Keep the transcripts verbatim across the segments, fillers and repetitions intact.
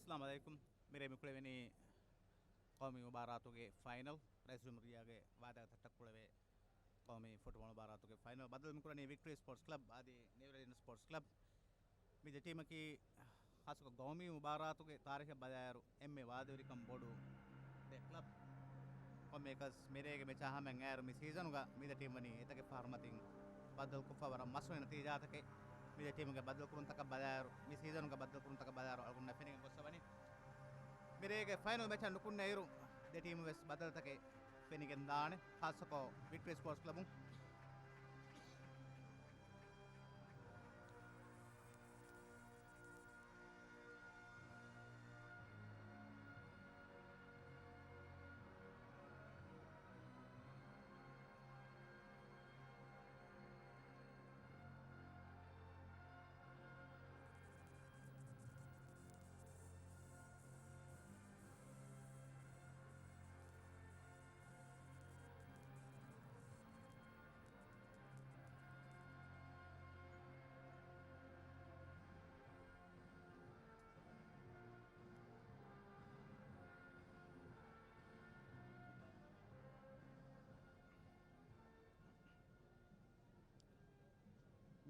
އައްސަލާމު ޢަލައިކުމް. މިރޭ މި ކުޅެވެނީ ޤައުމީ މުބާރާތުގެ ފައިނަލް. ރައީސުލްޖުމްހޫރިއްޔާގެ ވާދަގަތަށް ޓަކަކުޅެވޭ ޤައުމީ ފުޓްބޯޅަ މުބާރާތުގެ ފައިނަލް. ބައްދަލު މި ކުރަނީ ވިކްޓަރީ ސްޕޯޓްސް ކްލަބް އަދި ނިއުރެލިން ސްޕޯޓްސް ކްލަބް. މި ދެ ޓީމަކީ ޚާއްޞަކޮށް ޤައުމީ މުބާރާތުގެ ތާރީޚަށް ބަލާއިރު އެންމެ ވާދަވެރިކަން ބޮޑު ދެ ކްލަބް. ކޮންމެއަކަސް މިރޭގެ މެޗާ ހަމައަށް އައިއިރު މި ސީޒަނުގަ މި ދެ ޓީމް ވަނީ އެތަކެއް ފަހަރު މަތިން ބައްދަލުކޮށްފަ ވަރަށް މަސްވެ ނަތީޖާތަކެއް. މި ދެ ޓީމުގެ ބައްދަލުކުރުންތަކަށް ބަލާއިރު، މި ސީޒަނުގެ ބައްދަލުކުރުންތަކަށް ބަލާއިރު އަޅުގަނޑަށް ފެނިގެން ގޮއްސަވަނީ. މިރޭގެ ފައިނަލް މެޗަށް ނުކުންނައިރު ދެ ޓީމު ވެސް ބައްދަލުތަކެއް ފެނިގެން ދާނެ، ޚާއްޞަކޮށް ވިކްޓަރީ ސްޕޯޓްސް ކްލަބުން.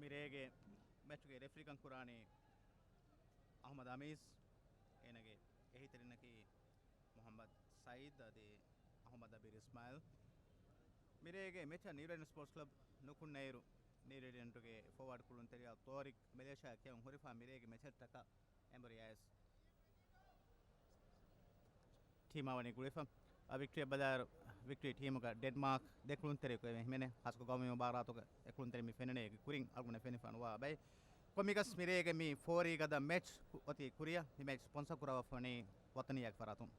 މިރޭގެ މެޗުގެ ރެފްރީކަން ކުރާނީ އަޙްމަދު އަމީސް. އޭނަގެ އެހީތެރިންނަކީ މުޙައްމަދު ސައީދު އަދި އަޙްމަދު އަބީރު އިސްމާޢީލް. މިރޭގެ މެޗަށް ނިއުރެލިން ސްޕޯޓްސް ކްލަބް ނުކުންނައިރު، ނިއުރެލިންގެ ފޯވާޑް ކުޅުންތެރިޔާ ޠާރިޤް މެލޭޝިޔާ ކިޔަވަން ހުރިފަ މިރޭގެ މެޗަށްޓަކާ އެނބުރި އައިސް ޓީމާ ވަނީ ގުޅިފަ. އަ، ވިކްޓްރީ ބަލާއިރު، ވިކްޓްރީ ޓީމުގަ ޑެންމާކް ދެ ކުޅުންތެރިޔަކު އެ މި ފެނޭ. ޚާއްޞަކޮށް ގައުމީ މުބާރާތުގަ އެ ކުޅުންތެރި މި ފެންނަނީ އޭގެ ކުރިން އަޅުގަނޑަށް ފެނިފަ ނުވާ ބައެއް. ކޮންމެއަކަސް މިރޭގެ މި ފޯރީ ގަދަ މެޗް ކު-، އޮތީ ކުރިއަށް. މި މެޗް ސްޕޮންސަރ ކުރައްވާފަ ވަނީ ވަޠަނިއްޔާގެ ފަރާތުން.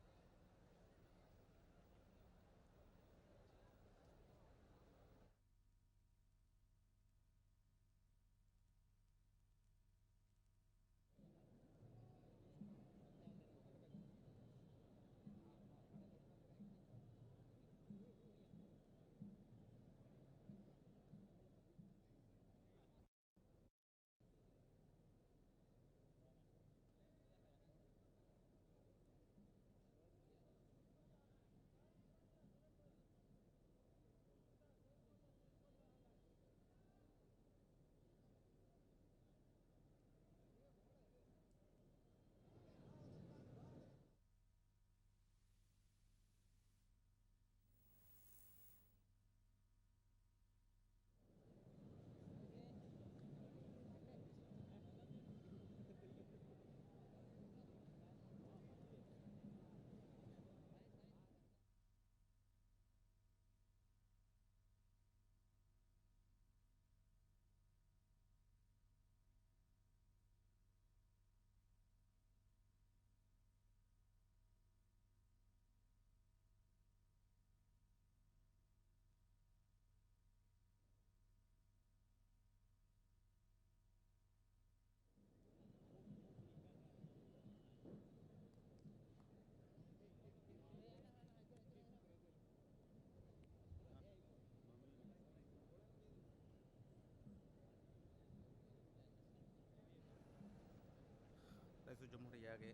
ރައީސުލްޖުމްހޫރިއްޔާގެ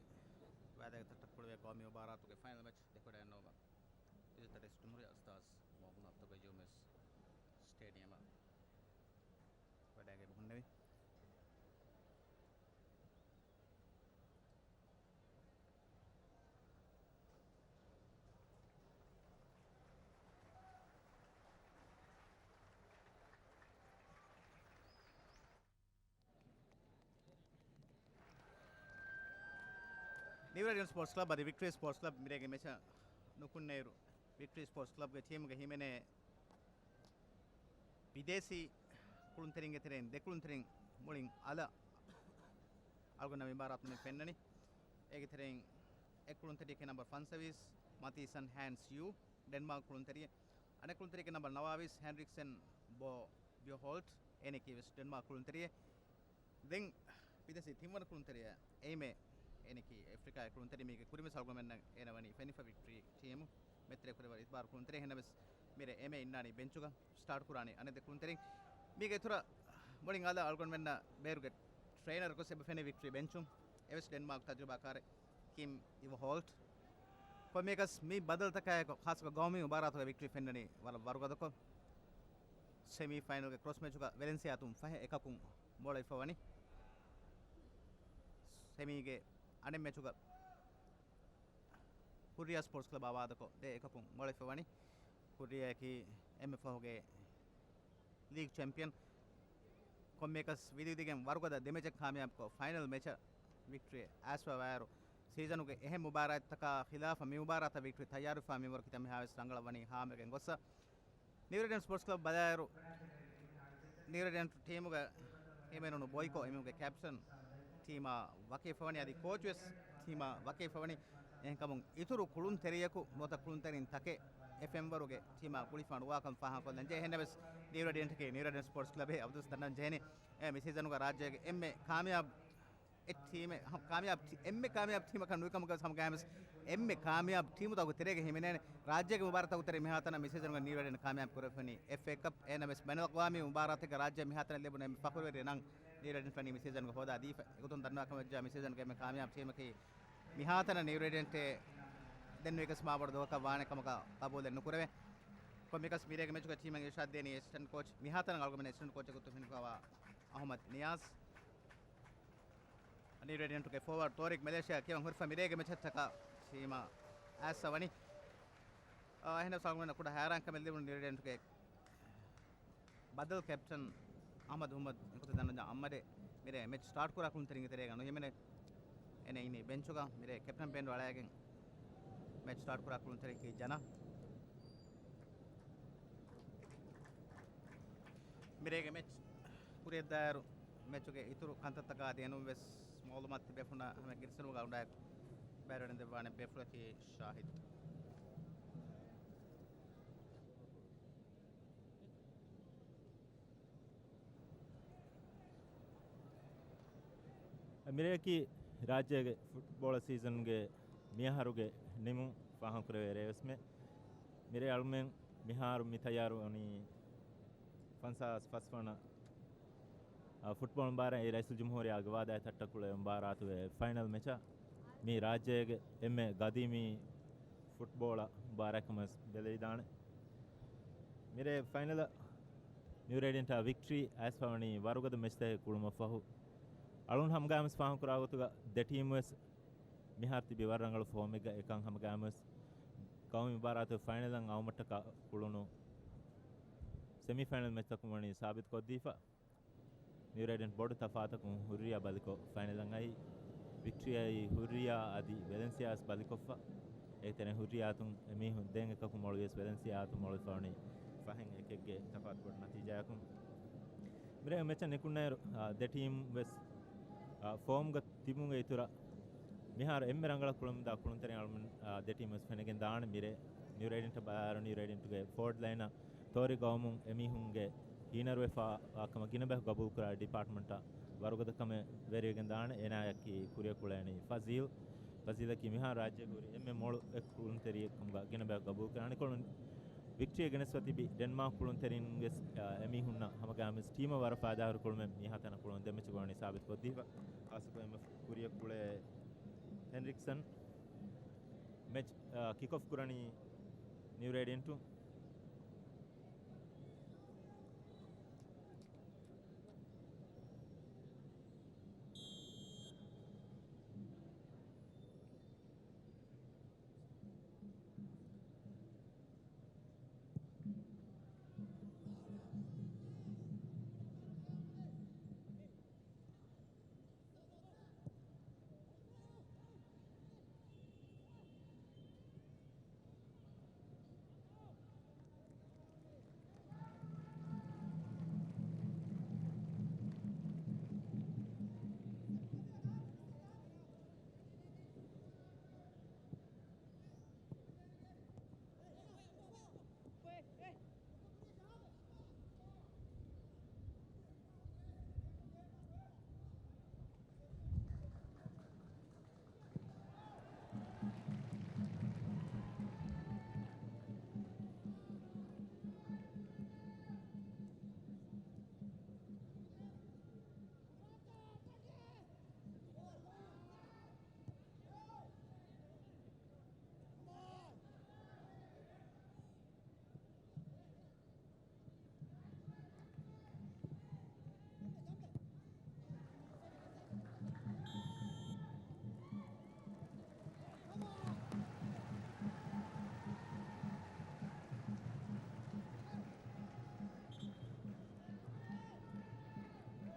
ވައިދާގެ ތައްޓަށް ކުޅެވޭ ގައުމީ މުބާރާތުގެ ފައިނަލް މެޗް ދެކޮޅަށް ނޯވާ. އިއްޒަތްތެރި ރައީސުލްޖުމްހޫރިއްޔާ އުސްތާޛު މައުމޫނު އަބްދުލް ގައްޔޫމް ވެސް ސްޓޭޑިއަމަށް ވަޑައިގެން ހުންނެވި. ނިއުރެލިން ސްޕޯޓްސް ކްލަބް އަދި ވިކްޓްރީ ސްޕޯޓްސް ކްލަބް މިރޭގެ މެޗަށް ނުކުންނައިރު، ވިކްޓްރީ ސްޕޯޓްސް ކްލަބްގެ ޓީމުގަ ހިމެނޭ ބިދޭސީ ކުޅުންތެރިންގެ ތެރެއިން ދެ ކުޅުންތެރިން މުޅިން އަލަށް އަޅުގަނޑަށް މި މުބާރާތު މި ފެންނަނީ. އޭގެ ތެރެއިން އެއް ކުޅުންތެރިޔަކީ ނަމްބަރު ފަންސަވީސް މަތީސަން ހޭންސް ޔޫ، ޑެންމާކް ކުޅުންތެރިއެއް. އަނެއް ކުޅުންތެރިޔަކީ ނަމްބަރު ނަވާވީސް ހެންރިކްސެން ބޯ ބިއޮހޯލްޓް، އޭނައަކީ ވެސް ޑެންމާކް ކުޅުންތެރިއެއް. ދެން ބިދޭސީ ތިންވަނަ ކުޅުންތެރިޔާ އެއިމޭ، އޭނައަކީ އެފްރިކާގެ ކުޅުންތެރި. މީގެ ކުރިންވެސް އަޅުގަނޑުމެންނަށް އޭނަ ވަނީ ފެނިފަ ވިކްޓްރީ ޓީމު. މެޗްތެރޭ ކުރެވޭ ވަރަށް އިތުބާރު ކުޅުންތެރި. އެހެންނަމަވެސް މިރޭ އެއިމޭ އިންނާނީ ބެންޗުގަ ސްޓާޓް ކުރާނީ އަނެއް ދެ ކުޅުންތެރިން. މީގެ އިތުރަށް މުޅިން އަލަށް އަޅުގަނޑުމެންނަށް ބޭރުގެ ޓްރެއިނަރަކު އެބަ ފެނޭ ވިކްޓްރީ ބެންޗުން. އެވެސް ޑެންމާކް ތަޖުރިބާކާރެއް. ކިމް އިވަ ހޯލްޓް. ކޮންމެއަކަސް މި ބަދަލުތަކާއެކު، ޚާއްޞަކޮށް ގައުމީ މުބާރާތުގެ ވިކްޓްރީ ފެންނަނީ ވަރަށް ވަރުގަދަކޮށް. ސެމީ ފައިނަލްގެ ކްރޮސް މެޗުގަ ވެލެންސިއާ އަތުން ފަހެއް އެކަކުން މޮޅަވިފަ ވަނީ. ސެމީގެ އަނެއް މެޗުގަ ހުއްރިޔާ ސްޕޯޓްސް ކްލަބާ ވާދަކޮށް ދެ އެކަކުން މޮޅަވިފަ ވަނީ. ހުއްރިޔާއަކީ އެންމެ ފަހުގެ ލީގް ޗެމްޕިއަން. ކޮންމެއަކަސް ވިދިވިދިގެން ވަރުގަދަ ދެ މެޗެއް ކާމިޔާބުކޮށް، ފައިނަލް މެޗަށް ވިކްޓްރީ އައިސްފަވާއިރު، ސީޒަނުގެ އެހެން މުބާރާތްތަކާ ޚިލާފަށް މި މުބާރާތަށް ވިކްޓްރީ ތައްޔާރުވެފަ މިންވަރު ކިތަންމެހާވެސް ރަނގަޅަށް ވަނީ ހާމަވެގެން ގޮއްސަ. ނިއު ރޭޑިއަންޓް ސްޕޯޓްސް ކްލަބް ބަލާއިރު، ނިއު ރޭޑިއަންޓް ޓީމުގެ ހިމެނުނު ބޮއިކޯ އެމީހުންގެ ކެޕްޓަން ޓީމާ ވަކިވެފަވަނީ، އަދި ކޯޗް ވެސް ޓީމާ ވަކިވެފަވަނީ. އެހެންކަމުން އިތުރު ކުޅުންތެރިޔަކު ނުވަތަ ކުޅުންތެރިން ތަކެއް އެ ފެންވަރުގެ ޓީމާ ގުޅިފަ ނުވާކަން ފާހަގަކޮށްލަން ޖެހޭ. އެހެންނަމަވެސް ނިއު ރޭޑިއަންޓަކީ، ނިއު ރޭޑިއަންޓް ސްޕޯޓްސް ކްލަބެއް އަބަދުވެސް ދަންނަން ޖެހޭނެ. އެ މި ސީޒަނުގަ ރާއްޖޭގެ އެންމެ ކާމިޔާބު އެއް ޓީމެއް، ހަ-، ކާމިޔާބު ޓީ-، އެންމެ ކާމިޔާބު ޓީމަކަށް ނުވި ކަމުގައި ވެސް އެންމެ ކާމިޔާބު ޓީމުތަކުގެ ތެރޭގަ ހިމެނޭނެ. ރާއްޖޭގެ މުބާރާތްތަކުގެ ތެރޭ މިހާތަނަށް މި ސީޒަނުގަ ނިއު ރޭޑިއަންޓް ކާމިޔާބު ކުރެވިފަވަނީ އެފްއޭ ކަޕް. އެހެންނަމަވެސް ބައިނަލްއަގްވާމީ މުބާރާތެއްގަ ރާއްޖެ މިހާތަނަށް ލިބުނު އެންމެ ފަޚުރުވެރި ނަން ނިއު ރޭޑިއަންޓް ވަނީ މި ސީޒަންގަ ހޯދާ ދީފަ. އެގޮތުން ދަންނަވާ ކަމަށް ވެއްޖާ މި ސީޒަންގެ އެންމެ ކާމިޔާބު ޓީމަކީ މިހާތަނަށް ނިއު ރޭޑިއަންޓޭ ދެން ނުވިޔަސް މާބޮޑު ދުވަހަކަށް ވާނެ ކަމަކަށް ގަބޫލެއް ނުކުރެވޭ. ކޮންމެއަކަސް މިރޭގެ މެޗުގަ ޓީމަށް އިރުޝާދް ދޭނީ އެސިސްޓެންޓް ކޯޗް، މިހާތަނަށް އަޅުގަނޑުމެން އެސިސްޓެންޓް ކޯޗެއް ގޮތުން ހިނިފަވާ އަހުމަދު ނިޔާޒް. ނިއު ރޭޑިއަންޓުގެ ފޯވާޑް ތޯރިކް މެލޭޝިއާ ކިޔަވަން ހުރިފަ މިރޭގެ މެޗަށްޓަކާ ޓީމާ އައިސްފަ ވަނީ. އާ، އެހެންނަމަވެސް އަޅުގަނޑުމެންނަށް ކުޑަ ހައިރާންކަމެއް ލިބުނު ނިއު ރޭޑިއަންޓުގެ ބަދަލު ކެޕްޓަން އަހްމަދު އަހްމަދު އެގޮތަށް ދަންނަވާ އަހްމަދެއް މިރޭ މެޗް ސްޓާޓް ކުރާ ކުޅުންތެރިންގެ ތެރޭގަ ނުހިމެނޭ. އޭނަ އިނީ ބެންޗުގަ. މިރޭ ކެޕްޓަން ބެންޑް އަޅައިގެން މެޗް ސްޓާޓް ކުރާ ކުޅުންތެރިއަކީ ޖަނާ. މިރޭގެ މެޗް ކުރިއަށްދާއިރު، މެޗުގެ އިތުރު ކަންތައްތަކާ ދިޔަނުން ވެސް މައުލޫމާތު ބޭފުޅުންނާ ހަމަ ގެނެސްދިނުމުގަ އުނޑާ ބައިވެރިވެގެން ދެއްވާނެ ބޭފުޅަކީ ޝާހިދު. މިރޭއަކީ ރާއްޖޭގެ ފުޓްބޯޅަ ސީޒަންގެ މިއަހަރުގެ ނިމުން ފާހަގަކުރެވޭ ރޭވެސްމެ. މިރޭ އަޅުމެން މިހާރު މި ތައްޔާރު ވަނީ ފަންސާސް ފަސް ވަނަ، އާ، ފުޓްބޯޅަ މުބާރާތް ރައީސުލްޖުމްހޫރިއްޔާގެ ވާދާއަށް ތައްޓަކޮޅު މުބާރާތުގެ ފައިނަލް މެޗަށް މި ރާއްޖޭގެ އެންމެ ގަދީމީ ފުޓްބޯޅަ މުބާރާތް ކަމަށް ބެލެވިދާނެ. މިރޭ ފައިނަލަށް ނިއު ރޭޑިއަންޓާ ވިކްޓްރީ އައިސްފަވަނީ ވަރުގަދަ މެޗްތަކެއް ކުޅުމަށްފަހު، އަޅުން ހަމަގައިމުވެސް ފާހަގަކުރާ ގޮތުގަ ދެ ޓީމް ވެސް މިހާރު ތިބީ ވަރަށް ރަނގަޅު ފޯމެއްގަ. އެކަން ހަމަގައިމުވެސް ގައުމީ މުބާރާތު ފައިނަލަށް އައުމަށްޓަކާ ކުޅުނު ސެމީ ފައިނަލް މެޗްތަކުން ވަނީ ސާބިތުކޮށްދީފަ. ނިއު ރޭޑިއަންޓް ބޮޑު ތަފާތަކުން ހުއްރިޔާ ބަލިކޮށް ފައިނަލަށް އައީ. ވިކްޓްރީއާއި ހުއްރިޔާ އަދި ވެލެންސިއާ ވެސް ބަލިކޮށްފަ. އޭގެ ތެރެއިން ހުއްރިޔާ އަތުން އެމީހުން ދެން އެކަކު މޮޅުވިޔަސް ވެލެންސިއާ އަތުން މޮޅުވެފަވަނީ ފަހެއް އެކެއްގެ ތަފާތު ބޮޑު ނަތީޖާއަކުން. މިރޭ މެޗަށް ނިކުންނައިރު، އާ، ދެ ޓީމް ވެސް، އާ، ފޯމްގަ ތިބުމުގެ އިތުރަށް މިހާރު އެންމެ ރަނގަޅަށް ކުޅެމުންދާ ކުޅުންތެރިން އަޅުމެން، އާ، ދެ ޓީމް ވެސް ފެނިގެން ދާނެ. މިރޭ ނިއު ރޭޑިއަންޓަށް ބަލާއިރު، ނިއު ރޭޑިއަންޓުގެ ފޯވަޑް ލައިނަށް ތޯރި ގައުމުން އެމީހުންގެ ހީނަރުވެފާ ކަމަށް ގިނަ ބަޔަކު ގަބޫލުކުރާ ޑިޕާޓްމަންޓަށް ވަރުގަދަ ކަމެއް ވެރިވެގެން ދާނެ. އޭނާއަކީ ކުރިއަށް ކުޅޭނީ ފަޒީލް. ފަޒީލަކީ މިހާރު ރާއްޖޭގަ ހުރި އެންމެ މޮޅު އެއް ކުޅުންތެރިއެއް ކަމުގަ ގިނަ ބަޔަކު ގަބޫލުކުރާ. އަނެއްކޮޅުން ވިކްޓްރީ ގެނެސްފަ ތިބި ޑެންމާކް ކުޅުންތެރިން ވެސް، އާ، އެމީހުންނަށް ހަމަގައިމުވެސް ޓީމަށް ވަރަށް ފައިދާހުރި ކުޅުމެއް މިހާތަނަށް ކުޅުނު ދެ މެޗުގަ ވަނީ ސާބިތުކޮށްދީފަ. ޚާއްޞަކޮށް އެންމެ ކުރިއަށް ކުޅޭ ހެންރިކްސަން. މެޗް، އާ، ކިކް އޮފް ކުރަނީ ނިއު ރޭޑިއަންޓުން.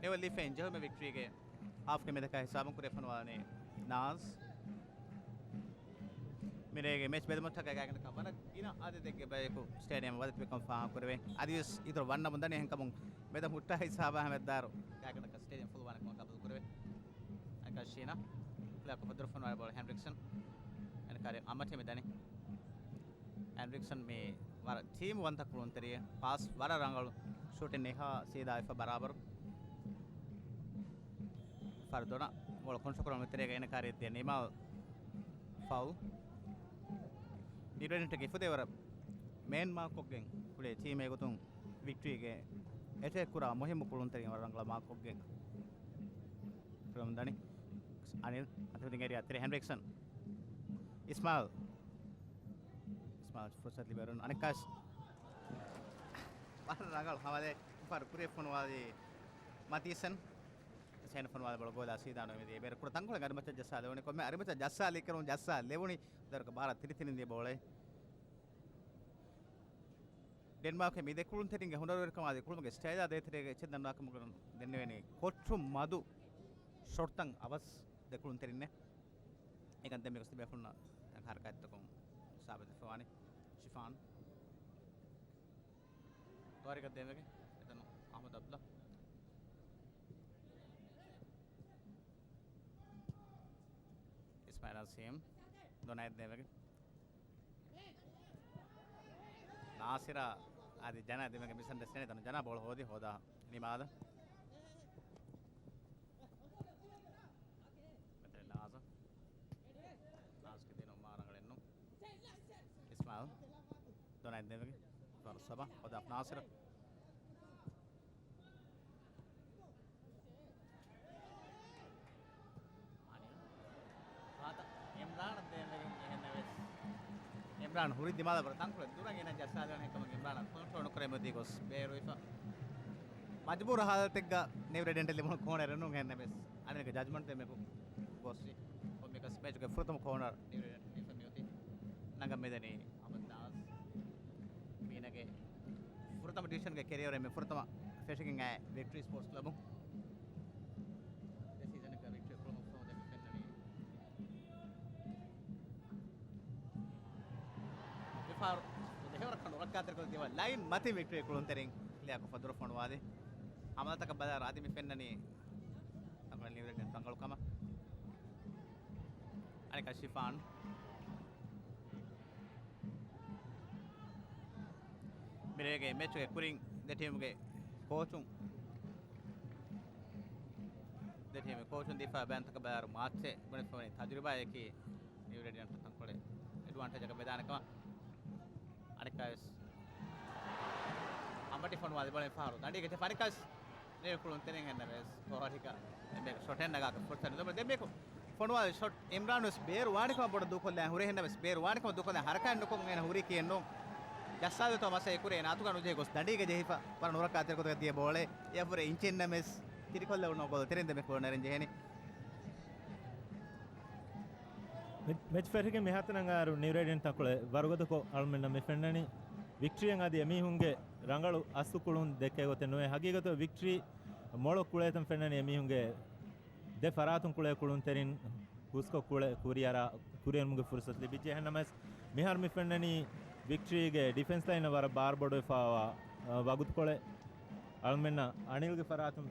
ނެވެލް ލީފައިން ޖެހުމެ ވިކްޓްރީގެ ހާފްގެ މެދަކާ ހިސާބުން ކުރިއަށް ފޮނުވާލަނީ ނާޒް. މިރޭގެ މެޗް ބެލުމަށްޓަކާ ގާތްގަނޑަކަށް ވަރަށް ގިނަ އަދަދެއްގެ ބަޔަކު ސްޓޭޑިއަމް ވަދެ ތިބިކަން ފާހަގަކުރެވޭ. އަދިވެސް އިތުރު ވަންނަމުން ދަނީ އެހެންކަމުން މެދަށް ހުއްޓާ ހިސާބާ ހަމައަށްދާއިރު ގާތްގަނޑަކަށް ސްޓޭޑިއަމް ފުލުވާނެ ކަމަށް ގަބޫލުކުރެވޭ. އަނެކާ ޝީނާ ކްލާކު ފަދުރު ފޮނުވާލި ބޯޅަ ހެންރިކްސަން. އަނެކާ އަމަޓީމެ ދަނީ. ހެންރިކްސަން މި ވަރަށް ޓީމް ވަންތަ ކުޅުންތެރިއެއް. ޕާސް ވަރަށް ރަނގަޅު. ޝޫޓިން އެހާ ސީދާވެފަ ބަރާބަރު. ފަރުދޮނަ މޮޅު ކޮންޓްރޯލް ކުރުމުގެ ތެރޭގަ އޭނަ ކާރިއަށް ދިޔަ ނިމާލް ފައުލް. ނިއު ރޭޑިއަންޓްގެ ފުދޭވަރަށް މޭން މާކްކޮށްގެން ކުޅޭ ޓީމެއް ގޮތުން ވިކްޓްރީގެ އެޓޭކް ކުރާ މުހިއްމު ކުޅުންތެރިން ވަރަށް ރަނގަޅަށް މާކްކޮށްގެން ކުރަމުން ދަނީ. އަނިލް އަތިފިދިން އެރިއާ ތެރޭ ހެންރިކްސަން. އިސްމާލް. އިސްމާލް ފުރުސަތު ލިބޭއިރުން އަނެއްކާސް ވަރަށް ރަނގަޅު ހަމަލެއް ފަރު ކުރިއަށް ފޮނުވާލީ މަތީސަން. ސެން ފޮނުވާލި ބޯޅަ ގޯލާ ސީދާ ނުވެދި އެބޭރު ކުޑަ ތަންކޮޅެއް އަރިމައްޗަށް ޖައްސާލެވުނީ. ކޮންމެ އަރިމައްޗަށް ޖައްސާލި ކަމުން ޖައްސާލެވުނީ ދަރުކަ ބާރަ ތިރި ތިނިން ދިޔަ ބޯޅައެއް. ޑެންމާކް މި ދެ ކުޅުންތެރިންގެ ހުނަރުވެރިކަމާ ދެ ކުޅުމުގެ ސްޓައިލާ ދޭތެރޭގަ އެއްޗެއް ދަންނަވާކަމުގަ ދެންނެވޭނީ ކޮޓްރު މަދު ޝޮޓްތައް އަވަސް ދެ ކުޅުންތެރިންނެއް. އެކަން ދެން މިގޮސް ތިބޭފުޅުންނަށް ހަރަކާތްތަކުން ސާބިތުވެފަވާނެ. ޝިފާން. ތޯރިކަށް ދޭންވެގެން އެތަނު އަޙްމަދު އަބްދުﷲ. އިސްމާއިލް އަޒީމް. ދޮނައެއް ދޭންވެގެން. ނާސިރާ އަދި ޖަނާ ދެމެގެ މިސަންޑަސްޓޭންޑިން ތަނު ޖަނާ ބޯޅަ ހޯދި ހޯދާ ނިމާލަށް. މެތެރެ ނާޒަ. ނާޒްގެ ދިނުމާ ރަނގަޅެއްނު. އިސްމާއިލް. ދޮނައެއް ދެމެގެ. ފަރުސަބަ. ހޯދާ ނާސިރު. އަނިލް. ފާތަ އިމްރާނަށް ދޭންވެގެން އެހެންނެވެސް. އިމްރާން ހުރި ދިމާލަށް ބަރަ ތަންކޮޅެއް ދުރަށް އޭނަ ޖައްސާލެވުނު އެކަމަކު އިމްރާނަށް ކޮންޓްރޯލް ނުކުރެވުމަތީ ގޮސް ބޭރުވެފަ. މަޖުބޫރު ހާލަތެއްގަ ނިއު ރޭޑިއަންޓަށް ލިބުނު ކޯނަރެއް ނޫން އެހެންނެވެސް. އަނިލްގެ ޖަޖްމަންޓް ދެމެކު ގޮސް ކޮންމެކަސް މެޗުގެ ފުރަތަމަ ކޯނަރ ނިއު ރޭޑިއަންޓަށް ލިބިފަ މިއޮތީ. ނަގަން މިދަނީ އަހްމަދު ނާޒް. މީނަގެ ފުރަތަމަ ޑިވިޝަންގެ ކެރިއަރު އެންމެ ފުރަތަމަ ފެށިގެން އައި ވިކްޓްރީ ސްޕޯޓްސް ކްލަބުން ދެ ސީޒަނަކަށް ވިކްޓްރީ ކުޅުމަށްފަހު ދެން ފެންނަނީ. މިފަހަރު ދެހެވަރަކަށް ނުރައްކާތެރިކޮށް ދިޔަ ލައިން މަތިން ވިކްޓްރީ ކުޅުންތެރިން ކްލިއާކޮށް ފަދުރަ ފޮނުވާލި. ހަމަލަތަކަށް ބަލާއިރު އަދި މި ފެންނަނީ ތަންކޮޅެއް ނިއު ރޭޑިއަންޓް ރަނގަޅުކަމަށް. އަނެކާ ޝިފާން. މިރޭގެ މެޗުގެ ކުރިން ދެ ޓީމުގެ ކޯޗުން، ދެ ޓީމުގެ ކޯޗުން ދީފާ ބަޔާންތަކަށް ބަލާއިރު މާޗެއް ބުނެފަވަނީ ތަޖުރިބާއެކީ ނިއު ރޭޑިއަންޓަށް ތަންކޮޅެއް އެޑްވާންޓޭޖަކަށް ވެދާނެ ކަމަށް. އަނެއްކާވެސް އަނބަޓި ފޮނުވާލި ބޯޅަ މިފަހަރު ދަނޑީގަ ޖެހިފަ އަނެއްކާވެސް ނިއު ކުޅުންތެރިން އެންނަވެސް ކޯހަރިކަ އެންމެ ޝޮޓެއް ނަގާކަށް ފުރުސަތު ނުލިބުނު. ދެން މިކު ފޮނުވާލި ޝޮޓް އިމްރާން ވެސް ބޭރު ވާނެ ކަމަށް ބޮޑަށް ދޫކޮށްލާ ހުރޭ އެންނަވެސް ބޭރު ވާނެ ކަމަށް ދޫކޮށްލާ ހަރަކާތް ނުކޮށް އޭނަ ހުރީކީ އެއްނު. ޖައްސާލިތޯ މަސައްކަތް ކުރޭ އޭނަ އަތުގަ ނުޖެހި ގޮސް ދަނޑީގަ ޖެހިފަ ވަރަށް ނުރައްކާތެރި ގޮތަކަށް ދިޔަ ބޯޅައެއް އެއަށްވުރެ އިންޗެއް އެންނަވެސް ތިރިކޮށްލެވުނު ގޯލް ތެރެއިން ދެމެ ކުޅުނަރެން ޖެހެނީ. މެ-، މެޗް ފެށިގެން މިހާތަނަށް އައިރު ނިއު ރޭޑިއަންޓް ތަންކޮޅެއް ވަރުގަދަކޮށް އަޅުމެންނަށް މި ފެންނަނީ. ވިކްޓްރީއަށް އަދި އެމީހުންގެ ރަނގަޅު އަސްލު ކުޅުން ދެއްކޭ ގޮތެއް ނުވޭ. ހަގީގަތު ވިކްޓްރީ މޮޅަށް ކުޅޭތަން ފެންނަނީ އެމީހުންގެ ދެ ފަރާތުން ކުޅޭ ކުޅުންތެރިން ހުސްކޮށް ކުޅެ ކުރިއަރާ، ކުރިއެރުމުގެ ފުރުސަތު ލިބިއްޖެ. އެހެންނަމަވެސް މިހާރު މި ފެންނަނީ ވިކްޓްރީގެ ޑިފެންސް ލައިނަށް ވަރަށް ބާރު ބޮޑުވެފައިވާ، އަ، ވަގުތުކޮޅެއް. އަޅުމެންނަށް އަނިލްގެ ފަރާތުން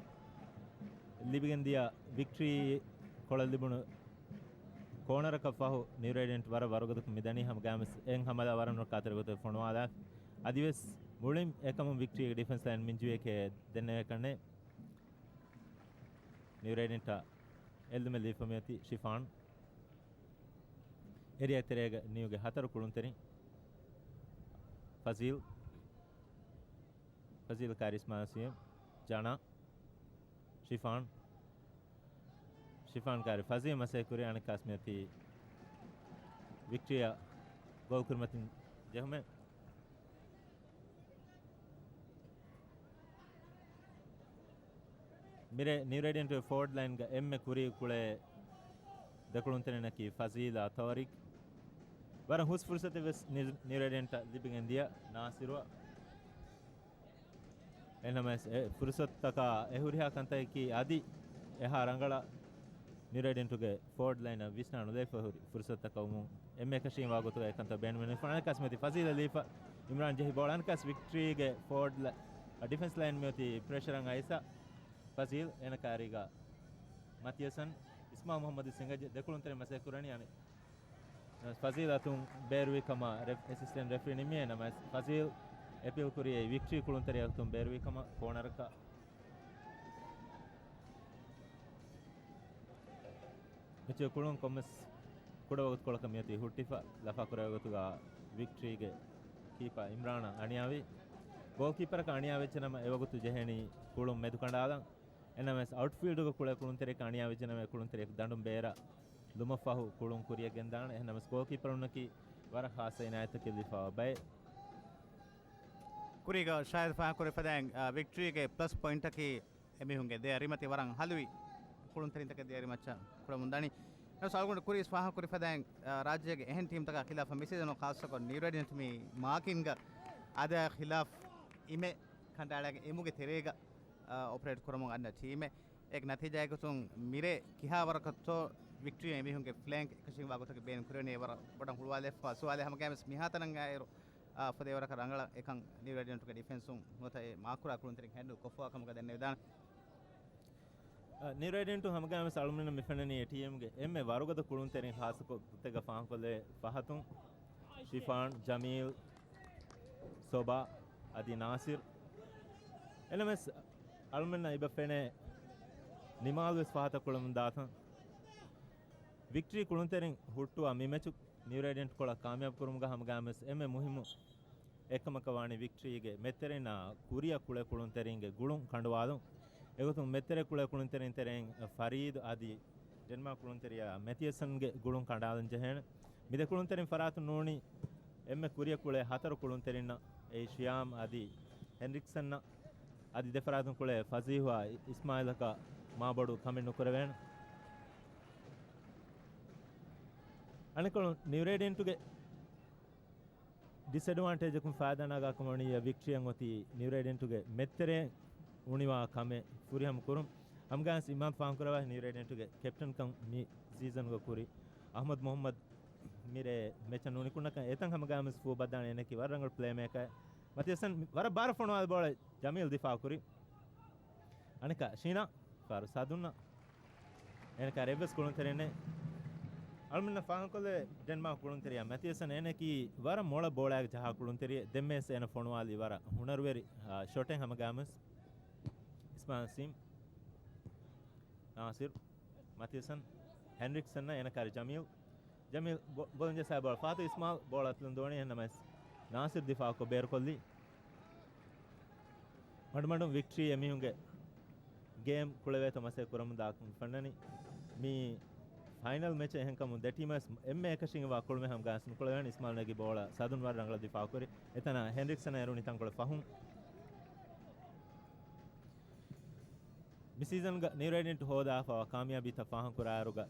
ލިބިގެން ދިޔަ ވިކްޓްރީ ކޮޅަށް ލިބުނު ކޯނަރަކަށް ފަހު ނިއު ރޭޑިއަންޓް ވަރަށް ވަރުގަދަކޮށް މިދަނީ. ހަމަ ގާމިސް އެއް ހަމަލާ ވަރަށް ނުރައްކާތެރި ގޮތަށް ފޮނުވާލާ. އަދިވެސް މުޅިން އެކަމުން ވިކްޓްރީގެ ޑިފެންސް ލައިން މިންޖުވިޔަކޭ ދެންނެވޭކަށްނެ. ނިއު ރޭޑިއަންޓަށް އެއްލުމެއް ލިބިފަ މިއޮތީ ޝިފާން. އެރިއާ ތެރޭގަ ނިއުގެ ހަތަރު ކުޅުންތެރިން. ފަޒީލް. ފަޒީލް ކާރި އިސްމާއިލް ސީއެމް. ޖަނާ. ޝިފާން. ޝިފާން ކާރި ފަޒީލް މަސައްކަތް ކުރި އަނެއްކާސް މިއޮތީ ވިކްޓްރީއަށް ގޯލް ކުރިމަތިން ޖެހުމެއް. މިރޭ ނިއު ރޭޑިއަންޓުގެ ފޯވަޑް ލައިންގަ އެންމެ ކުރީ ކުޅޭ ދެ ކުޅުންތެރިންނަކީ ފަޒީލާ ތޯރިކް. ވަރަށް ހުސް ފުރުސަތެއް ވެސް ނި-، ނިއު ރޭޑިއަންޓަށް ލިބިގެން ދިޔަ ނާސިރުއަށް. އެނަމަސް އެ ފުރުސަތުތަކާ އެ ހުރިހާ ކަންތަކަކީ އަދި އެހާ ރަނގަޅަށް ނިއުރޭޑިންޓުގެ ފޯވަޑް ލައިނަށް ވިސްނާ ނުލައިފަ ހުރި ފުރުސަތުތަކަށް ވުމުން އެންމެ އެކަށީގެންވާ ގޮތުގަ އެކަންތައް ބޭނުމެއް ނުފުން. އަނެއްކާސް މިއޮތީ ފަޒީލް އެލީފަ، އިމްރާން ޖެހި ބޯޅަ. އަނެއްކާސް ވިކްޓްރީގެ ފޯވަޑް ލަ-، އަ، ޑިފެންސް ލައިން މިއޮތީ ޕްރެޝަރަށް އައިސް ފަޒީލް އޭނަ ކާރީގަ މަތިޔަސަން އިސްމާ މުހައްމަދު ސިނގަ ޖެ-، ދެ ކުޅުންތެރިން މަސައްކަތް ކުރަނީ. އަނެއް ފަޒީލް އަތުން ބޭރުވި ކަމަށް ރެފް-، އެސިސްޓެންޓް ރެފްރީ ނިންމި. އެނަމަސް ފަޒީލް އެޕީލް ކުރި އެއީ ވިކްޓްރީ ކުޅުންތެރި އަތުން ބޭރުވި ކަމަށް ކޯނަރަކަށް. މެޗުގެ ކުޅުން ކޮންމެސް ކުޑަވަގުތުކޮޅަކަށް މިއޮތީ ހުއްޓިފަ، ލަފާ ކުރެވޭ ގޮތުގަ ވިކްޓްރީގެ ކީޕާ އިމްރާނަށް އަނިޔާވި. ގޯލްކީޕަރަކަށް އަނިޔާވެއްޖެނަމަ އެވަގުތު ޖެހޭނީ ކުޅުން މެދު ކަނޑާލަން. އެނަމަސް އައުޓްފީލްޑުގަ ކުޅޭ ކުޅުންތެރިއަކަށް އަނިޔާވެއްޖެނަމަ ކުޅުންތެރިއަކު ދަނޑުން ބޭރަށް ލުމަށްފަހު ކުޅުން ކުރިއަށް ގެންދާނެ. އެހެންނަމަސް ގޯލްކީޕަރުންނަކީ ވަރަށް ޚާއްޞަ އިނާޔަތްތަކެއް ލިބިފައިވާ ބައެއް. ކުރީގަ ޝާހިދު ފާހަގަކުރި ފަދައިން، އާ، ވިކްޓްރީގެ ޕްލަސް ޕޮއިންޓަކީ އެމީހުންގެ ދެ އަރިމަތި ވަރަށް ހަލުވި ކުޅުންތެރިންތަކެއް ދެ އަރިމައްޗަށް ކުޅަމުން ދަނީ. އަޅުގަނޑު ކުރީސް ފާހަގަކުރި ފަދައިން، އާ، ރާއްޖޭގެ އެހެން ޓީމްތަކާ ޚިލާފަށް މި ސީޒަނު ޚާއްޞަކޮށް ނިއުރޭޑިންޓް މި މާކިންގ އާދަޔާ ޚިލާފް އިމެ ކަނޑައަޅާގެން އިމުގެ ތެރޭގަ، އާ، އޮޕަރޭޓް ކުރަމުން އަންނަ ޓީމެއް. އޭގެ ނަތީޖާއެއްގޮތުން މިރޭ ކިހާ ވަރަކަށްތޯ ވިކްޓްރީ އެމީހުންގެ ފްލޭންކް އެކަށީގެންވާ ގޮތަކަށް ބޭނުން ކުރެވެނީ އެ ވަރަށް ބޮޑަށް ހުޅުވާލައިފަ ސުވާލެއް ހަމަގައިމުވެސް މިހާތަނަށް އާއިރު، އާ، ފަދަ އެވަރަކަށް ރަނގަޅަށް އެކަން ނިއުރޭޑިންޓުގެ ޑިފެންސުން ނުވަތަ އެ މާކުރާ ކުޅުންތެރިން ހެންޑްލް ކޮށްފަވާ ކަމުގަ ދެންނެވިދާނެ. އަ، ނިއުރޭޑިންޓު ހަމަގައިމުވެސް އަޅުމެންނަށް މި ފެންނަނީ އެ ޓީމްގެ އެންމެ ވަރުގަދަ ކުޅުންތެރިން ޚާއްޞަކޮށް ގުތެއްގަ ފާހަގަކޮށްލެވޭ ފަހަތުން ޝިފާން، ޖަމީލް، ސޮބާ އަދި ނާސިރް. އެނަމެސް އަޅުމެންނަށް އިބަ ފެނޭ ނިމާލްވެސް ފަހަތަށް ކުޅަމުން ދާތަން. ވިކްޓްރީ ކުޅުންތެރިން ހުއްޓުވާ މި މެޗު ނިއުރޭޑިންޓް ކޮޅަށް ކާމިޔާބު ކުރުމުގަ ހަމަގައިމުވެސް އެންމެ މުހިއްމު އެއްކަމަކަށް ވާނީ ވިކްޓްރީގެ މެދުތެރެއިންނާ ކުރިއަށް ކުޅޭ ކުޅުންތެރިންގެ ގުޅުން ކަނޑުވާލުން. އެގޮތުން މެދުތެރޭ ކުޅޭ ކުޅުންތެރިން ތެރެއިން ފަރީދު އަދި ޑެންމާކް ކުޅުންތެރިޔާ މެތިޔަސަންގެ ގުޅުން ކަނޑާލަން ޖެހޭނެ. މި ދެ ކުޅުންތެރިން ފަރާތުން ނޫނީ އެންމެ ކުރިއަށް ކުޅޭ ހަތަރު ކުޅުންތެރިންނަށް، އެއީ ޝިޔާމް އަދި ހެންރިކްސަންއަށް، އަދި ދެ ފަރާތުން ކުޅޭ ފަޒީހުއާ އިސްމާއިލަކަށް މާބޮޑު ކަމެއް ނުކުރެވޭނެ. އަނެއްކޮޅުން ނިއުރޭޑިއެންޓުގެ ޑިސްއެޑްވާންޓޭޖަކުން ފައިދާ ނަގާ ކަމަށް ވަނީ ވިކްޓްރީއަށް އޮތީ ނިއުރޭޑިއެންޓުގެ މެދުތެރެއިން އުނިވާ ކަމެއް ފުރިހަމަ ކުރުން. ހަމަގައިމުވެސް އިމާން ފާހަގަކުރައްވާ ނިއުރޭޑިއެންޓުގެ ކެޕްޓަންކަން މި ސީޒަނުގަ ކުރި އަޙްމަދު މުޙައްމަދު މިރޭ މެޗަށް ނުނިކުންނަކަން އެތަން ހަމަގައިމުވެސް ފޫބައްދާނެ. އޭނައަކީ ވަރަށް ރަނގަޅު ޕްލޭމޭކަރެއް. މަތިޔަސަން ވަރަށް ބާރަށް ފޮނުވާލި ބޯޅަ ޖަމީލް ދިފާއުކުރި. އަނެއްކާ ޝީނާ ފާރު ސާދުންނަށް. އޭނަ ކާރި އެއްވެސް ކުޅުންތެރިންނެއް. އަޅުމެންނަށް ފާހަގަކޮށްލެވޭ ޑެންމާކް ކުޅުންތެރިޔާ މެތިޔަސަން އޭނައަކީ ވަރަށް މޮޅަށް ބޯޅައިގެ ޖަހާ ކުޅުންތެރިއެއް. ދެންމެސް އޭނަ ފޮނުވާލީ ވަރަށް ހުނަރުވެރި، އާ، ޝޮޓެއް ހަމަގައިމުވެސް. އިސްމާއިލް ސީމް، ނާސިރް، މަތިޔަސަން، ހެންރިކްސަން، އޭނަ ކާރި ޖަމީލް. ޖަމީލް ބޮ-، ބޮލުން ޖައްސާ ބޯޅަ ފާތު އިސްމާލް ބޯޅަ އަތުލުން ދޯނީ އެހެންނަމަވެސް ނާސިރް ދިފާއުކޮށް ބޭރުކޮށްލީ. މަޑުމަޑުން ވިކްޓްރީ އެމީހުންގެ ގޭމް ކުޅެވޭތޯ މަސައްކަތް ކުރަމުން ދާކަން ފެންނަނީ. މީ ފައިނަލް މެޗެއް އެހެންކަމުން ދެ ޓީމަށް އެންމެ އެކަށީގެންވާ ކުޅުމެއް ހަމަގައިމުވެސް ނުކުޅެވޭނެ. އިސްމާލް ނެގި ބޯޅަ ސަދުން ވަރަށް ރަނގަޅަށް ދިފާއުކުރި. އެތަނަށް ހެންރިކްސަން އެރުނީ ތަންކޮޅެއް ފަހުން. މި ސީޒަންގަ ނިއުރޭޑިއެންޓު ހޯދާފައިވާ ކާމިޔާބީތައް ފާހަގަކުރާއިރުގަ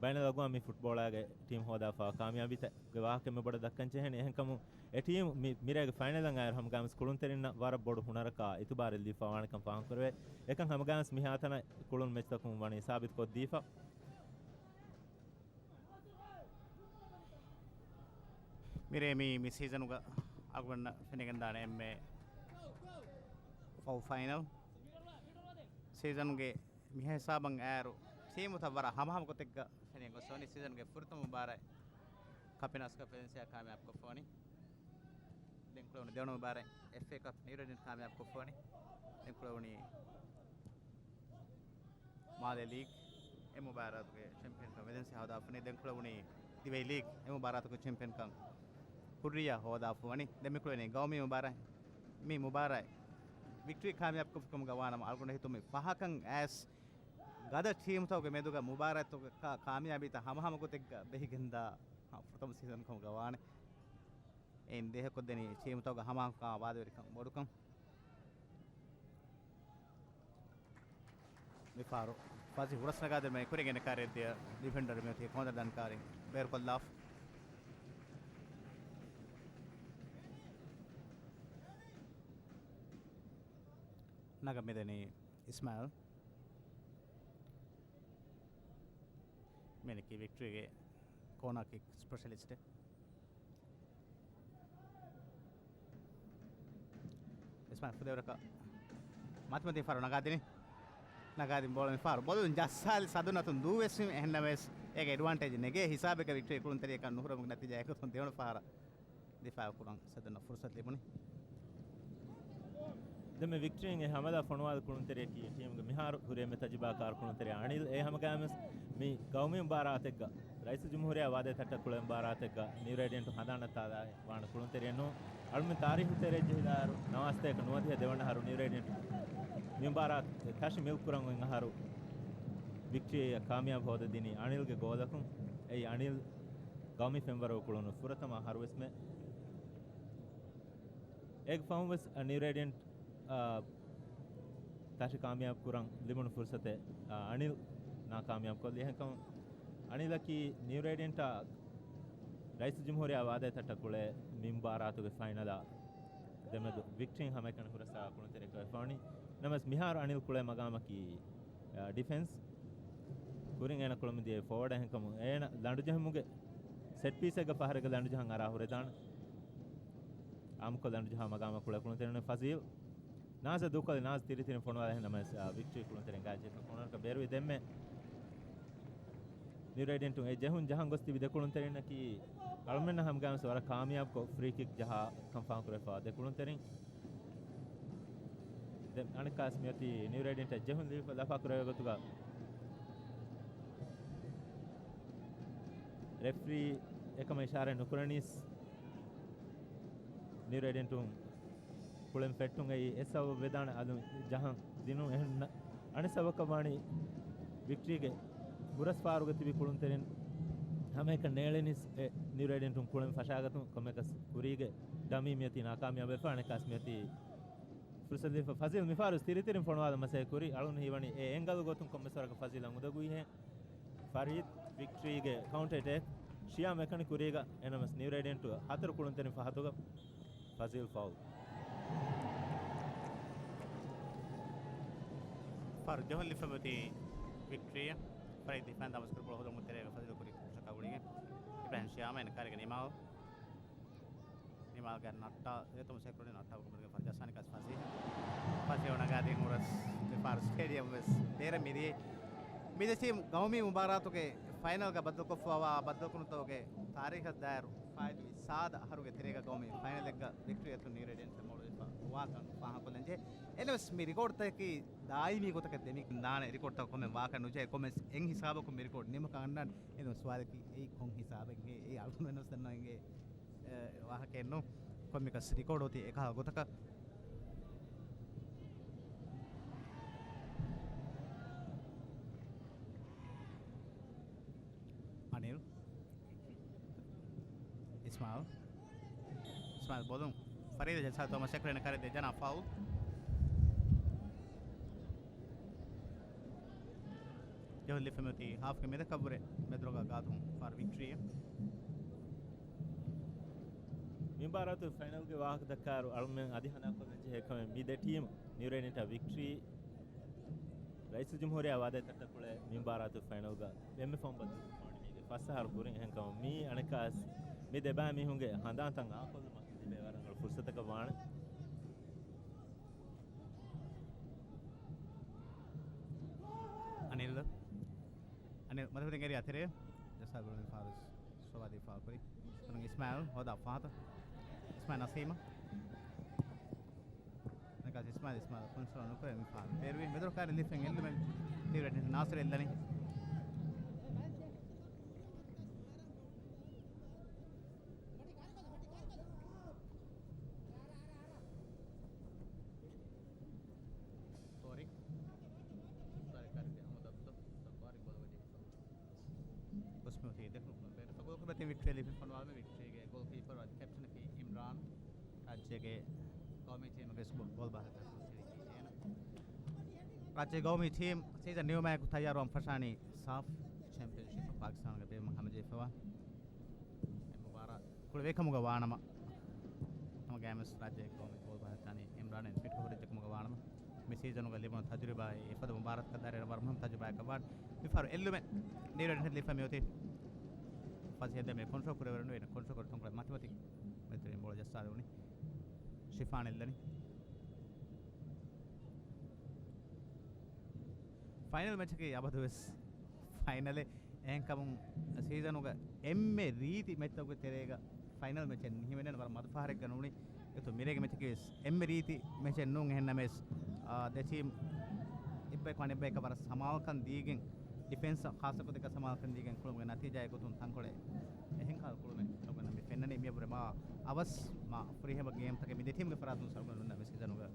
ބައިނަލްއަގުވާމީ ފުޓްބޯޅައިގެ ޓީމް ހޯދާފައިވާ ކާމިޔާބީތަކުގެ ވާހަކަ އެންމެ ބޮޑަށް ދައްކަން ޖެހޭނެ. އެހެންކަމުން އެ ޓީމް މި-، މިރޭގެ ފައިނަލަށް އައިރު ހަމަގައިމުވެސް ކުޅުންތެރިންނަށް ވަރަށް ބޮޑު ހުނަރަކާ އިތުބާރެއް ލިބިފައިވާނެކަން ފާހަގަކުރެވޭ. އެކަން ހަމަގައިމުވެސް މިހާތަނަށް ކުޅުން މެޗްތަކުން ވަނީ ސާބިތުކޮށްދީފަ. މިރޭ މީ މި ސީޒަނުގަ އަޅުގަނޑަށް ފެނިގެންދާނެ އެންމެ ފަހު ފައިނަލް. ސީޒަންގެ މިހާ ހިސާބަށް އައިރު ޓީމުތައް ވަރަށް ހަމަހަމަ ގޮތެއްގަ ފެނިގެން ގޮސް ވަނީ. ސީޒަންގެ ފުރަތަމަ މުބާރާތް ކަޕިން އަސްކަ ވެލެންސިއާ ކާމިޔާބު ކޮށްފަވަނީ. ދެން ކުޅެވުނީ ދެވަނަ މުބާރާތް އެފްއޭ ކަޕް ނިއުރޭޑިއެންޓް ކާމިޔާބު ކޮށްފަވަނީ. ދެން ކުޅެވުނީ މާލޭ ލީގް އެ މުބާރާތުގެ ޗެމްޕިއަންކަން ވެލެންސިއާ ހޯދާފަވަނީ. ދެން ކުޅެވުނީ ދިވެހި ލީގް އެ މުބާރާތުގެ ޗެމްޕިއަންކަން ހުއްރިއްޔާ ހޯދާފަވަނީ. ދެން މި ކުޅެވެނީ ގައުމީ މުބާރާތް. މި މުބާރާތް ވިކްޓްރީ ކާމިޔާބު ކޮށްފިކަމުގަ ވާނަމަ އަޅުގަނޑަށް ހިތުން މި ފަހަކަށް އައިސް ގަދަ ޓީމުތަކުގެ މެދުގަ މުބާރާތްތަކުގަ ކާ-، ކާމިޔާބީތައް ހަމަހަމަ ގޮތެއްގަ ބެހިގެންދާ ފުރަތަމަ ސީޒަން ކަމުގަ ވާނެ. އެއިން ދޭހަކޮށްދެނީ ޓީމުތަކުގެ ހަމަހަމަކަމާ ވާދަވެރިކަން ބޮޑުކަން. މިފަހަރު ފަޒި ހުރަސް ނަގާދެމޭ ކުރިގެން ކާރެއްދިޔަ ޑިފެންޑަރ މިއޮތީ ކޯނަރ ދަންކާރި ބޭރުކޮށްލާފަ. ނަގަ މިދަނީ އިސްމާއިލް. މިނިކީ ވިކްޓްރީގެ ކޯނާ ކިކް ސްޕެޝަލިސްޓެއް. އިސްމާއިލް ފުދޭވަރަކަށް މަތިމަތި ފާރު ނަގާދިނީ. ނަގާދިން ބޯޅަ މި ފާރު ބޮލުން ޖައްސާލި ސަދުން އަތުން ދޫވެސްވީމަ. އެހެންނަމަވެސް އޭގެ އެޑްވާންޓޭޖް ނެގޭ ހިސާބެއްގަ ވިކްޓްރީ ކުޅުންތެރިޔަކަށް ނުހުރުމުގެ ނަތީޖާ އެގޮތުން ދެވަނަ ފަހަރަށް ދިފާއު ކުރަން ސަދުންނަށް ފުރުސަތު ލިބުނީ. ދެންމެ ވިކްޓްރީން އެ ހަމަލާ ފޮނުވާލި ކުޅުންތެރިޔަކީ ޓީމުގެ މިހާރު ހުރި އެންމެ ތަޖުރިބާކާރު ކުޅުންތެރިޔާ އަނިލް. އެ ހަމަގައިމުވެސް މި ގައުމީ މުބާރާތެއްގަ ރައީސުލްޖުމްހޫރިއްޔާ ވާދައި ތައްޓަށް ކުޅޭ މުބާރާތެއްގަ ނިއު ރޭޑިއަންޓު ހަނދާން ނައްތާލާ ވާނެ ކުޅުންތެރިއެއް ނޫން. އަޅުމެން ތާރީހު ތެރޭ ޖެހިލާއިރު ނަވާސްތޭކަ ނުވަދިހަ ދެވަނަ އަހަރު ނިއު ރޭޑިއަންޓު މި މުބާރާތް ތަށި މިލްކުރަން އޮތް އަހަރު ވިކްޓްރީއަށް ކާމިޔާބު ހޯދަދިނީ އަނިލްގެ ގޯލަކުން. އެއީ އަނިލް ގައުމީ ފެންވަރަކަށް ކުޅުނު ފުރަތަމަ އަހަރުވެސްމެ. އޭގެ ފަހުންވެސް ނިއު ރޭޑިއަންޓް، އާ، ތަށި ކާމިޔާބު ކުރަން ލިބުނު ފުރުސަތެއް، އާ، އަނިލް ނާކާމިޔާބު ކޮށްލި. އެހެންކަމުން އަނިލަކީ ނިއު ރޭޑިއަންޓާ ރައީސުލްޖުމްހޫރިއްޔާ ވާދައި ތައްޓަށް ކުޅޭ މި މުބާރާތުގެ ފައިނަލާ ދެމެދު ވިކްޓްރީން ހަމައެކަނި ހުރަސްއަޅާ ކުޅުންތެރިޔަކަށް ވެފަވަނީ. ނަމަވެސް މިހާރު އަނިލް ކުޅޭ މަގާމަކީ، އާ، ޑިފެންސް. ކުރިން އޭނަ ކުޅަމުން ދިޔަ ފޯވަޑް. އެހެންކަމުން އޭނަ ލަނޑުޖެހުމުގެ ސެޓް ޕީސެއްގަ ފަހަރެއްގަ ލަނޑުޖަހަން އަރާ ހުރެދާނެ. އާއްމުކޮށް ލަނޑުޖަހާ މަގާމަށް ކުޅޭ ކުޅުންތެރިން ފަޒީލް. ނާޒަށް ދޫކޮށްލި ނާޒް ތިރިތިރިން ފޮނުވާލި. އެހެންނަމަވެސް، އާ، ވިކްޓްރީ ކުޅުންތެރިން ގާތް ޖެހިފަ ކޯނަރަކަށް ބޭރުވި. ދެންމެ ނިއު ރޭޑިއަންޓުން އެ ޖެހުން ޖަހަން ގޮސް ތިބި ދެ ކުޅުންތެރިންނަކީ އަޅުމެންނަށް ހަމަގައިމުވެސް ވަރަށް ކާމިޔާބުކޮށް ފްރީ ކިކް ޖަހާ ކަން ފާހަގަކުރެވިފައިވާ ދެ ކުޅުންތެރިން. ދެން އަނެއްކާސް މިއޮތީ ނިއު ރޭޑިއަންޓަށް ޖެހުން ލިބިފަ ލަފާކުރެވޭ ގޮތުގަ ރެފްރީ އެކަމަށް އިޝާރާތް ނުކުރަނީސް ނިއު ރޭޑިއަންޓުން ކުޅެން ފެއްޓުން އެއީ އެއް ސަބަބު ވެދާނެ އަލުން ޖަހަން ދިނުން. އެހެން ނަ-، އަނެއް ސަބަބަކަށް ވާނީ ވިކްޓްރީގެ ހުރަސް ފާރުގަ ތިބި ކުޅުންތެރިން ހަމައެކަނި ނޭޅެނީސް އެ ނިއު ރޭޑިއަންޓުން ކުޅެން ފަށާގަތުން. ކޮންމެއަކަސް ކުރީގެ ޑަމީ މިއޮތީ ނާކާމިޔާބުވެފަ. އަނެއްކާސް މިއޮތީ ފުރުސަތު ލިބިފަ ފަޒީލް މިފާރު ތިރިތިރިން ފޮނުވާލަން މަސައްކަތް ކުރި. އަޅުން ހީވަނީ އެ އެންގަލު ގޮތުން ކޮންމެސް ވަރަކަށް ފަޒީލް އަނގުދަގު ހިހެން. ފަރީދް ވިކްޓްރީގެ ކައުންޓަރ އެޓޭކް ޝިޔާމް އެކަނި ކުރީގަ. އެނަމަސް ނިއު ރޭޑިއަންޓުގަ ހަތަރު ކުޅުންތެރިން ފަހަތުގަ ފަޒީލް ފައުލް. ފަރު ޖެހުން ލިބިފަ މިއޮތީ ވިކްޓްރީއަށް. ފަރީދް ދިފާއިން ދަމަސްކުރި ބޯޅަ ހުދުމު ތެރޭގަ ފަޒީލް ކުރި ކުށަކާ ގުޅިގެން. އިބްރާހިމް ޝިޔާމް އެން ކާރިގެ ނިމާލް. ނިމާލްގެ ނައްޓާ އެތަމަ ސެކުރެން ނައްޓާ ވަގުމަގެ ފަރު ޖައްސާނެ ކާސް ފަޒީ. ފަޒީ ނަގާދީ ހުރަސް މި ފާރު ސްޓޭޑިއަމް ވެސް ބޭރަށް މިދިޔަ. މި ދެ ޓީމް ގައުމީ މުބާރާތުގެ ފައިނަލްގަ ބައްދަލުކޮށްފައިވާ ބައްދަލުކުރުންތަކުގެ ތާރީޚަށް ދާއިރު ފާއިތުވި ސާދަ އަހަރުގެ ތެރޭގަ ގައުމީ ފައިނަލެއްގަ ވިކްޓްރީ އަތުން ނިއު ރޭޑިއަންޓް މޮޅުވެފަ ވާކަން ފާހަގަކޮށްލަންޖެހޭ. އެނަމަސް މި ރިކޯޑްތަކަކީ ދާއިމީ ގޮތަކަށް ދެމި ދާނެ ރިކޯޑްތަކަށް ކޮންމެ ވާކަށް ނުޖެހޭ. ކޮންމެސް އެއް ހިސާބަކުން މި ރިކޯޑް ނިމުކަން އަންނާނެ. އެންމެ ސުވާލަކީ އެއީ ކޮން ހިސާބެއް ހޭ؟ އެއީ އަޅުގަނޑުމެން ވެސް ދަންނަވަން އެ، ވާހަކައެއް ނޫން. ކޮންމެއަކަސް ރިކޯޑް އޮތީ އެކަހަލަ ގޮތަކަށް. އަނިލް. އިސްމާއިލް. އިސްމާއިލް ބޮލުން. ފަރީދަށް ޖައްސާ ތޯމަސް އެކްރެން ކަރެއް ދެ ޖަނާ ފައުލް. ޖެހުން ލިބިފަ މިއޮތީ ހާފްގެ މެދަކަށްވުރެ މެދުރޮގާ ގާތުން ފާރު ވިކްޓްރީއަށް. މި މުބާރާތު ފައިނަލްގެ ވާހަކަ ދައްކާއިރު އަޅުމެން އަދި ހަނދާންކޮށްލަން ޖެހޭ ކަމެއް މި ދެ ޓީމު ނިއު ރޭޑިއަންޓާ ވިކްޓްރީ ރައީސުލްޖުމްހޫރިއްޔާ ވާދައި ތައްޓަށް ކުޅޭ މި މުބާރާތު ފައިނަލްގަ އެންމެ ފަހުން ބައްދަލުކޮށްފަވަނީ މީގެ ފަސް އަހަރު ކުރިން. އެހެންކަމުން މީ އަނެއްކާސް މި ދެބައި މީހުންގެ ހަނދާންތައް އާކޮށްލުމަށް ލިބޭ ވަރަށް ރަނގަޅު ފުރުސަތަކަށް ވާނެ. އަނިލް. އަނިލް މަތިފުދިން އެރިއާ ތެރޭ. ޖައްސާ ގުޅުނީ ފާރު ސޮވާދީ ފާރު ކުރި. އިސްމާއިލް ހޯދާ ފަހަތަށް. އިސްމާއިލް ނަސީމަށް. ނަގާސް އިސްމާއިލް، އިސްމާއިލް ކުންސަލަ ނުކުރެވެނީ ފާރު. ބޭރުވި މެދުރަ ކާރި ލިފެން އެއްލުމެއް ތިއުރެޑިން ނާސިރު އެއްލަނީ. ތޯރިކް. ތޯރިކް ކާރި އަހުމަދު އަބްދު. ތޯރިކް ބޯލުގަ ޖެހިފަ. ގޮސްމިއޮތީ ދެކުނު ބޭރު ފަގުލަކު ބެތިން ވިކްޓްރީ ލިބިފަންވާމެ ވިކްޓްރީގެ ގޯލް ކީޕަރު އަދި ކެޕްޓަނަކީ އިމްރާން. ރާއްޖޭގެ ގައުމީ ޓީމުގެ ގޯލް ބަހަކަށް ރާއްޖޭ ގައުމީ ޓީމް ސީޒަން ނިމުމާއެކު ތައްޔާރުވާން ފަށާނީ ސާފް ޗެމްޕިއަންޝިޕް ޕާކިސްތާނުގެ ބޭއްވުމަށް ހަމަޖެހިފަވާ އެ މުބާރާތް ކުޅެވޭ ކަމުގަ ވާނަމަ، ހަމަ ގައިމުވެސް ރާއްޖޭގެ ގައުމީ ގޯލް ބަހައްޓާނީ އިމްރާން އެން ފިޓް ހުރިއްޖެ ކަމުގަ ވާނަމަ، މި ސީޒަނުގަ ލިބުނު ތަޖުރިބާ އެފަދަ މުބާރާތަކަށް ދާއިރު ވަރަށް މުހިންމު ތަޖުރިބާއަކަށް ވާނެ. މިފަހަރު އެއްލުމެއް ނިއުރޭޑިންޓަށް ލިބިފަ މިއޮތީ. ފަޒީލް ދެމެ ކޮންޓްރޯލް ކުރެވި ނުވޭ، ކޮންޓްރޯލް ކުރި ތަންކޮޅެއް މަތިމަތި މެދުތެރެއިން ބޯޅަ ޖައްސާލެވުނީ. ޝިފާން އެއްލަނީ. ފައިނަލް މެޗަކީ އަބަދުވެސް ފައިނަލެއް. އެހެންކަމުން ސީޒަނުގަ އެންމެ ރީތި މެޗްތަކުގެ ތެރޭގަ ފައިނަލް މެޗެއް ނިހިމެނެން ވަރަށް މަދު ފަހަރެއްގަ ނޫނީ. އެތު މިރޭގެ މެޗަކީ ވެސް އެންމެ ރީތި މެޗެއް ނޫން. އެހެންނަމަވެސް، އާ، ދެ ޓީމް އެއްބަޔަކު އަނެއްބަޔަކަށް ވަރަށް ސަމާލުކަން ދީގެން، ޑިފެންސަށް ޚާއްޞަކޮށް ދެކަށް ސަމާލުކަން ދީގެން ކުޅުމުގެ ނަތީޖާއެއް ގޮތުން ތަންކޮޅެއް އެހެން ކަހަލަ ކުޅުމެއް އަޅުގަނޑަށް މި ފެންނަނީ. މިއަށްވުރެ މާ އަވަސް މާ ފުރިހަމަ ގޭމްތަކެއް މި ދެ ޓީމްގެ ފަރާތުން ސަރުގަނޑުން މި ސީޒަނުގަ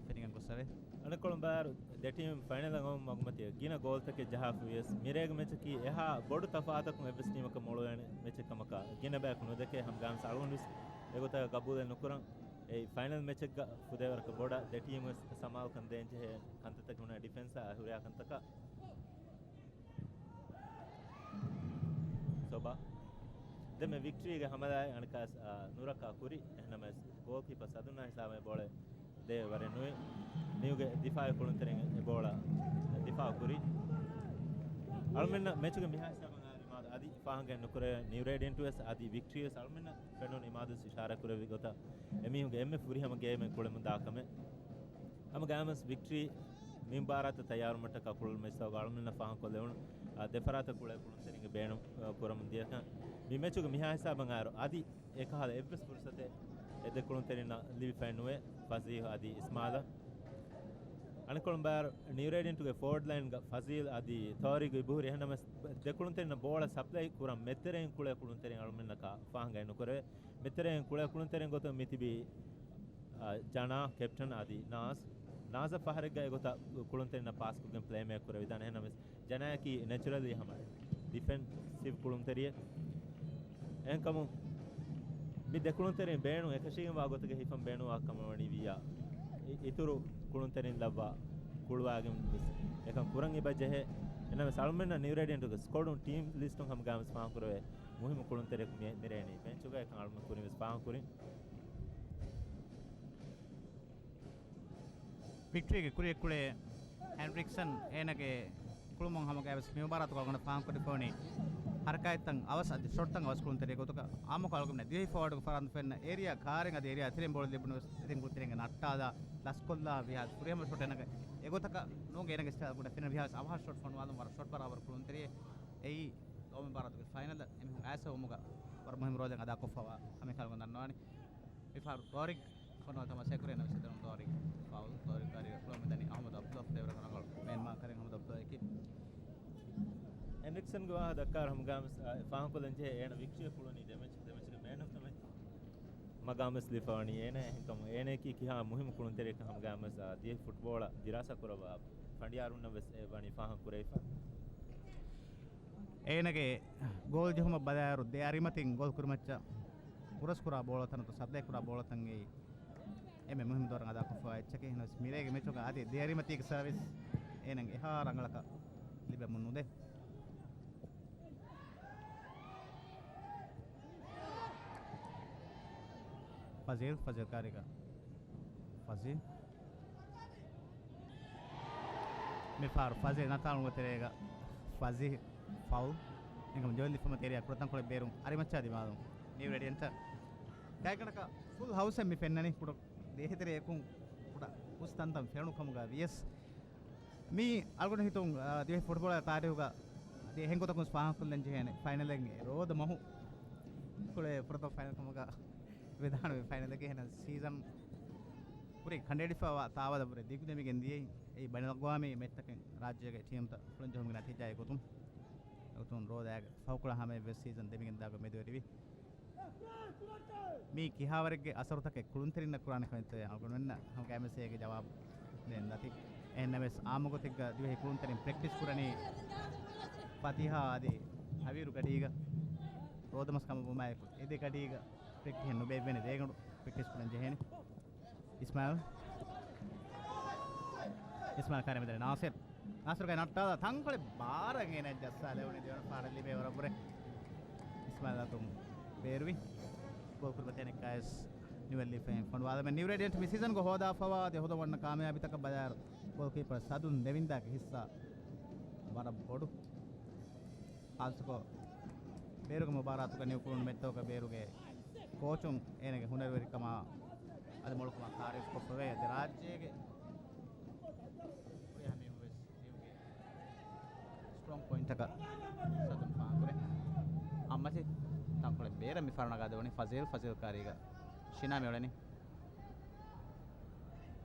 ފެނިގެން ގޮއްސަވޭ. އަނެއްކޮޅުން ބާރު ދެ ޓީމް ފައިނަލަށް އޮން މަގުމަތީ ގިނަ ގޯލްތަކެއް ޖަހާފަ ވިޔަސް، މިރޭގެ މެޗަކީ އެހާ ބޮޑު ތަފާތަކުން އެއްވެސް ޓީމަކަށް މޮޅުވޭނެ މެޗެއް ކަމަކަށް ގިނަ ބަޔަކު ނުދެކޭ. ހަމަ ގާމްސް އަޅުގަނޑު ވެސް އެގޮތަށް ގަބޫލެއް ނުކުރަން. އެއީ ފައިނަލް މެޗެއްގަ ފުދޭވަރަކަށް ބޮޑަށް ދެ ޓީމް ވެސް ސަމާލުކަން ދޭންޖެހޭ ކަންތައްތަކެއް ހުންނަ ޑިފެންސާ ހުރިހާ ކަންތަކަށް. ސޮބާ. ދެން މި ވިކްޓްރީގެ ހަމަލާއެއް އަނެއްކާސް، އާ، ނުރައްކާ ކުރި. އެހެންނަމަވެސް ގޯލްކީޕަ ސަދުންނާ ހިސާބަށް ބޯޅަ ދޭ ވަރެއް ނުވި. ނިއުގެ ދިފާއި ކުޅުންތެރިން އެ ބޯޅަ ދިފާއު ކުރި. އަޅުމެންނަށް މެޗުގެ މިހާ ހިސާބަށް އާ އިމާދު އަދި ފާހަގައެއް ނުކުރެވޭ. ނިއު ރޭޑިއަންޓު ވެސް އަދި ވިކްޓްރީ ވެސް އަޅުމެންނަށް ފެނުނު އިމާދު ވެސް އިޝާރާ ކުރެއްވި ގޮތަށް އެމީހުންގެ އެންމެ ފުރިހަމަ ގޭމެއް ކުޅެމުން ދާ ކަމެއް. ހަމަ ގާމްސް ވިކްޓްރީ މި މުބާރާތަށް ތައްޔާރުވުމަށްޓަކާ ކުޅުނު މެޗްތަކުގަ އަޅުމެންނަށް ފާހަގަކޮށްލެވުނު، އާ، ދެފަރާތަށް ކުޅޭ ކުޅުންތެރިންގެ ބޭނުން، އާ، ކުރަމުން ދިޔަކަން. މި މެޗުގެ މިހާ ހިސާބަށް އައިރު އަދި އެކަހަލަ އެއްވެސް ފުރުސަތެއް އެ ދެ ކުޅުންތެރިންނަށް ލިބިފައެއް ނުވޭ. ފަޒީހް އަދި އިސްމާލަށް. އަނެއްކޮޅުން ބާރު ނިއު ރޭޑިއަންޓުގެ ފޯވަޑް ލައިންގަ ފަޒީލް އަދި ތޯރިގް އިބުހުރި. އެހެންނަމަވެސް ދެ ކުޅުންތެރިންނަށް ބޯޅަ ސަޕްލައި ކުރަން މެދުތެރެއިން ކުޅޭ ކުޅުންތެރިން އަޅުމެންނަކާ ފާހަގައެއް ނުކުރެވޭ. މެދުތެރެއިން ކުޅޭ ކުޅުންތެރިން ގޮތުން މިތިބީ، އާ، ޖަނާ، ކެޕްޓަން އަދި ނާޒް. ނާޒަށް ފަހަރެއްގަ އެގޮތަށް ކުޅުންތެރިންނަށް ޕާސްކޮށްގެން ޕްލޭމޭކް ކުރެވިދާނެ. އެހެންނަމަވެސް ޖަނާއަކީ ނެޗުރަލީ ހަމަ ޑިފެންސިވް ކުޅުންތެރިއެއް. އެހެންކަމުން މި ދެ ކުޅުންތެރިން ބޭނުން އެކަށީގެންވާ ގޮތުގެ ހިފަން ބޭނުންވާ ކަމަށް ވަނީ ވިއްޔާ، އި-، އިތުރު ކުޅުންތެރިން ލައްވާ ކުޅުވާގެން ވެސް އެކަން ކުރަން އެބަ ޖެހޭ. އެނަމެސް އަޅުމެންނަށް ނިއު ރޭޑިއަންޓުގެ ސްކޮޑުން ޓީމް ލިސްޓުން ހަމަ ގާމްސް ފާހަގަކުރެވޭ މުހިއްމު ކުޅުންތެރިޔަކު މި-، މިރޭނީ ބެންޗުގަ އެކަން އަޅުމެން ކުރިން ވެސް ފާހަގަކުރިން. ވިކްޓްރީގެ ކުރިއަށް ކުޅޭ ހެންރިކްސަން އޭނަގެ ކުޅުމުން ހަމަ ގާމްސް މި މުބާރާތުގަ އަޅުގަނޑަށް ފާހަގަކޮށްފަ ވަނީ ހަރަކާތްތައް އަވަސް އަދި ޝޮޓްތައް އަވަސް ކުޅުންތެރި ގޮތުގަ އާއްމުކޮށް އަޅުގަނޑު ދިވެހި ފޯވާޑުގެ ފަރާތުން ފެންނަ އޭރިއާ ކާރިން އަދި އޭރިއާ އަތެރިން ބޯޅަ ލިބުނު ވެސް އެތިން ކުޅުންތެރިންގެ ނައްޓާލާ ލަސްކޮށްލާ ވިހާ ފުރިހަމަ ޝޮޓް އޭނަގެ އެގޮތަކަށް ނޫން އޭނަގެ ސްޓައިލް ގުޑަ ފެންނަ ވިހާ އަވަހަށް ޝޮޓް ފޮނުވާލުން ވަރަށް ޝޮޓް ބަރާބަރު ކުޅުންތެރިއެއް. އެއީ ލޯ މުބާރާތުގެ ފައިނަލަށް އެމީހުން އައިސް އޮވުމުގަ ވަރަށް މުހިއްމު ރޯލެއް އަދާކޮށްފަވާ ކަމެއް ކަމުގަ ދަންނަވާނެ. މިފަހަރު ތޯރިގް ފޮނުވާ ތަމާސާ ކުރި އެން އެސް ދަނު ތޯރިގް ފައުލް. ތޯރިގް ކާރި ކުޅަމުން ދަނީ އަހްމަދު އަބްދުﷲ ފުދޭވަރަކަށް ރަނގަޅު މޭން މާކަރިން އަހްމަދު އަބްދުﷲ އެކި. އެންރިކްސަންގެ ވާހަކަ ދައްކާއިރު ހަމަ ގާމްސް ފާހަގަކޮށްލަން ޖެހޭ އޭނަ ވިކްޓްރީ ކުޅުނީ ދެ މެޗް، ދެ މެޗުގެ މޭން އޮފް ދަ މެޗް. މަގާމް ވެސް ލިބިފަ ވަނީ އޭނަ. އެހެންކަމުން އޭނައަކީ ކިހާ މުހިއްމު ކުޅުންތެރިއެއްކަން ހަމަ ގާމް ވެސް، އާ، ދިވެހި ފުޓްބޯޅަ ދިރާސާ ކުރައްވާ ފަނޑިޔާރުންނަށް ވެސް އެ ވަނީ ފާހަގަ ކުރެވިފަ. އޭނަގެ ގޯލް ޖެހުމަށް ބަލާއިރު ދެ އަރިމަތިން ގޯލް ކުރިމައްޗަށް ބުރަސްކުރާ ބޯޅަތަން ނުވަތަ ސަޕްލައި ކުރާ ބޯޅަތަން އެއީ އެންމެ މުހިއްމު ދައުރަށް އަދާކޮށްފަވާ އެއްޗަކީ. އެހެނަސް މިރޭގެ މެޗުގަ އަދި ދެ އަރިމަތީގެ ސަރވިސް އޭނަގެ އެހާ ރަނގަޅަކަށް ލިބެމުން ނުދޭ. ފަޒީލް، ފަޒީލް ކާރީގަ. ފަޒީލް. މިފަހަރު ފަޒީލް ނައްޓާލުމުގެ ތެރޭގަ ފަޒީލް ފައުލް. އެނގަމު ޖޯލި ފަމަ ތެރެއަށް ކުޑަތަންކޮޅެއް ބޭރުން އަރިމައްޗާ ދިމާލުން. ނިއު ރޭޑިއަންޓަށް ގާތްގަނޑަކަށް ފުލް ހައުސެއް މި ފެންނަނީ. ކުޑަ ދޭހަތެރެ އެކުން ކުޑަ ހުސް ތަންތަން ފެނުނު ކަމުގަ ވިޔަސް މީ އަޅުގަނޑު ހިތުން، އާ، ދިވެހި ފުޓްބޯޅަ ތާރީހުގަ ދި އެހެން ގޮތަކުން ފާހަގަކޮށްލަން ޖެހޭނެ ފައިނަލެއް ރޯދަ މަހު ކުޅޭ ފުރަތަމަ ފައިނަލް ކަމުގަ ވެދާނެ ފައިނަލެއްގެ ހެނަ ސީޒަން ކުރި ކަނޑައެޅިފައިވާ ތާވަލަށް ވުރެ ދިގުދެމިގެން ދިޔައީ. އެއީ ބައިނަލްއަގްވާމީ މެޗްތަކެއް ރާއްޖޭގެ ޓީމްތައް ކުޅެން ޖެހުމުގެ ނަތީޖާއެއް ގޮތުން. އެގޮތުން ރޯދައިގެ ފަހުކޮޅަށް ހަމަޔަށްވެސް ސީޒަން ދެމިގެންދާގޮތް މެދުވެރިވި. މީ ކިހާވަރެއްގެ އަސަރުތަކެއް ކުޅުންތެރިންނަށް ކުރާނެ ކަމެއްތޯ އަޅުގަނޑުމެންނަށް ހަމަ ގާމްސް އޭގެ ޖަވާބު ދޭން ދަތި. އެހެންނަމަވެސް އާއްމުގޮތެއްގަ ދިވެހި ކުޅުންތެރިން ޕްރެކްޓިސް ކުރަނީ ފަތިހާ އަދި ހަވީރު ގަޑީގަ. ރޯދަމަސް ކަމަށް ވުމާއެކު އެ ދެ ގަޑީގަ ޕްރެކްޓިހެއް ނުބޭއްވޭނެ ދޭގަނޑު ޕްރެކްޓިސް ކުރަން ޖެހޭނެ. އިސްމާއިލް. އިސްމާއިލް ކާރި މެދަށް ނާސިރް. ނާސިރުގެ ނައްޓާލާ ތަންކޮޅެއް ބާރަށް އޭނަ ޖައްސާލެވުނީ ދެވަނަ ފަހަރަށް ލިބޭ ވަރަށް ބުރެ. އިސްމާއިލް އަތުން ބޭރުވި. ގޯލް ކުރިމަތި އަނެއްކާވެސް ނިވެލިފައި ފޮނުވާލަމެ. ނިއު ރޭޑިއަންޓް މި ސީޒަންގަ ހޯދާފަވާ އަދި ހޯދަވަންނަ ކާމިޔާބީތަކަށް ބަލާއިރު، ގޯލްކީޕަރ ސަދުން ދެވިންދާގެ ހިއްސާ ވަރަށް ބޮޑު. ޚާއްޞަކޮށް ބޭރުގެ މުބާރާތުގަ ނިއު ކުޅުނު މެޗްތަކުގަ ބޭރުގެ ކޯޗުން އޭނަގެ ހުނަރުވެރިކަމާ އަދި މޮޅުކަމާ ތާރީފް ކޮށްފަވޭ. އަދި ރާއްޖޭގެ ހުރިހާ މީހުން ވެސް ނިއުގެ ސްޓްރޮންގް ޕޮއިންޓަކަށް ސަދުން ފާހަގަކުރޭ. އައްމަސި ތަންކޮޅެއް ބޭރަށް މި ފަރުނަގާ ދެވުނީ ފަޒީލް، ފަޒީލް ކާރީގަ ޝިނާ މިއުޅެނީ.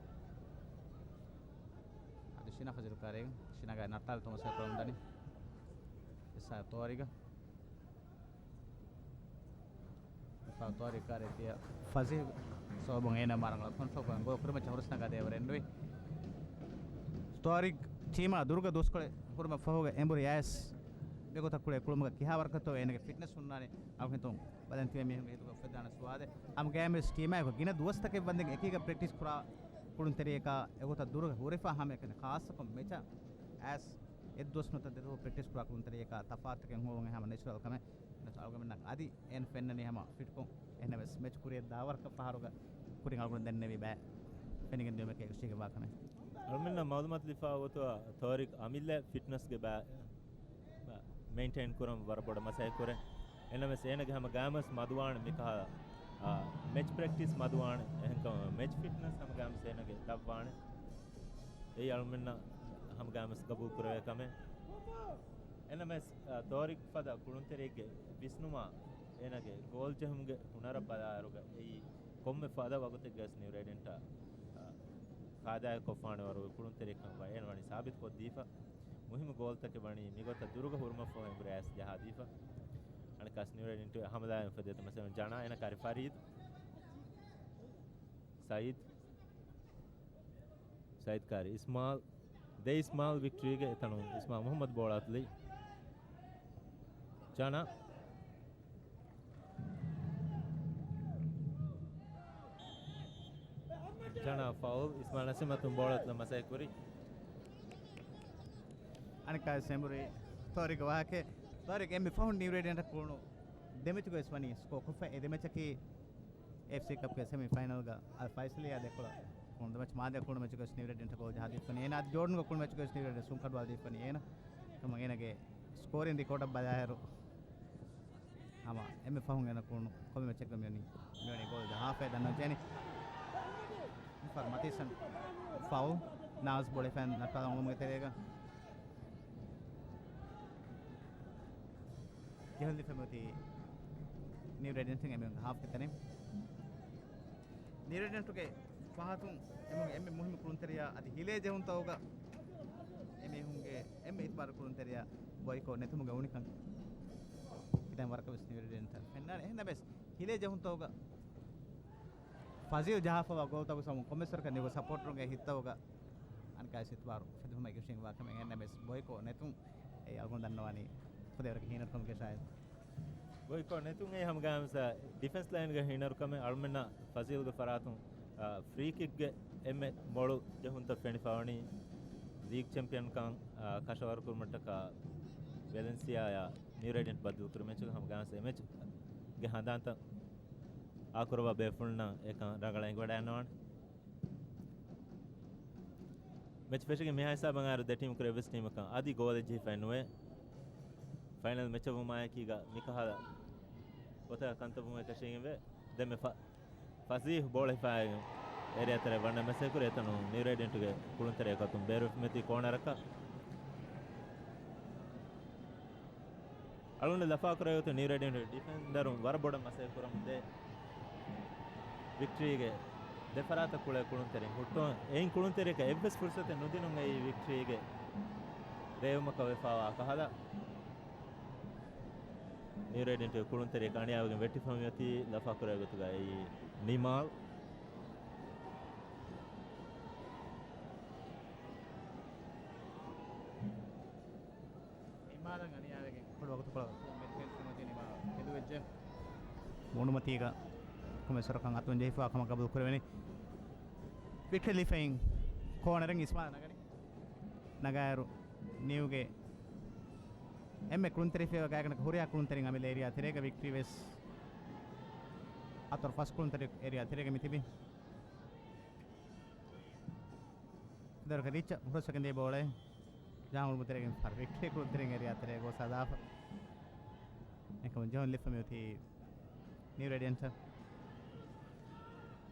އަދި ޝިނާ ފަޒީލް ކާރީގަ ޝިނާގައި ނައްޓާލި ތޮމަސް ކުޅަން ދަނީ އިސާ ތޯރިގަ. ތޯރި ކާރީ ތިޔަ ފަޒީލް ސޯބުން އޭނަ މާރަނގަޅަށް ކޮންޓްރޯލް ކޮށް ގޯލް ކުރިމައްޗަށް ހުރަސް ނަގާ ދޭވަރެއް ނުވި. ތޯރިގް ޓީމާ ދުރުގަ ދުވަސްކޮޅެއް ހުރުމަށް ފަހުގަ އެނބުރި ޔާސް މިގޮތަށް ކުޅޭ ކުޅުމުގަ ކިހާ ވަރަކަށްތޯ އޭނަގެ ފިޓްނަސް ހުންނާނެ އަޅުގަނޑު ހިތުން ބަލަން ތިބޭ މީހުންގެ ހިތުގަ އުފެދާނެ ސުވާލެއް. ހަމަ ގޭމް ވެސް ޓީމާއެކު ގިނަ ދުވަސްތަކެއް ވަންދެން އެކީގަ ޕްރެކްޓިސް ކުރާ ކުޅުންތެރިޔަކާ އެގޮތަށް ދުރުގަ ހުރެފާ ހަމައެކަނި ޚާއްޞަކޮށް މެޗަށް އައިސް އެއްދުވަސް ނުވަތަ ދެދުވަހު ޕްރެކްޓިސް ކުރާ ކުޅުންތެރިޔަކާ ތަފާތުތަކެއް ހުޅުވުން ހަމަ ނެޗުރަލް ކަމެއް. އަޅުގަނޑުމެންނަށް އަދި އެން ފެންނަނީ ހަމަ ފިޓްކޮށް. އެހެންނަމަވެސް މެޗް ކުރިއަށް ދާވަރަކަށް ފަހަރުގަ ކުރިން އަޅުގަނޑު ދެންނެވި ބައެއް ފެނިގެން ދިޔުމެކޭ އެކަށީގެންވާ ކަމެއް. އަޅުމެންނަށް މައުލޫމާތު ލިބިފާ ގޮތުގަ ތޯރިގް އަމިއްލަ ފިޓްނަސްގެ ބައި މެއިންޓެއިން ކުރަން ވަރަށް ބޮޑަށް މަސައްކަތް ކުރޭ. އެންނަމަވެސް އޭނަގެ ހަމަ ގާމަސް މަދުވާނެ މިކަހަލަ، އާ، މެޗް ޕްރެކްޓިސް މަދުވާނެ. އެހެންކަމުން މެޗް ފިޓްނަސް ހަމަ ގާމަސް އޭނަގެ ދަށްވާނެ. އެއީ އަޅުމެންނަށް ހަމަ ގާމަސް ގަބޫލު ކުރެވޭ ކަމެއް. އެންނަމަވެސް، އާ، ތޯރިގް ފަދަ ކުޅުންތެރިއެއްގެ ވިސްނުމާ އޭނަގެ ގޯލް ޖެހުމުގެ ހުނަރަށް ބަލާއިރުގަ އެއީ ކޮންމެ ފަދަ ވަގުތެއްގަސް ނިއު ރޭޑިއަންޓަށް، އާ، ފާއިދާއެއް ކޮށްފާނެ ވަރުގެ ކުޅުންތެރިއެއްކަން ވައި އޭނަ ވަނީ ސާބިތު ކޮށްދީފަ. މުހިއްމު ގޯލްތަކެއް ވަނީ މިގޮތަށް ދުރުގަ ހުރުމަށްފަހު އެނބުރި ޔާސް ޖަހާދީފަ. އަނެއްކާވެސް ނިއު ރޭޑިއަންޓުގެ ހަމަލާއިން އުފެދޭތޯ މަސައްކަތް ޖަނާ އޭނަ ކާރި ފަރީދު. ސައީދު. ސައީދު ކާރި އިސްމާލް. ދެ އިސްމާލް ވިކްޓްރީގެ އެތަނުން އިސްމާލް މުހައްމަދު ބޯޅަ އަތުލީ. ޖަނާ. ޖަނާ ފައުލް. އިސްމާލް ނަސީމް އަތުން ބޯޅަ އަތުލަން މަސައްކަތް ކުރި. އަނެއްކާވެސް އެނބުރި ތޯރިގް ވާހަކަ. ތޯރިގް އެންމެ ފަހުން ނިއު ރޭޑިއަންޓަށް ކުޅުނު ދެމެޗުގައި ވެސް ވަނީ ސްކޯ ކޮށްފަ. އެ ދެމެޗަކީ އެފްސީ ކަޕްގެ ސެމި ފައިނަލްގަ އަލް ފައިސަލީ އާދޭ ކުޅަ ކުޅުނު ދެމެޗު މާދަ ކުޅު މެޗުގަސް ނިއު ރޭޑިއަންޓަށް ގޯލް ޖަހާދީފަނީ އޭނަ. އަދި ޖޯޑަންގ ކުޅު މެޗުގަސް ނިއު ރޭޑިއަންޓް ސުން ކަޑުވާލީފަނީ އޭނަ. ކަމަށް އޭނަގެ ސްކޯރިން ރިކޯޑަށް ބަލާއިރު ހަމަ އެންމެ ފަހުން އޭނަ ކުޅުނު ކޮންމެ މެޗެއްގަ މިވަނީ، މިވަނީ ގޯލް ޖަހާފައި ދަންނަވަން ޖެހެނީ. މިފަހަރު މަތީސަން ފައުލް. ނާޒް ބޯޅަ ހިފައި ނައްޓާލަން އޮންނަމުގެ ތެރޭގަ ޖެހުން ލިފެމެތި ނިއު ރޭޑިއަންޓް އެމެ ހާފްގެ ތަނެއް. ނިއު ރޭޑިއަންޓުގެ ފަހަތުން އެމެ، އެމެ މުހިއްމު ކުޅުންތެރިޔާ އަދި ހިލޭ ޖެހުންތަކުގަ އެމީހުންގެ އެންމެ އިތުބާރު ކުޅުންތެރިޔާ ބޮއިކޯ ނެތުމުގެ އުނިކަން ކިތަން ވަރަކަށް ވެސް ނިއު ރޭޑިއަންޓަށް ފެންނާނެ. އެހެންނަމަވެސް ހިލޭ ޖެހުންތަކުގަ ފަޒީލް ޖަހާފަވާ ގޯލްތަކު ސަމުން ކޮމެސްވަރަކަށް ނިއު ސަޕޯޓަރުންގެ ހިތްތަކުގަ އަނެއްކާވެސް އިތުބާރު އުފެދުމަކީ ކުށެއް ވާ ކަމެއް. އެހެންނަމަވެސް ބޮއިކޯ ނެތުން އެއީ އަޅުގަނޑު ދަންނަވަނީ ޚުދޭވަރުގެ ހީނަރުކަމުގެ ޝާއިދު. ބޮއިކޯ ނެތުން އެއީ ހަމަ ގާމިސް ޑިފެންސް ލައިންގެ ހީނަރުކަމެއް. އަޅުމެންނަށް ފަޒީލްގެ ފަރާތުން، އާ، ފްރީ ކިކްގެ އެންމެ މޮޅު ޖެހުންތައް ފެނިފަވަނީ ލީގް ޗެމްޕިއަންކަން، އާ، ކަށަވަރުކުރުމަށްޓަކާ ވެލެންސިއާއާ ނިއު ރޭޑިއަންޓް ބައްދަލުކުރި މެޗުގަ. ހަމަ ގާމިސް އެ މެޗުގެ ހަނދާންތައް އާކުރައްވާ ބޭފުޅުންނަށް އެކަން ރަނގަޅަށް އެނގިވަޑައިގަންނަވާނެ. މެޗް ފެށިގެން މިހާ ހިސާބަށް އައިރު ދެ ޓީމު ކުރެ އެއްވެސް ޓީމަކަށް އަދި ގޯލެއް ޖެހިފައެއް ނުވޭ. ފައިނަލް މެޗަށް ވުމާއެކީގަ މިކަހަލަ ގޮތަކަށް ކަންތައް ވުމުގެ ކަށީގެންވޭ. ދެންމެ ފަ-، ފަސީހު ބޯޅަ ހިފާގެން އޭރިއާ ތެރެއަށް ވަންނަން މަސައްކަތް ކުރި. އެތަނުން ނިއު ރޭޑިއަންޓުގެ ކުޅުންތެރިޔަކު އަތުން ބޭރުވެފަ މިއޮތީ ކޯނަރަކަށް. އަޅުގަނޑު ލަފާކުރެވޭ ގޮތުން ނިއު ރޭޑިއަންޓުގެ ޑިފެންޑަރުން ވަރަށް ބޮޑަށް މަސައްކަތް ކުރަމުންދޭ. ވިކްޓްރީގެ ދެފަރާތަށް ކުޅޭ ކުޅުންތެރިން ހުއްޓުން އެއިން ކުޅުންތެރިޔަކަށް އެއްވެސް ފުރުސަތެއް ނުދިނުން އެއީ ވިކްޓްރީގެ ރޭވުމަކަށް ވެފަވާ ކަހަލަ. ނިއު ރޭޑިއަންޓުގެ ކުޅުންތެރިޔަކަށް އަނިޔާވެގެން ވެއްޓިފަ މިއޮތީ ލަފާކުރެވޭ ގޮތުގަ އެއީ ނިމާލް. އިމާލަށް އަނިޔާވެގެން ކުޑަ ވަގުތުކޮޅަށް މެދުކެން ކުމެތި ނިމާލް ހެދުވެއްޖެ. މޫނުމަތީގަ ކުމެސްވަރަކަށް އަތުން ޖެހިފަ ކަމަށް ގަބޫލު ކުރެވެނީ. ވިކްޓަރ ލިފައިން ކޯނަރެއް އިސްމާލް ނަގަނީ. ނަގާއިރު ނިއުގެ އެންމެ ކުޅުންތެރި ފިޔަވަ ގާތްގަނޑަކަށް ހުރިހާ ކުޅުންތެރިން އަމިއްލަ އޭރިއާ ތެރޭގަ ވިކްޓްރީ ވެސް އަތޮރު ފަސް ކުޅުންތެރި އޭރިއާ ތެރޭގަ މި ތިބީ. ދޮރުގެ ރީއްޗަށް ހުރަސްވެގެން ދިޔަ ބޯޅައެއް ޖަހާ ހުޅުމު ތެރޭގެ ފަރު ވިކްޓްރީ ކުޅުންތެރިން އޭރިއާ ތެރޭ ގޯސް ހަދާފަ. އެކަމުން ޖެހުން ލިފަ މި އޮތީ ނިއު ރޭޑިއަންޓަށް.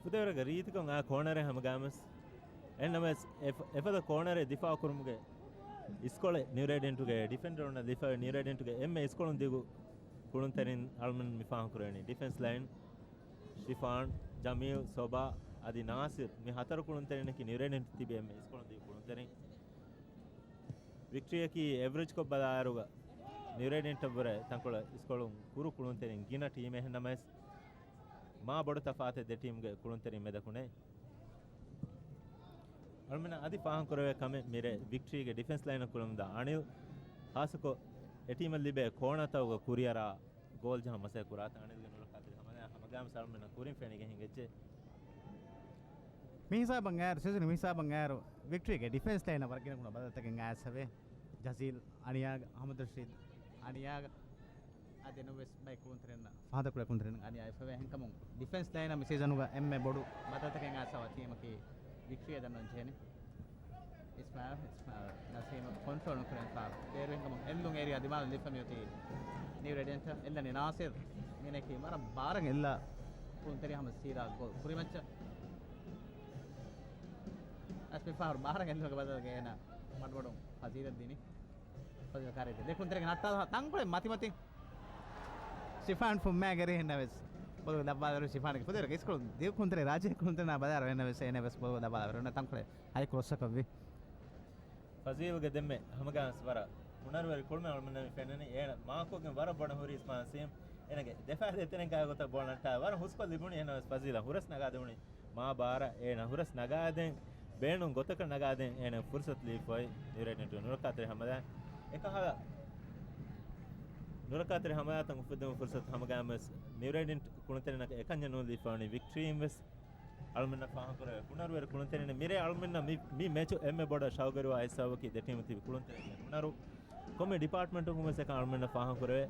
ފުދޭވަރުގެ ރީތިކޮށް އާ ކޯނަރެއް ހަމަގާމަސް. އެންނަމަސް އެފަ-، އެފަދަ ކޯނަރެއް ދިފާއު ކުރުމުގެ އިސްކޮޅެއް ނިއު ރޭޑިއަންޓުގެ ޑިފެންޑަރުންނަށް ލިފަ ނިއު ރޭޑިއަންޓުގެ އެންމެ އިސްކޮޅުން ދިގު ކުޅުންތެރިން އަޅުމެން މި ފާހަގަކުރެވެނީ. ޑިފެންސް ލައިން ޝިފާން، ޖަމީލް، ސޮބާ އަދި ނާސިރް މި ހަތަރު ކުޅުންތެރިންނަކީ ނިއު ރޭޑިއަންޓު ތިބި އެންމެ އިސްކޮޅުން ދިގު ކުޅުންތެރިން. ވިކްޓްރީއަކީ އެވްރެޖްކޮށް ބަލާއިރުގަ ނިއު ރޭޑިއަންޓަށްވުރެ ތަންކޮޅެއް އިސްކޮޅުން ކުރު ކުޅުންތެރިން ގިނަ ޓީމެއް ހެންނަމަސް މާ ބޮޑު ތަފާތެއް ދެ ޓީމްގެ ކުޅުންތެރިން މެދަކުނޭ. އަޅުމެންނަށް އަދި ފާހަގަކުރެވޭ ކަމެއް މިރޭ ވިކްޓްރީގެ ޑިފެންސް ލައިނަށް ކުޅެމުންދާ އަނިލް، ހާއްސަކޮށް އެޓީމަށް ލިބޭ ކޯނާތަކުގަ ކުރިއަރާ ގޯލް ޖަހަން މަސައްކަތް ކުރާތަން އަނިލްގެ ނުރައްކާތެރި ހަމަލާ ހަމަގާމިސް އަޅުމެންނަށް ކުރިން ފެނިގެން ހިނގައްޖެ. މި ހިސާބަށް އައިރު، ސިޒަން މި ހިސާބަށް އައިރު، ވިކްޓްރީގެ ޑިފެންސް ލައިނަށް ވަރަށް ގިނަ ގުނަ ބަދަލުތަކެއް އައިސްފަވޭ. ޖަޒީލް އަނިޔާގަ، އަހްމަދު ރަޝީދް އަނިޔާގަ، އަދި ނުވެސް ބައި ކުޅުންތެރިންނަށް ފަހަތަށް ކުޅޭ ކުޅުންތެރިން އަނިޔާ އެފަވޭ. އެހެންކަމުން ޑިފެންސް ލައިނަށް މި ސީޒަނުގަ އެންމެ ބޮޑު ބަދަލުތަކެއް އައިސްފަވާ ޓީމަކީ ވިކްޓްރީ ދަންނަވަން ޖެހެނީ. އިސްމާއިލް، އިސްމާއިލް ނަސީމަށް ކޮންޓްރޯލް ނުކުރެވެން ފާ. ބޭރުވެންކަމުން އެއްލުން އޭރިއާ ދިމާލަށް ލިފަ މިއޮތީ ނިއު ރޭޑިއަންޓަށް. އެއްލަނީ ނާސިރް. މީނަކީ ވަރަށް ބާރަށް އެއްލާ ކުޅުންތެރި ހަމަ ސީދާ ގޯލް ކުރިމައްޗަށް. އަސް މި ފަހަރު ބާރަށް އެއްލުމުގެ ބަދަލުގަ އޭނަ މަޑުމަޑުން ފަޒީލަށް ދިނީ. ފަޒީލް ކާރީ ދެ ކުޅުންތެރިގެ ނައްޓާލާ ތަންކޮޅެއް މަތިމަތިން. ޝިފާން ފުއްމާ ގެރި ހެންނަވެސް ބޮލުގަ ދައްވާލެވުނު ޝިފާންގެ ފުދޭވަރުގެ އިސްކޮޅު ދިގު ކުންތެރި ރާއްޖޭ ކުންތެރިނާ ބަލާއިރު އެންނަވެސް އޭނަވެސް ބޮލުގަ ދައްވާލެވުނު ތަންކޮޅެއް ހައި ކްރޮސްއަކަށްވި. ފަޒީލްގެ ދެންމެ ހަމަގާންސް ވަރަށް ހުނަރުވެރި ކުޅުމެއް އަޅުމެންނަށް މި ފެންނަނީ. އޭނަ މާކުގެ ވަރަށް ބޮޑަށް ހުރި އިސްމާ ނަސީމް. އޭނަގެ ދެފާ ދެތެރެން ކާ ގޮތަށް ބޯޅަ ނައްޓާ ވަރަށް ހުސްކޮށް ލިބުނީ. އޭނަވެސް ފަޒީލަށް ހުރަސް ނަގާދެވުނީ. މާ ބާރަށް އޭނަ ހުރަސް ނަގާދޭން ބޭނުން ގޮތަކަށް ނަގާދޭން އޭނަ ފުރުސަތު ލީފައި ނިއު ރޭޑިއަންޓު ނުރައްކާތެރި ހަމަލާ އެކަހަލަ ނުރައްކާތެރި ހަމަލާތައް އުފެއްދުމުގެ ފުރުސަތު ހަމަގާމެސް ނިއު ރޭޑިއަންޓް ކުޅުންތެރިންނަކަށް އެކަންޏެއް ނޫން ލީފަވަނީ ވިކްޓްރީން ވެސް އަޅުމެންނަށް ފާހަގަކުރެވޭ ކުނަރުވެރި ކުޅުންތެރިން މިރޭ އަޅުމެންނަށް މި، މި މެޗު އެންމެ ބޮޑަށް ޝައުގުވެރިވާ ހިސާބަކީ ދެ ޓީމު ތިބި ކުޅުންތެރިންގެ ކުނަރު ކޮންމެ ޑިޕާޓްމަންޓުން ވެސް އެކަން އަޅުމެންނަށް ފާހަގަކުރެވޭ.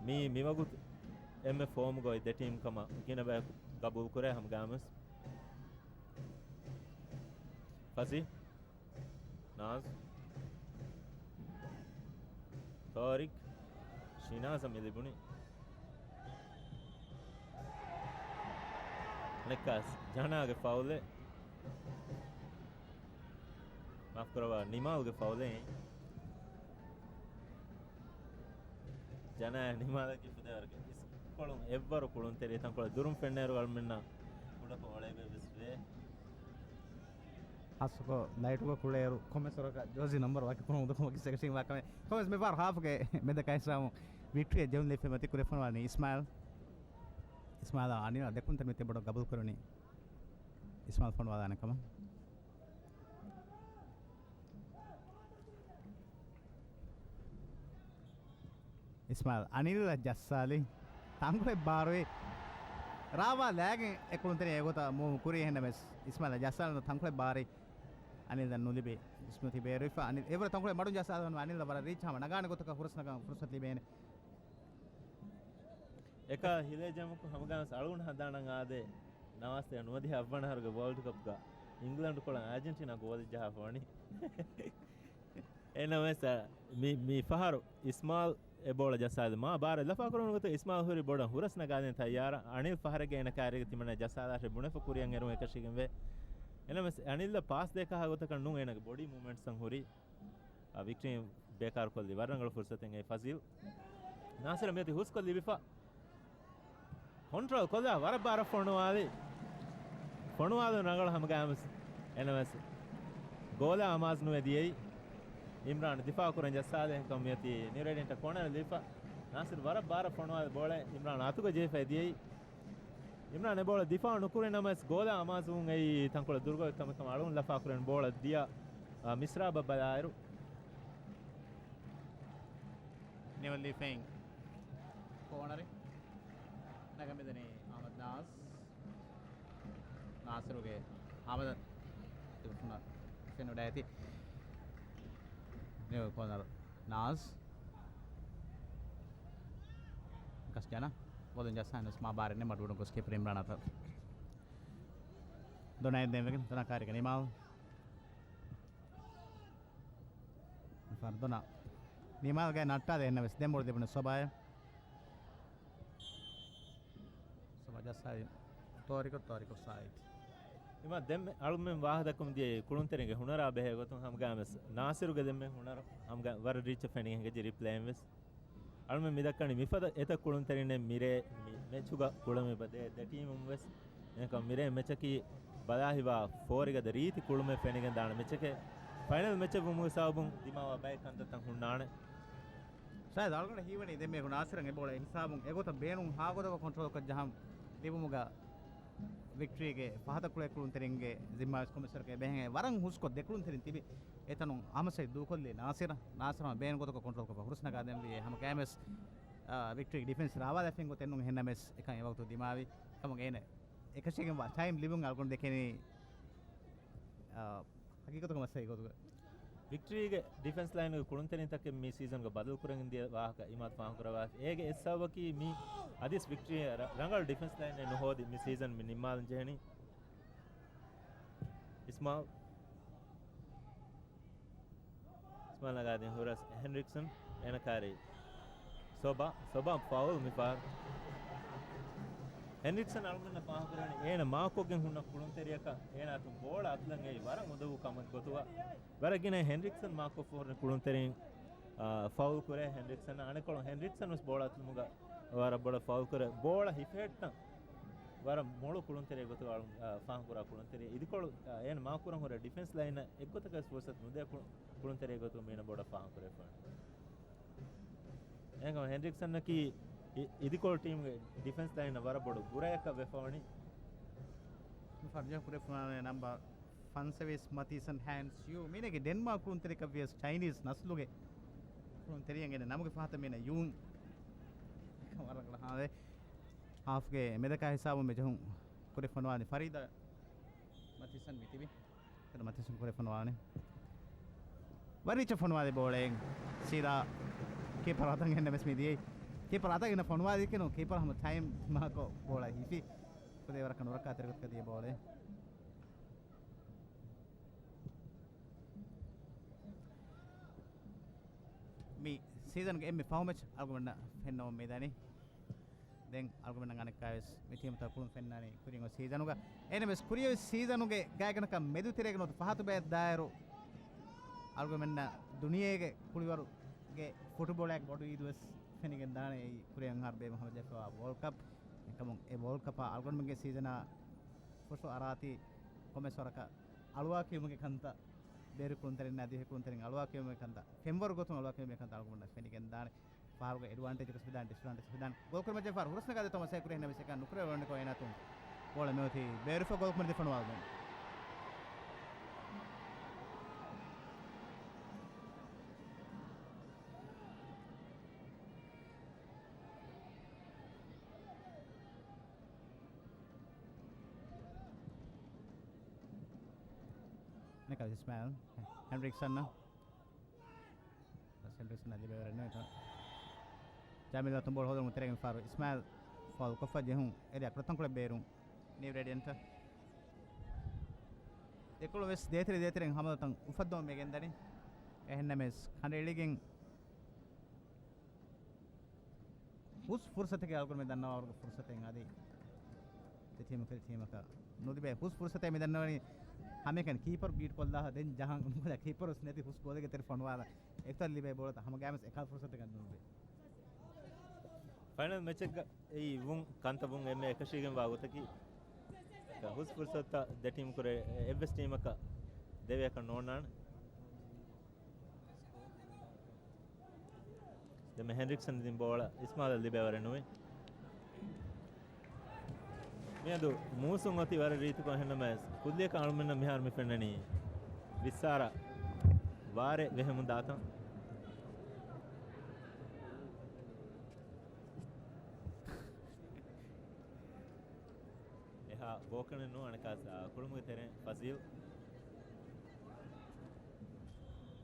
މީ މިވަގުތު އެންމެ ފޯމުގަ އޮތް ދެ ޓީމް ކަމަށް ގިނަ ބަޔަކު ގަބޫލުކުރޭ ހަމަގާމެސް. ފަޒީ، ނާޒް، ތޯރިކް، ޝިނާޒަށް މި ލިބުނީ. ނެއްކާސް ޖަނާގެ ފައުލެއް. މާފުކުރައްވާ، ނިމާލްގެ ފައުލެއް. ޖަނާ ނިމާލަކީ ފުދޭވަރުގެ އިސްކޮޅުން އެއްވަރު ކުޅުންތެރި ތަންކޮޅެއް ދުރުން ފެންނައިރު އަޅުމެންނަށް ކުޑަކޮށް އޮޅޭ ބޭބެސް ވޭ. ހާއްސަކޮށް ލައިޓުގަ ކުޅޭއިރު ކޮންމެސް ވަރަކަށް ޖާޒީ ނަމްބަރު ވަކި ކުރުމުގެ ދުކުމަކީ ސެކަންޑް ޓީމް ވާކަމެއް. ކޮންމެސް މިފަހަރު ހާފުގެ މެދަކަށް އައިސްފަވާ ވިކްޓްރީއަށް ޖެހުން ލިފެ މަތި ކުރެފަންވާނީ އިސްމާއިލް. އިސްމާއިލް އަނިލް ދެ ކުންތެރިން މިތި ބޮޑަށް ގަބޫލު ކުރަނީ އިސްމާއިލް ފޮނުވާލާނެ ކަމަށް. އިސްމާއިލް އަނިލްއަށް ޖައްސާލި. ތަންކޮޅެއް ބާރުވި. ރާވާ ލާގެން އެ ކުޅުންތެރިން އެގޮތަށް މޫވް ކުރީ އެހެންނަމަސް އިސްމާއިލްއަށް ޖައްސާލަން ތަންކޮޅެއް ބާރި. އަނިލް ދެން ނުލިބި އިސްމުތި ބޭރުވިފަ. އަނިލް އެވަރު ތަންކޮޅެއް މަޑުން ޖައްސާލަން އަނިލް ވަރަށް ރީޗް ހަމަ ނަގާނެ ގޮތަކަށް ހުރަސް ނަގާން ފުރުސަތު ލިބޭނެ. އެކާ ހިލޭ ޖަމަކު ހަމަގާންސް އަޅުގަނޑު ހަނދާނަށް އާދޭ، ނަވާސްތޭ ނުވަދިހަ އަށްވަނަ އަހަރުގެ ވޯލްޑް ކަޕްގަ އިންގްލަންޑު ކޮޅަށް އާޖެންޓީނާ ގޯލެއް ޖަހާފަ ވަނީ. އެނަމަވެސް، މި، މި ފަހަރު އިސްމާލް އެ ބޯޅަ ޖައްސާލި މާ ބާރަށް ލަފާކުރުމުގެ ގޮތުން އިސްމާލް ހުރި ބޮޑަށް ހުރަސް ނަގާދޭން ތައްޔާރަށް. އަނިލް ފަހަރެއްގަ އޭނަ ކާރީގަ ތިމަންނަ ޖައްސާލާށޭ ބުނެފަ ކުރިއަށް އެރުން އެކަށީގެންވޭ. އެނަމަވެސް، އަނިލްއަށް ޕާސް ދޭކަހާ ގޮތަކަށް ނޫން އޭނަގެ ބޮޑީ މޫވްމެންޓްސްއަށް ހުރީ. އާ، ވިކްޓްރީން ބޭކާރުކޮށްލި ވަރަށް ރަނގަޅު ފުރުސަތެއް އެ ފަޒީލް. ނާސިރަށް މިއޮތީ ހުސްކޮށް ލިބިފަ. ކޮންޓްރޯލް ކޮށްލާ ވަރަށް ބާރަށް ފޮނުވާލި. ފޮނުވާލުން ރަނގަޅު ހަމަގާމެސް އެނަމެސް ގޯލާ އަމާޒު ނުވެ ދިޔައީ. އިމްރާން ދިފާއު ކުރަން ޖައްސާލި އެހެންކަމުން މިއޮތީ ނިއު ރޭޑިއަންޓަށް ކޯނަރެއް ލިބިފަ. ނާސިރް ވަރަށް ބާރަށް ފޮނުވާލި ބޯޅަ އިމްރާން އަތުގަ ޖެހިފައި ދިޔައީ. އިމްރާން އެ ބޯޅަ ދިފާއު ނުކުރި ނަމަވެސް ގޯލާ އަމާޒުވުން އެއީ ތަންކޮޅެއް ދުރުގޮތް ކަމެއް ކަމަށް އަޅުގަނޑު ލަފާކުރަން ބޯޅަ ދިޔަ، އާ، މިސްރާބަށް ބަލާއިރު. ނިވަލީ ފެއިން ކޯނަރެއް ނަގަމެދަނީ އަހްމަދު ނާޒް. ނާސިރުގެ އަހްމަދަށް ތިބިފުނަ ފެނުޑައިތި. ނިވަލީ ކޯނަރު ނާޒް. ކަސް ޖަނާ. ބޯލުން ޖައްސާނަސް މާ ބާރެއް ނެއް މަޑުވުޑުން ގޮސް ކީޕަރ އިމްރާން އަތަށް. ދޮނައެއް ދެންވެގެން ދޮނާ ކާރިގަ ނިމާލް. ފަރު ދޮނާ. ނިމާލްގެ ނައްޓާލެ އެންނަ ވެސް ދެން ބޯޅަ ލިބުނެ ސޮބާޔަށް. ސޮބާ ޖައްސާލި. ތޯރިކޮށް، ތޯރިކޮށް ސާއިތް. އިމާ ދެންމެ އަޅުމެން ވާހަކަ ދައްކަމުން ދިޔައީ ކުޅުންތެރިންގެ ހުނަރާ ބެހޭ ގޮތުން ހަމަގައިމެސް ނާސިރުގެ ދެންމެ ހުނަރު ހަމަގައި ވަރަށް ރީއްޗަށް ފެނިގެން ހިނގައްޖެ ރީޕްލޭއިން ވެސް. އަޅުމެން މި ދައްކަނީ މިފަދަ އެތައް ކުޅުންތެރިންނެއް މިރޭ މި މެޗުގަ ކުޅެމި ދެ، ދެ ޓީމުން ވެސް. އެހެންކަމުން މިރޭ މެޗަކީ ބަލާހިވާ ފޯރިގަދަ ރީތި ކުޅުމެއް ފެނިގެން ދާނެ މެޗެކޭ. ފައިނަލް މެޗެއް ވުމުގެ ސަބަބުން ދިމާވާ ބައެއް ކަންތައްތައް ހުންނާނެ. ޝާޔަދު އަޅުގަނޑަށް ހީވަނީ ދެންމެ ނާސިރަށް އެ ބޯޅަ އެ ހިސާބުން އެގޮތަށް ބޭނުން ހާގޮތަކަށް ކޮންޓްރޯލްކޮށް ޖަހަން ލިބުމުގަ ވިކްޓްރީގެ ފަހަތަށް ކުޅޭ ކުޅުންތެރިންގެ ޒިންމާވެސް ކޮމިސަރަކަށް އެބަހެން ވަރަށް ހުސްކޮށް ދެ ކުޅުންތެރިން ތިބި އެތަނުން އާމަސައި ދޫކޮށްލީ ނާސިރަށް. ނާސިރަށް ބޭނުން ގޮތަކަށް ކޮންޓްރޯލްކޮށްފަ ހުރަސް ނަގާ ދެންވީ އެ ހަމަ ގައިމެސް، އާ، ވިކްޓްރީގެ ޑިފެންސް ރާވާލަފިން ގޮތެއް ނޫން އެހެންނަމެސް އެކަން އެވަގުތު ދިމާވި ކަމުގައި އޭނަ އެކަށީގެންވާ ޓައިމް ލިބުން އަޅުގަނޑު ދެކެނީ، އާ، ހަގީގަތުގަ މައްސަލަ ގޮތުގަ. ވިކްޓްރީގެ ޑިފެންސް ލައިނުގެ ކުޅުންތެރިންތަކެއް މި ސީޒަންގަ ބަދަލުކުރެގެން ދިޔަ ވާހަކަ އިމާދު ފާހަގަކުރައްވާފި. އޭގެ އެއް ސަބަބަކީ މި އަދިސް ވިކްޓްރީ ރަ-، ރަނގަޅު ޑިފެންސް ލައިނެއް ނުހޯދި މި ސީޒަން މި ނިންމާލަން ޖެހެނީ. އިސްމާލް. އިސްމާލް ނަގާދިން ހުރަސް ހެންރިކްސަން އޭނަ ކާރީ. ސޮބާ، ސޮބާ ފައުލް މިފަހަރު. ހެންރިކްސަން އަޅުގަނޑަށް ފާހަގަކުރަނީ އޭނަ މާކޮށްގެން ހުންނަ ކުޅުންތެރިޔަކަށް އޭނާ އަތުން ބޯޅަ އަތުލަން އެއީ ވަރަށް އުނދަގޫ ކަމެއް ގޮތުގަ. ވަރަށް ގިނަ ހެންރިކްސަން މާކޮށްފަ ހުރި ކުޅުންތެރިން، އާ، ފައުލް ކުރޭ ހެންރިކްސަން. އަނެއްކޮޅު ހެންރިކްސަން ވެސް ބޯޅަ އަތުލުމުގަ ވަރަށް ބޮޑަށް ފައުލް ކުރޭ. ބޯޅަ ހިފެހެއްޓަން ވަރަށް މޮޅު ކުޅުންތެރި ގޮތުގަ އަޅު-، އާ، ފާހަގަކުރާ ކުޅުންތެރި. އިދިކޮޅު، އާ، އޭނަ މާކުރަން ހުރެ ޑިފެންސް ލައިނަށް އެއްގޮތަކަށް ފުރުސަތު ނުދޭ ކު-، ކުޅުންތެރި ގޮތުގަ މީނަ ބޮޑަށް ފާހަގަކުރެފަ. އެހެންކަމުން ހެންރިކްސަންއަކީ އި-، އިދިކޮޅު ޓީމުގެ ޑިފެންސް ލައިނަށް ވަރަށް ބޮޑު ގުރައަކަށް ވެފަވަނީ. ފަރުޖާ ކުރެފުނާނެ ނަމްބަ ފަންސަވީސް މަތީސަން ހާންސް ޔޫ. މީނަގެ ޑެންމާކް ކުޅުންތެރިކަށް ވިޔަސް ޗައިނީސް ނަސްލުގެ ކުޅުންތެރިއެއް ގެނެ ނަމުގެ ފަހަތަށް މީނަ ޔޫން. ހާފްގެ މެދަކާ ހިސާބުން މި ޖެހުން ކުރެފަނުވާނެ ފަރީދާ މަތީސަން މިތިބި. މަތިސުން ކުރެ ފޮނުވާނެ. ވަރިއްޗަށް ފޮނުވާލި ބޯޅައެއް ސީދާ ކީޕަރ އަތަށް އެންނަމެސް މިދިޔައީ. ކީޕަރ އަތަށް ގެން ފޮނުވާލި ކެނު ކީޕަރ ހަމަ ޓައިމް މާކޮށް ބޯޅަ ހިފި. ކުދޭ ވަރަކަށް ނުރައްކާތެރި ގޮތަކަށް ދިޔަ ބޯޅައެއް. މި ސީޒަންގެ އެންމެ ފަހު މެޗް އަޅުގަނޑަށް ފެންނަމުން މިދަނީ. ދެން އަޅުގަނޑުމެންނަށް އަނެއްކާވެސް މި ޓީމުތައް ކުޅުން ފެންނާނީ ކުރިން އޮތް ސީޒަނުގަ. އެހެންނަމަވެސް ކުރިއަށް އޮތް ސީޒަނުގެ ގާތްގަނޑަކަށް މެދުތެރޭގަ ނުވަތަ ފަހަތު ބައެއް ދާއިރު އަޅުގަނޑުމެންނަށް ދުނިޔޭގެ ކުޅިވަރުގެ ފުޓުބޯޅައިގެ ބޮޑު އީދުވެސް ފެނިގެން ދާނެ. އެއީ ކުރިއަށް އަހަރު ބޭބެ ހަމަޖެހިފައިވާ ވޯލްޑް ކަޕް. އެކަމުން އެ ވޯލްޑް ކަޕަށް އަޅުގަނޑުމެންގެ ސީޒަނާ ފުށު އަރާތީ ކޮންމެސް ވަރަކަށް އަޅުވާ ކިޔުމުގެ ކަންތައް، ބޭރު ކުޅުންތެރިންނާ ދިވެހި ކުޅުންތެރިން އަޅުވާ ކިޔުމުގެ ކަންތައް، ފެންވަރު ގޮތުން އަޅުވާ ކިޔުމުގެ ކަންތައް އަޅުގަނޑުމެންނަށް ފެނިގެން ދާނެ. ފަހަރުގެ އެޑްވާންޓޭޖަކަސް މިދާނެ، ޑިސްއެޑްވާންޓޭޖް މިދާނެ. ގޯލް ކުރިމައްޗަށް ފަހަރު ހުރަސް ނަގާދޭ ތޯ މަސައްކަތް ކުރި ހެންނަމެސް އެކަން ނުކުރެވޭނެ ކޮށް އޭނާ އަތުން ބޯޅަ މިއޮތީ ބޭރުފަ ގޯލް ކުރިމައްޗަށް ފޮނުވާލުމުން. ނިކަލް އިސްމާއިލް ހެންރިކްސަން. ސެންޓްރިކްސް ނަދި ބޭވެރެއް ނުވެތަ. ޖާމިލް އަތުން ބޯޅަ ހޯދުމުގެ ތެރެގެން ފާރު އިސްމާއިލް ފައުލް ކޮށްފަ ޖެހުން އެރިއާ ކުޅަތަންކޮޅެއް ބޭރުން ނިއު ރޭޑިއަންޓަށް. ދެކޮޅު ވެސް ދޭތެރެ ދޭތެރެން ހަމަލަތައް އުފައްދަވަމޭ ގެންދަނީ. އެހެންނަމެސް ކަނޑައެޅިގެން ހުސް ފުރުސަތެއް އަޅުގަނޑުމެން ދަންނަވާވަރުގެ ފުރުސަތެއް އަދި ދެ ޓީމަކަށް ޓީމަކަށް ނުލިބޭ ހުސް ފުރުސަތެއް މި ދަންނަވަނީ. ހަމައެކަނި ކީޕަރު ބީޓް ކޮށްލާފަ ދެން ޖަހަން ކީޕަރު ވެސް ނެތި ހުސް ގޯލެއްގެ ތެރެ ފޮނުވާލަ އެކަން ލިބޭ ބޯޅަތައް ހަމަ ގައިމުވެސް އެކަހަލަ ފުރުސަތެއް ނުލިބޭ. ފައިނަލް މެޗެއްގަ އެއީ ވުން ކަންތައް ވުން އެންމެ އެކަށީގެންވާ ގޮތަކީ ހުސް ފުރުސަތުތައް ދެ ޓީމް ކުރެ އެއްވެސް ޓީމަކަށް ދެވޭކަށް ނޯންނާނެ. ދެންމެ ހެންރިކްސަން ދިން ބޯޅަ އިސްމާލަށް ލިބޭވަރެއް ނުވި. މިއަދު މޫސުން އޮތީ ވަރަށް ރީތިކޮށް އެހެންނަމަވެސް، ކުއްލިއަކަށް އަޅުމެންނަށް މިހާރު މި ފެންނަނީ ވިއްސާރަ ވާރޭ ވެހެމުން ދާތަން. އެހާ ބޯކަނެއް ނޫން އަނެކާސް، އާ، ކުޅުމުގެ ތެރެއިން ފަޒީލް.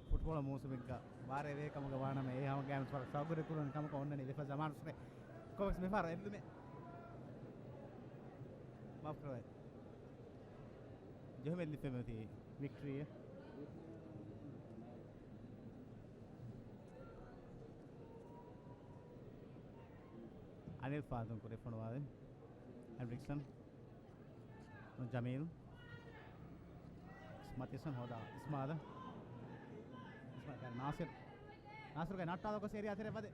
ފުޓްބޯޅަ މޫސުމެއްގަ ވާރޭ ވޭ ކަމުގަ ވާނަމަ، އެ ހަމަ ގައިމު ވަރަށް ސައުގުރެ ކުރުން ކަމަކަށް އޮންނަނީ ދެފަ ޒަމާން ސްރެ. ކޮމެކްސް މިފަހަރު އެއްލުމެއް. އޮފް ކުރައްވައި. ޖެހުމެއް ލިބިފައި މިއޮތީ ވިކްޓްރީއަށް. އަނިލް ފާދުން ކުރި ފޮނުވާލި. ހެންޑްރިކްސަން. ޖަމީލް. މަތިސަން ހޯދާ އިސްމާލަށް. އިސްމާލް ނާސިރު. ނާސިރުގެ ނައްޓާލަ ގޮސް އޭރިއާ ތެރެ ފަދަ.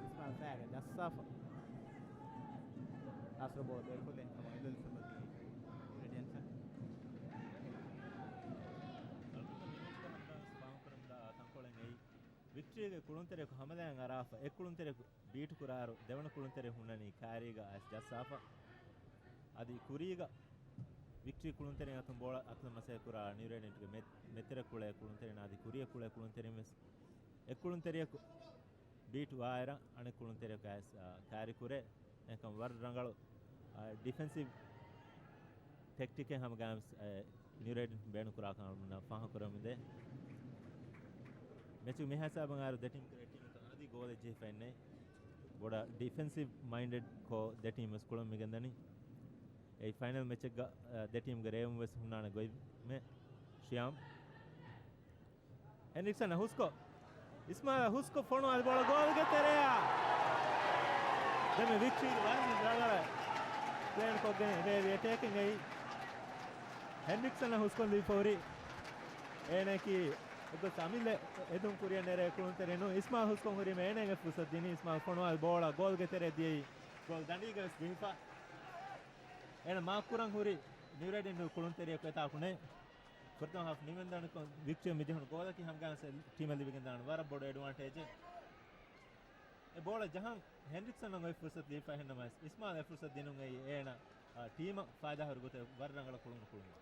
އިސްމާލް ފައިގަ ޖައްސާފަ. ނާސިރު ބޯ ބޭރުކޮށްލެ ހަމަ އިލުލިފަ މަތީ ރެޑިއަންސަ. އަޅުގަނޑު މި މެޗުގަ ހަމަ ފާހަގަކުރަމުންދާ ތަންކޮޅެއް އެއީ، ވިކްޓްރީގެ ކުޅުންތެރިޔަކު ހަމަލާއިން އަރާފަ، އެ ކުޅުންތެރިޔަކު ބީޓު ކުރާއިރު، ދެވަނަ ކުޅުންތެރި ހުންނަނީ ކާރީގަ އައިސް ޖައްސާފަ. އަދި ކުރީގަ ވިކްޓްރީ ކުޅުންތެރިން އަތުން ބޯޅަ އަތުލަން މަސައްކަތް ކުރާ ނިއު ރެޑިއަންޓްގެ މެ-، މެތެރެ ކުޅޭ ކުޅުންތެރިން އަދި ކުރިޔަ ކުޅޭ ކުޅުންތެރިން ވެސް އެ ކުޅުންތެރިޔަކު ބީޓު ވާއިރަށް އަނެއް ކުޅުންތެރިޔަކު އައިސް، އާ، ކާރީ ކުރޭ. އެކަމް ވަރަށް ރަނގަޅު، އާ، ޑިފެންސިވް ޓެކްޓިކެއް ހަމަ ގާމްސް، އެ، ނިއު ރެޑިއަންޓް ބޭނުން ކުރާކަން އަޅުގަނޑަށް ފާހަގަކުރަމުނދޭ. މެޗު މި ހިސާބަށް އައިރު ދެ ޓީމް ކުރެ ޓީމަކަށް އަދި ގޯލެއް ޖެހިފައެއް ނެތް. ބޮޑަށް ޑިފެންސިވް މައިންޑެޑް ކޮށް ދެ ޓީމް ވެސް ކުޅަން މިގެންދަނީ. އެއީ ފައިނަލް މެޗެއްގަ، އަ، ދެ ޓީމްގެ ރޭވުން ވެސް ހުންނާނެ ގޮތްމެ. ޝިޔާމް. ހެންރިކްސަން ހުސްކޮށް. އިސްމާލް ހުސްކޮށް ފޮނުވާލި ބޯޅަ ގޯލުގެ ތެރެއާ. ދެމެ ވިކްޓްރީ ވަރަށް ރަނގަޅަށް ޕްލޭން ކޮށްގެން އެބޭ އެޓޭކިން އެއީ. ހެންރިކްސަން ހުސްކޮށްލީ ފޯރި. އޭނައަކީ އެއްގޮތަށް އަމިއްލަ އެދުން ކުރިއަށް ނެރޭ ކުޅުންތެރިނު އިސްމާލް ހުސްކޮށް ހުރީމަ އޭނަގެ ފުރުސަތު ދިނީ. އިސްމާލް ފޮނުވާލި ބޯޅަ ގޯލްގެ ތެރެ ދިޔައީ. ގޯލް ދަނޑީގަ ވެސް ޖެހިފަ. އޭނަ މާކް ކުރަން ހުރި ނިއު ރެޑިއންޓް ކުޅުންތެރިޔަކު އެތާކު ނެތް. ފުރަތަމަ ހާފް ނިމެންދާނެކޮށް ވިކްޓްރީ މި ޖެހުނު ގޯލަކީ ހަމަގާން ޓީމަށް ލިބިގެންދާނެ ވަރަށް ބޮޑު އެޑްވާންޓޭޖެއް. އެ ބޯޅަ ޖަހަން ހެންރިކްސަން އޮތް ފުރުސަތު ލިބިފަ އެހެންނަމަވެސް އިސްމާލް އެ ފުރުސަތު ދިނުން އެއީ އޭނަ، އާ، ޓީމަށް ފައިދާހުރި ގޮތެއް ވަރަށް ރަނގަޅަށް ކުޅުނު ކުޅުނު.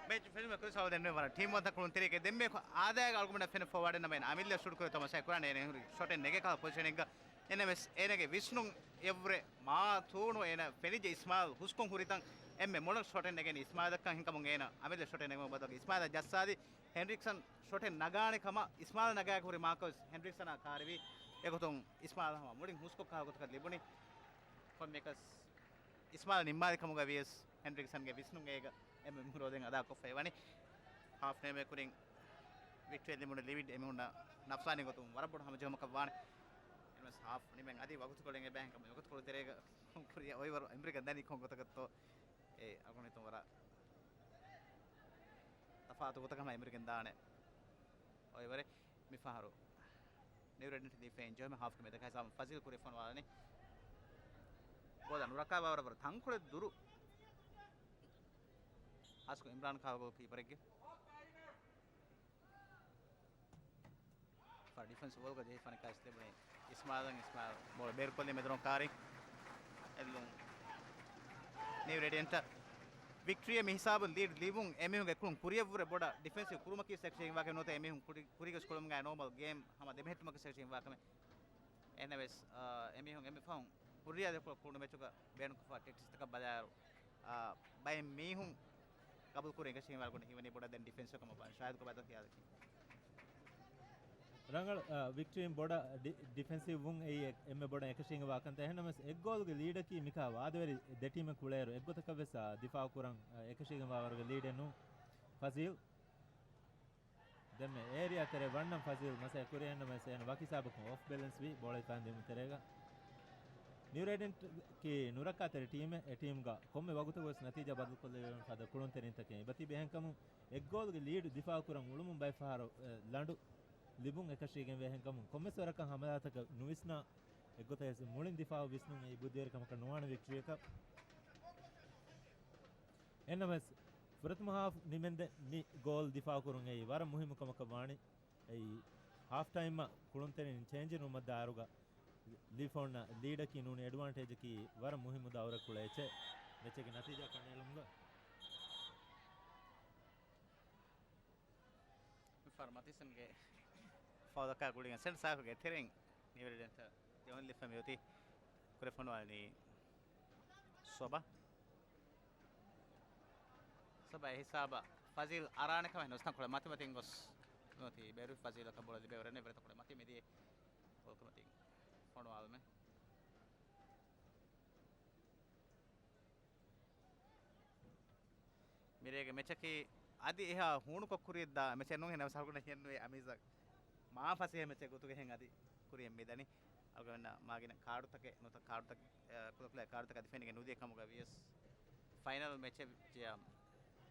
މެޗް ފެނުމެ ކުރިސަވަލެން ވަރަށް ޓީމް ވަންތަ ކުޅުންތެރިއެކޭ ދެންމެ އާދައިގަ އަޅުގަނޑަށް ފެން ފޯވާޑެއް ނަމައިން އަމިއްލަ ޝޫޓް ކުރެ ތަމަޝާ ކުރާނެ އޭނަ ހުރި ޝޮޓެއް ނެގޭ ކަހަލަ ޕޮޒިޝަނެއްގަ. އެންއެމްއެސް އޭނަގެ ވިސްނުން އެއްވުރެ މާ ތޫނު އޭނަ ފެނިއްޖެ އިސްމާލް ހުސްކޮށް ހުރިތަން އެންމެ މޮޅަށް ޝޮޓެއް ނެގެނީ އިސްމާލް ދައްކަން ހިނގަމުން އޭނަ އަމިއްލަ ޝޮޓެއް ނެގުމަށް ބަދަލުގަ އިސްމާލް ޖައްސާލި ހެންރިކްސަން ޝޮޓެއް ނަގާނެ ކަމަށް އިސްމާލް ނަގާގެ ހުރި މާކަސް ހެންރިކްސަނާ ކާރިވި އެގޮތުން އިސްމާލް ހަމަ މުޅިން ހުސްކޮށް ކަހަލަ ގޮތަކަށް ލިބުނީ. ކޮންމެއަކަސް އިސްމާލް ނިންމާލި ކަމުގަ ވިޔަސް ހެންރިކްސަންގެ ވިސްނުން އޭގަ އެންމެ މުހުރޯދެން އަދާކޮށްފައި ވަނީ. ހާފް ނިމޭ ކުރިން ވިކްޓްރީ ލިބުނު ލިވިޑް އެމީހުންނަށް ނަފްސާނީ ގޮތުން ވަރަށް ބޮޑު ހަމަޖެހުމަކަށް ވާނެ. އެންއެމްއެސް ހާފް ނިމެން އަދި ވަގުތުކޮޅެއް އެބައިން ކަމަށް ވަގުތުކޮޅު ތެރޭގަ ކުރިޔަށް އޮތްވަރު އެމްރިކަން ދަނީ ކޮން ގޮތަކަށްތޯ؟ އެ އަގުނިތުން ވަރަށް ތަފާތު ގޮތަކަށް ހަމަ އެމްރިކަން ދާނެ. އޮތްވަރެ މިފަހަރު ނިއު ރެޑިންޓް ދީފައި އެންޖޯއިމަ ހާފްގެ މެދަކަށް ހިސާބުން ފަޒީލް ކުރި ފޮނުވާލަނީ. ގޯލަށް ނުރައްކާ ބާވަރަށް ވަރަށް ތަންކޮޅެއް ދުރު. ހާސްކޮށް އިމްރާން ކާލް ގޯލް ކީޕަރެއްގެ ފަ ޑިފެންސް ބޯލްގަ ޖެހިފަނި ކާސް ލިބުނީ އިސްމާލް. އިސްމާލް ބޯޅަ ބޭރުކޮށްލީ މެދުރޮން ކާރި. އެއްލުން ނިއު ރެޑިއެންޓަށް ވިކްޓްރީއަށް މި ހިސާބުން ލީޑް ލިބުން އެމީހުންގެ ކުޅުން ކުރިޔަށްވުރެ ބޮޑަށް ޑިފެންސިވް ކުރުމަކީ ސެކްޝަން ވާކަމެއް ނުވަތަ އެމީހުން ކުރި، ކުރީގެ ސްކޮޅުމުގައި ނޯމަލް ގޭމް ހަމަ ދެމެހެއްޓުމަކީ ސެކްޝަން ވާކަމެއް. އެހެންނަމަވެސް، އާ، އެމީހުން އެންމެ ފަހުން ކުރިއަށް ދެކޮޅަށް ކުޅުނު މެޗުގަ ބޭނުންކޮށްފަ ޓެކްޓިކްސްތަކަށް ބަލާއިރު، އާ، ބައެއް މީހުން ގަބޫލުކުރި އެކަށީގެންވާ ގޮތުން ހީވަނީ ބޮޑަށް ދެން ޑިފެންސް ކަމަށް ބާ. ޝާހިދުގެ ބައިތަކަށް ޚިޔާލަކީ. ރަނގަޅު، އާ، ވިކްޓްރީން ބޮޑަށް ޑި-، ޑިފެންސިވް ވުން އެއީ އެ-، އެންމެ ބޮޑަށް އެކަށީގެންވާ ކަންތައް. އެހެންނަމަވެސް އެއްގޯލުގެ ލީޑަކީ މިކާ ވާދަވެރި ދެ ޓީމެއް ކުޅޭއިރު އެއްގޮތަކަށްވެސް، އާ، ދިފާއު ކުރަން، އާ، އެކަށީގެންވާ ވަރުގެ ލީޑެއް ނޫން. ފަޒީލް. ދެންމެ އޭރިއާ ތެރެ ވަންނަން ފަޒީލް މަސައްކަތް ކުރި. އެހެންނަމަވެސް އޭނަ ވަކި ހިސާބަކުން އޮފް ބެލެންސް ވި ބޯޅަ ފަން ދިއުމު ތެރޭގަ. ނިއު ރެޑިއެންޓް ކީ ނުރައްކާތެރި ޓީމެއް. އެ ޓީމްގަ ކޮންމެ ވަގުތަކުވެސް ނަތީޖާ ބަދަލުކޮށްލެވޭނެ ފަދަ ކުޅުންތެރިންތަކެއް. އެބަތިބި އެހެންކަމުން އެއްގޯލުގެ ލީޑު ދިފާއު ކުރަން އުޅުމުން ބައެއް ފަހަރު، އެ، ލަނޑު ލިބުން އެކަށީގެންވޭ. އެހެންކަމުން ކޮންމެސް ވަރަކަށް ހަމަލާތަކަށް ނުވިސްނާ އެއްގޮތަށް ވެސް މުޅިން ދިފާއު ވިސްނުން އެއީ ބުއްދިވެރިކަމަކަށް ނުވާނެ ވިކްޓްރީއަކަށް. އެހެންނަމަވެސް، ފުރަތަމަ ހާފް ނިމެންދެން މި ގޯލް ދިފާއުކުރުން އެއީ ވަރަށް މުހިއްމު ކަމަކަށް ވާނީ. އެއީ، ހާފް ޓައިމްއަށް ކުޅުންތެރިން ޗޭންޖް ނުވުމަށްދާއިރުގަ ލިބިފައި އޮންނަ ލީޑަކީ ނޫނީ އެޑްވާންޓޭޖަކީ ވަރަށް މުހިއްމު ދައުރެއް ކުޅޭ އެއްޗެއް. މެޗެއްގެ ނަތީޖާ ކަނޑައެޅުމުގަ. މިފަހަރު މަތިސަންގެ ފައުލަކާ ގުޅިގެން ސެންޓަ ސާކުގެ ތެރެއިން ނިއު ރެޑިއެންޓަށް ދެވަނަ ލިބިފައި މިއޮތީ. ކުރި ފޮނުވާލީ ސޮބާ. ސޮބާ އެ ހިސާބަށް ފަޒީލް އަރާނެ ކަމެއް ނުވިސްނާ ކޮޅެއް މަތިމަތިން ގޮސް ނުވަތީ ބޭރު ފަޒީލަކަށް ބޯޅަ ލިބޭ ވަރެން ވެރިތަކުން މަތި މިދިޔަ ގޯލްކުރިމަތިން ފޮނުވާލުމެއް. މިރޭގެ މެޗަކީ އަދި އެހާ ހޫނުކޮށް ކުރިއަށްދާ މެޗެއް ނޫން. އެހެންނަމަވެސް އަޅުގަނޑަށް ހިޔެއްނުވޭ އަމީޒަށް މާ ފަސޭހަ މެޗެއް ގޮތުގަ ހެން އަދި ކުރިއަށް މިދަނީ. އަޅުގަނޑަށް މާގިނަ ކާޑުތަކެއް ނުތަ ކާޑުތަކެއް، އަ، ކުލަކުލަ ކާޑުތަކެއް އަދި ފެނިގެން ނުދިޔަ ކަމުގަ ވިޔަސް ފައިނަލް މެޗެއް ވިއްޔާ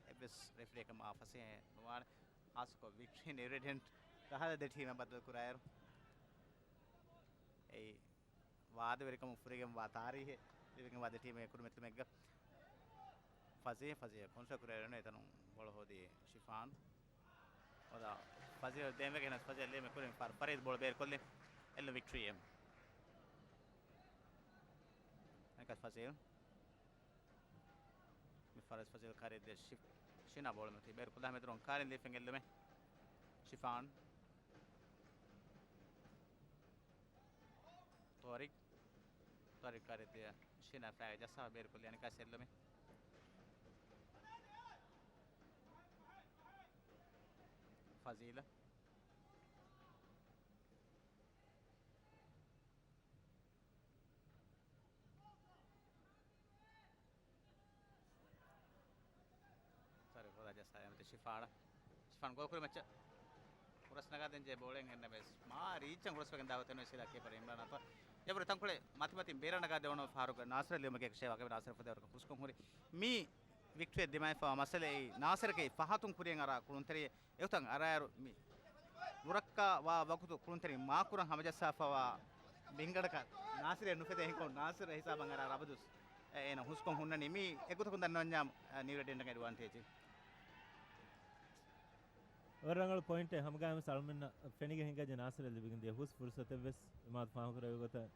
އެއްވެސް ރެފްރީއަކަށް މާ ފަސޭހައެއް ނުވާނެ. ހާއްސަކޮށް ވިކްޓްރީ ނިއުރެޑިންޓް ކަހަލަ ދެ ޓީމެއް ބަދަލު ކުރާއިރު އެއީ ވާދަވެރިކަމުން ފުރިގެންވާ ތާރީހެއް ލިބިގެންވާ ދެ ޓީމެއް ކުރިމަތިލުމެއްގަ. ފަޒީ، ފަޒީ ކޮންޓްރޯލް ކުރެވެނު އެތަނުން ބޯޅަ ހޯދީ ޝިފާން. ހޯދާ ފަޒީލް ދޭންވެގެން ހެނަސް ފަޒީލް ލީމެ ކުރިން ފަރް ފަރީދް ބޯޅަ ބޭރުކޮށްލި އެއްލުން ވިކްޓްރީ އެމް. އެކަސް ފަޒީލް. މި ފަރަސް ފަޒީލް ކާރި ދޭ ޝިފް. ޝިނާ ބޯޅަ މަތީ ބޭރު ކުލާ މެދުރޮން ކާރިން ލީފެން އެއްލުމެ. ޝިފާން. ތޯރިކް. ތޯރިކް ކާރި ދޭ ޝިނާ ފައި ޖައްސާ ބޭރު ކުލި އަނިކާސް އެއްލުމެ. ފަޒީލަ. ތާރިކް ހޯދާ ޖައްސާ އެމެތި ޝިފާނަށް. ޝިފާން ގޯލް ކުރި މައްޗަށް ހުރަސް ނަގާ ދޭން ޖެހޭ ބޯޅައެއް އެހެންނަމަވެސް މާ ރީއްޗަށް ހުރަސްވެގެން ދާ ގޮތެއް ނުވެސް ހިލާ ކީޕަރ އިމްރާން އަތޮޅަށް. އެވަރު ތަންކޮޅެއް މަތިމަތިން ބޭރަށް ނަގާ ދެވުނު ފަހަރުގަ ނާސިރަށް ލިޔުމެއްގެ އެކަށީ ވާގެ ނާސިރަށް ފުދޭވަރަކަށް ހުސްކޮށް ހުރި. މީ ވިކްޓްރީއަށް ދިމާވެފައިވާ މައްސަލައީ ނާސިރަކީ ފަހަތުން ކުރިއަށް އަރާ ކުޅުންތެރިއެއް. އެގޮތަށް އަރާއިރު މި ނުރައްކާ ވާ ވަގުތު ކުޅުންތެރިން މާކުރަން ހަމަޖައްސާފައިވާ ބިންގަނޑަކަށް ނާސިރެއް ނުފެދޭ ހެންކޮށް ނާސިރ ހިސާބަށް އަރާ ރަބަދުސް އޭނަ ހުސްކޮށް ހުންނަނީ. މީ އެގޮތަކުން ދަންނަވަންޏާ ނިއުރެޑިންޓަކަށް އެޑްވާންޓޭޖެއް. ވަރަށް ރަނގަޅު ޕޮއިންޓެއް ހަމަގާމިސް އަޅުމެންނަށް ފެނިގެން ހިނގައްޖެ ނާސިރަށް ލިބިގެން ދިޔަ ހުސް ފުރުސަތެއްވެސް އިމާދު ފާހަގަކުރެއްވި ގޮތަށް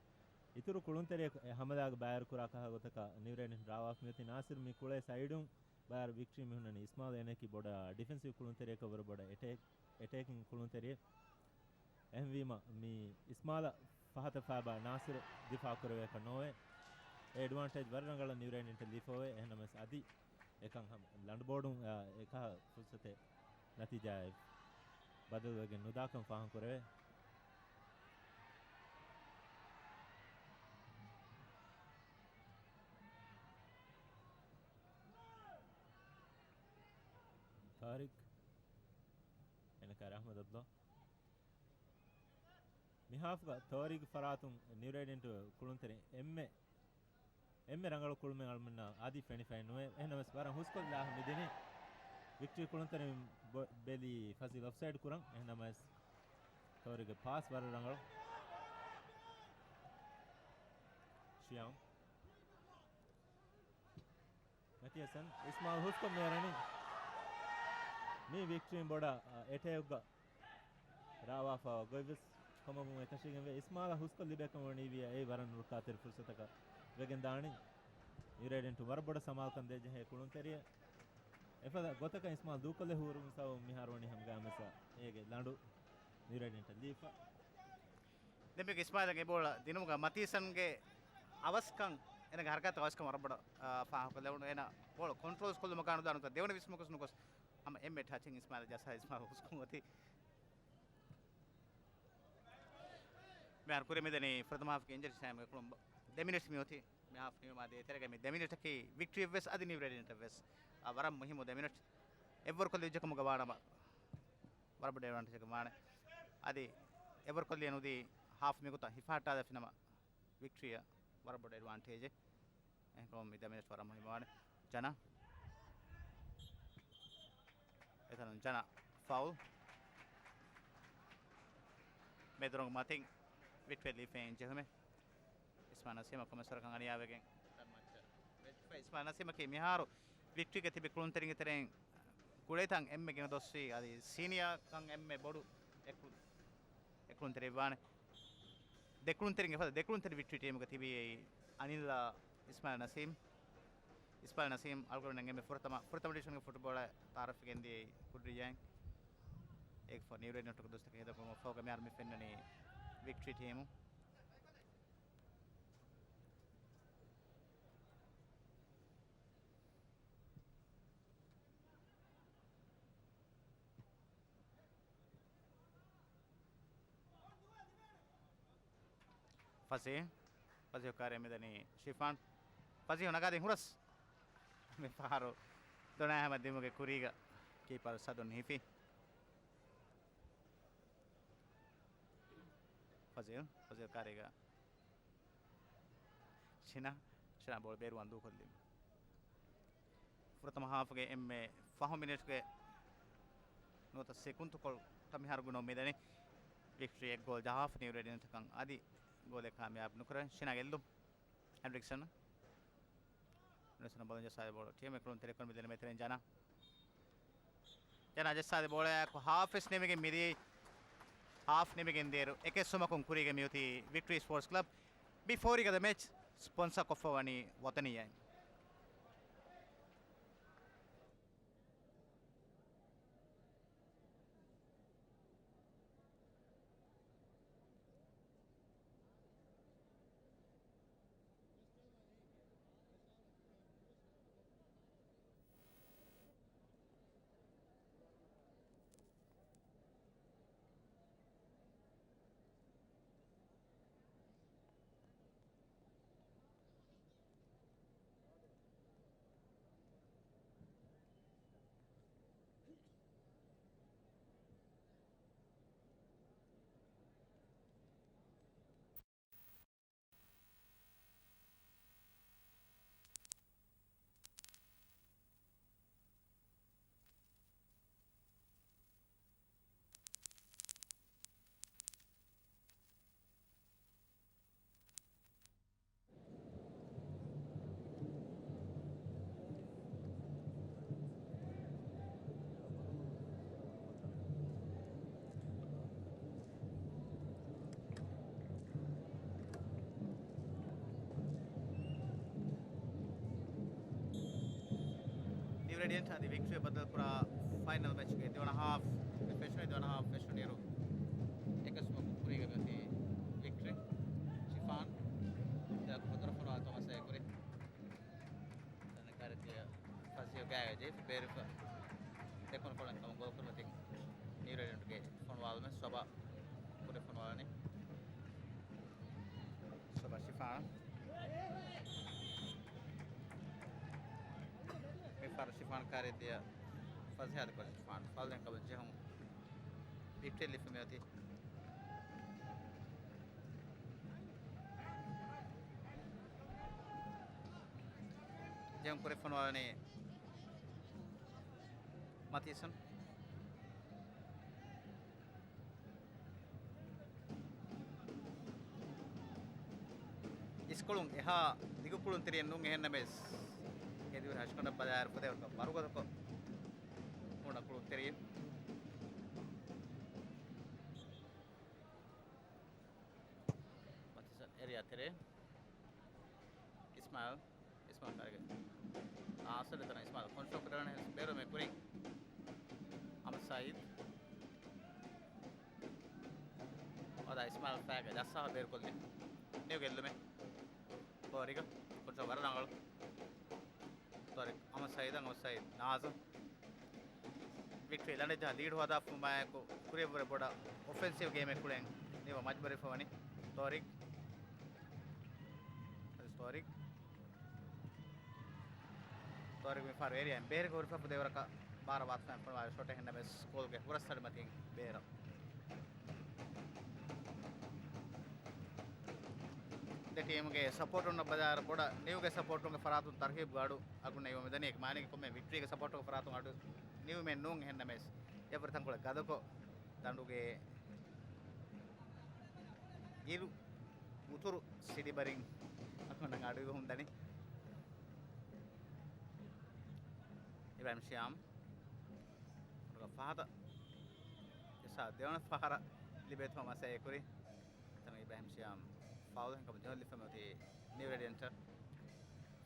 އިތުރު ކުޅުންތެރިޔަކު އެ ހަމަލާގަ ބައިވެރި ކުރާ ކަހަލަ ގޮތަކަށް ނިއުރެޑިންޓް ރާވާފަ މިއޮތީ. ނާސިރު މި ކުޅޭ ސައިޑުން ބައިވެރި ވިކްޓްރީ މި ހުންނަނީ. އިސްމާލް އޭނައަކީ ބޮޑަށް ޑިފެންސިވް ކުޅުންތެރިޔަކަށް ވަރަށް ބޮޑަށް އެޓޭކް، އެޓޭކިން ކުޅުންތެރިއެއް. އެހެންވީމަ މި އިސްމާލަށް ފަހަތަށް ފާބާ ނާސިރު ދިފާ ކުރެވޭކަށް ނޯވޭ. އެ އެޑްވާންޓޭޖް ވަރަށް ރަނގަޅަށް ނިއުރެޑިންޓަށް ލީފައޮވޭ. އެހެންނަމަވެސް އަދި އެކަން ހަމަ ލަނޑުބޯޑުން، އާ، އެކަހަލަ ފުރުސަތެއް ނަތީޖާއެއް ބަދަލުވެގެން ނުދާކަން ފާހަގަކުރެވޭ. ތާރިކް. އެނަކާ ރަހްމަތު އަބްދުﷲ. މި ހާފްގަ ތޯރީގެ ފަރާތުން ނިއުރެޑިންޓު ކުޅުންތެރިން އެންމެ، އެންމެ ރަނގަޅު ކުޅުމެއް އަޅުމެންނަށް އަދި ފެނިފައެއް ނުވޭ. އެހެންނަމަވެސް ވަރަށް ހުސްކޮށްލާ މިދިނީ. ވިކްޓްރީ ކުޅުންތެރިން ބޮ-، ބެލީ ފަޒީލް އޮފްސައިޑް ކުރަން. އެހެންނަމަވެސް ތޯރީގެ ޕާސް ވަރަށް ރަނގަޅު. ޝިޔާމް. މެތިއަސަން އިސްމާލް ހުސްކޮށް މިއަރަނީ. މީ ވިކްޓްރީން ބޮޑަށް، އަ، އެޓޭކްގަ ރާވާފައިވާ ގޮތްވެސް ކޮމަކުން އެކަށީގެންވޭ. އިސްމާލަށް ހުސްކޮށް ލިބޭކަމަށް ވަނީ ވިޔަ އެއީ ވަރަށް ނުރުކާތެރި ފުރުސަތަކަށް ވެގެން ދާނީ. ނިއުރެޑިންޓު ވަރަށް ބޮޑަށް ސަމާލުކަން ދޭ ޖެހޭ ކުޅުންތެރިއެއް. އެފަދަ ގޮތަކަށް އިސްމާލް ދޫކޮށްލެ ހޫރުމު ސަބަބުން މިހާރު ވަނީ ހަމަގާމިސް އޭގެ ލަނޑު ނިއުރެޑިންޓަށް ލީފަ. ދެން މިގެ އިސްމާލްގެ ބޯޅަ ދިނުމުގަ މަތީސަންގެ އަވަސްކަން، އޭނަގެ ހަރަކާތު އަވަސްކަން ވަރަށް ބޮޑަށް، އާ، ފާހަގަކޮށްލެވުނު. އޭނަ ބޯޅަ ކޮންޓްރޯލް ކޮށްލުމަށް ނުދާނު ދެވަނަ ވިސްމަކުސް ނުގޮސް ހަމަ އެންމެ ޓަޗިން އިސްމާލް ޖައްސާ އިސްމާލް ހުސްކޮށް އޮތީ. މިހާރު ކުރިމިދަނީ ފުރަތަމަ ހާފްގެ އިންޖަރީ ޓައިމްގެ ކުޅުން ދެ މިނިޓްސް މިއޮތީ. މި ހާފް ނިމުމާ ދޭތެރޭގަ މި ދެ މިނިޓަކީ ވިކްޓްރީއަށްވެސް އަދި ނިއުރެޑިންޓަށްވެސް، އާ، ވަރަށް މުހިއްމު ދެ މިނިޓް. އެއްވަރު ކޮށްލި އިއްޒަކަމުގަ ވާނަމަ ވަރަށް ބޮޑު އެޑްވާންޓޭޖެއް ވާނެ. އަދި އެއްވަރު ކޮށްލި ނުދީ ހާފް މިގޮތަށް ހިފަހައްޓާލާފިނަމަ ވިކްޓްރީއަށް ވަރަށް ބޮޑު އެޑްވާންޓޭޖެއް. އެހެންކަމުން މި ދެ މިނިޓް ވަރަށް މުހިއްމުވާނެ. ޖަނާ. އެތަނުން ޖަނާ ފައުލް. މެދުރޮނގު މަތިން ވިކްޓްރީ ލީފައިން ޖެހުމެއް. އިސްމާ ނަސީމަށް ކޮމެސްވަރަކަށް އަނިޔާވެގެން. އިސްމާ ނަސީމަކީ މިހާރު ވިކްޓްރީގެ ތިބި ކުޅުންތެރިންގެ ތެރެއިން ކުޅޭތަން އެންމެ ގިނަ ދޮއްސި އަދި ސީނިއާކަން އެންމެ ބޮޑު އެކު-، އެކުޅުންތެރިވާނެ. ދެކުޅުންތެރިންގެ ފަދަ ދެކުޅުންތެރި ވިކްޓްރީ ޓީމުގަ ތިބީ އެއީ އަނިލްއާ އިސްމާއިލް ނަސީމް. އިސްމާއިލް ނަސީމް އަޅުގަނޑުމެން އެންމެ ފުރަތަމަ، ފުރަތަމަ ޑިވިޝަންގެ ފުޓްބޯޅަ ތައާރަފްވެގެން ދިޔައީ ކުޑްރިޔާއިން. އޭގެ ފަހު ނިއުރެޑިންޓުގެ ދުވަސްތަކެއް ހޭދަކުރުމަށް ފަހުގަ މިހާރު މި ފެންނަނީ ވިކްޓްރީ ޓީމު. ފަސީހު. ފަސީހު ކާރިއަށް މިދަނީ ޝިފާން. ފަސީހު ނަގާދިން ހުރަސް. މި ފަހަރު ދޮނާ ހަމަ ދިމުގެ ކުރީގަ ކީޕަރު ސަދުން ހިފި. ފަޒީލް، ފަޒީލް ކާރީގަ ޝިނާ، ޝިނާ ބޯޅަ ބޭރުވާން ދޫކޮށްލީ. ފުރަތަމަ ހާފުގެ އެންމެ ފަހު މިނިޓުގެ ނުވަތަ ސެކުންތުކޮޅު ތަ މިހާރު ގުނަވަން މިދަނީ. ވިކްޓްރީ އެއް ގޯލް ޖަހާފަ ނިއު ރޭޑިއަންޓް ކަން އަދި ގޯލެއް ކާމިޔާބު ނުކުރެވެން. ޝިނާގެ އެއްލުން. ހެންޑްރިކްސަން. ނުސަން ބޯޅަ ޖައްސާލި ބޯޅަ ޓީމެއް ކުޅުން ތެރެކޮށް މިދަނީ މޭތެރެއިން ޖަނާ. ޖަނާ ޖައްސާލި ބޯޅަޔާއެކު ހާފް ވެސް ނިމިގެން މިދިޔައީ. ހާފް ނިމިގެން ދިޔައިރު އެކެއް ސުމަކުން ކުރީގަ މިއޮތީ ވިކްޓްރީ ސްޕޯޓްސް ކްލަބް. ބިފޯރީގަ ދަ މެޗް ސްޕޮންސަރ ކޮށްފަ ވަނީ ވަތަނީއޭ. ނިއު ރޭޑިއަންޓް އަދި ވިކްޓްރީ ބަދަލުކުރާ ފައިނަލް މެޗްގެ ދެވަނަ ހާފް ފެށުނީ، ދެވަނަ ހާފް ފެށުނިއިރު އެކެއް ސުމަކުން ކުރީގަ މިއޮތީ ވިކްޓްރީ. ޝިފާން ދެއަކު ހަތަރު ފޮނުވާލި ތަމަސް އެކުރި. ކާރިއަށް ދިޔަ ފަސީހު ގާތްގަ ޖެހިފަ ބޭރުފަ ދެކުނު ކޮޅެއް ކަމަށް ގޯލް ކުރިމަތިން ނިއު ރޭޑިއަންޓްގެ ފޮނުވާލުމެއް ސޮބާ ކުރި ފޮނުވާލަނީ. ސޮބާ ޝިފާން. މި ފަހަރު ޝިފާން ކާރިއަށް ދިޔަ ފަސީހު ދެކޮޅަށް ޝިފާން ފައުލެއް ކަމަށް ޖެހުން ވިކްޓްރީ ލިބިފަ މިއޮތީ. ޖެހުން ކުރި ފޮނުވާލަނީ މަތީސަން. އިސްކޮޅުން އެހާ ދިގު ކުޅުންތެރިއެއް ނޫން، އެހެންނަމަވެސް ހެދިވެރި ހަށިގަނޑަށް ބަލާއިރު ފުދޭވަރުގަ ވަރުގަދަކޮށް ބުނަ ކުޅުންތެރިއެއް. މަތިސަން އެރިއާ ތެރޭ. އިސްމާއިލް. އިސްމާއިލް ކާރިގެ އާސަލެ ތަނަ އިސްމާއިލް ކޮންޓްރޯލް ކުރަން ބޭރުމެ ކުރިން. އަމަ ސައީދް. އަދާ އިސްމާއިލް ފައިގެ ޖައްސާ ބޭރުކޮށްލި. ނިއު ގެއްލުމެ. ކޯރިގަ. ކޮންޓްރޯލް ވަރަށް ރަނގަޅު. ތޯރިކް އަމަ ސައީދަށް، އަމަ ސައީދް ނާޒު. ވިކްޓްރީ ލަނޑެއްޖަހާ ލީޑް ހޯދާފައިމާއެކު ކުރިއަށްވުރެ ބޮޑަށް އޮފެންސިވް ގޭމެއް ކުޅެން ނިވަ މަޖްބޫރިވެފަ ވަނީ. ތޯރިކް. އަދި ތޯރިކް. ތޯރިކް މި ފަހަރު އޭރިއާއިން ބޭރަކަށް ހުރިފަ ފުދޭވަރަކަށް ބާރަށް ވާތުފައިން ފޮނުވާ ޝޮޓެއް ހެންނަމެސް ގޯލްގެ ހުރަސް ތަޅިމަތިން ބޭރަށް. ދެ ޓީމުގެ ސަޕޯޓުންނަށް ބަލާއިރު ބޮޑަށް ނިއުގެ ސަޕޯޓުންގެ ފަރާތުން ތަރުހީބުގެ އަޑު އަގުން ނެތްވަމުން ދަނީ. އޭގެ މާނައަކީ ކޮންމެ ވިކްޓްރީގެ ސަޕޯޓުގެ ފަރާތުން އަޑު ނިއުމެއް ނޫން. އެހެންނަމަވެސް އެއަށްވުރެ ތަންކޮޅެއް ގަދަކޮށް، ދަނޑުގެ އިރު އުތުރު ސިޑިބަރިން އަގުން އަޑު އިވުމުން ދަނީ. އިބްރާހިމް ޝިޔާމް ފަހަތަށް އިސާ ދެވަނަ ފަހަރަށް ލިބޭތޯ މަސައްކަތް ކުރި. އެތަނުގަ އިބްރާހިމް ޝިޔާމް ފައުލު ހިނގަމުން ޖެހުން ލިބިފަ މިއޮތީ ނިއު ރޭޑިއަންޓަށް.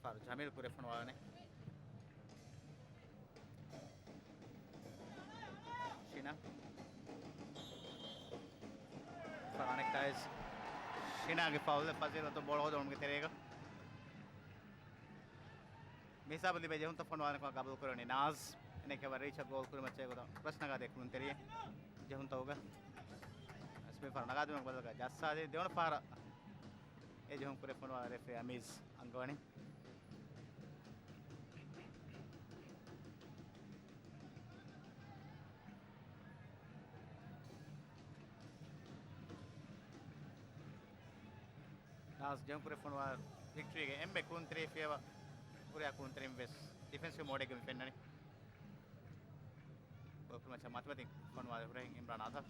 ފަހަރު ޖަމީލް ކުރި ފޮނުވާލަނީ. ޝިނާ. ފަހަރު އަނެއްކާވެސް ޝިނާގެ ފައުލެއް ފަޒީލަތު ބޯޅަ ހޯދުމުގެ ތެރޭގަ. މި ހިސާބު ލިބޭ ޖެހުންތައް ފޮނުވާލަން ކަމަށް ގަބޫލު ކުރެވުނީ ނާޒް. އަނެއްކާވެސް ރީޗަށް ގޯލް ކުރިމައްޗަށް ގޮތަށް ރަސް ނަގާދޭ ކުޅުންތެރިއެއް ޖެހުންތަކުގަ. އަސް މި ފަހަރު ނަގާދިނުމަށް ބަދަލުކޮށް ޖައްސާދޭ ދެވަނަ ފަހަރަށް. އެ ޖެހުން ކުރެ ފޮނުވާލި ރެފްރީ އަމީޒް އަންގަވަނީ. ނާޒް ޖެހުން ކުރެ ފޮނުވާލި ވިކްޓްރީގެ އެންމެ ކުޅުންތެރި ފިޔަވަ ކުރިއަށް ކުޅުންތެރިން ވެސް ޑިފެންސިވް މޯޑެއްގަ މި ފެންނަނީ. ގޯލް މައްޗަށް މަތިމަތިން ފޮނުވާލި ހުރެހެން އިމްރާން އަތާ.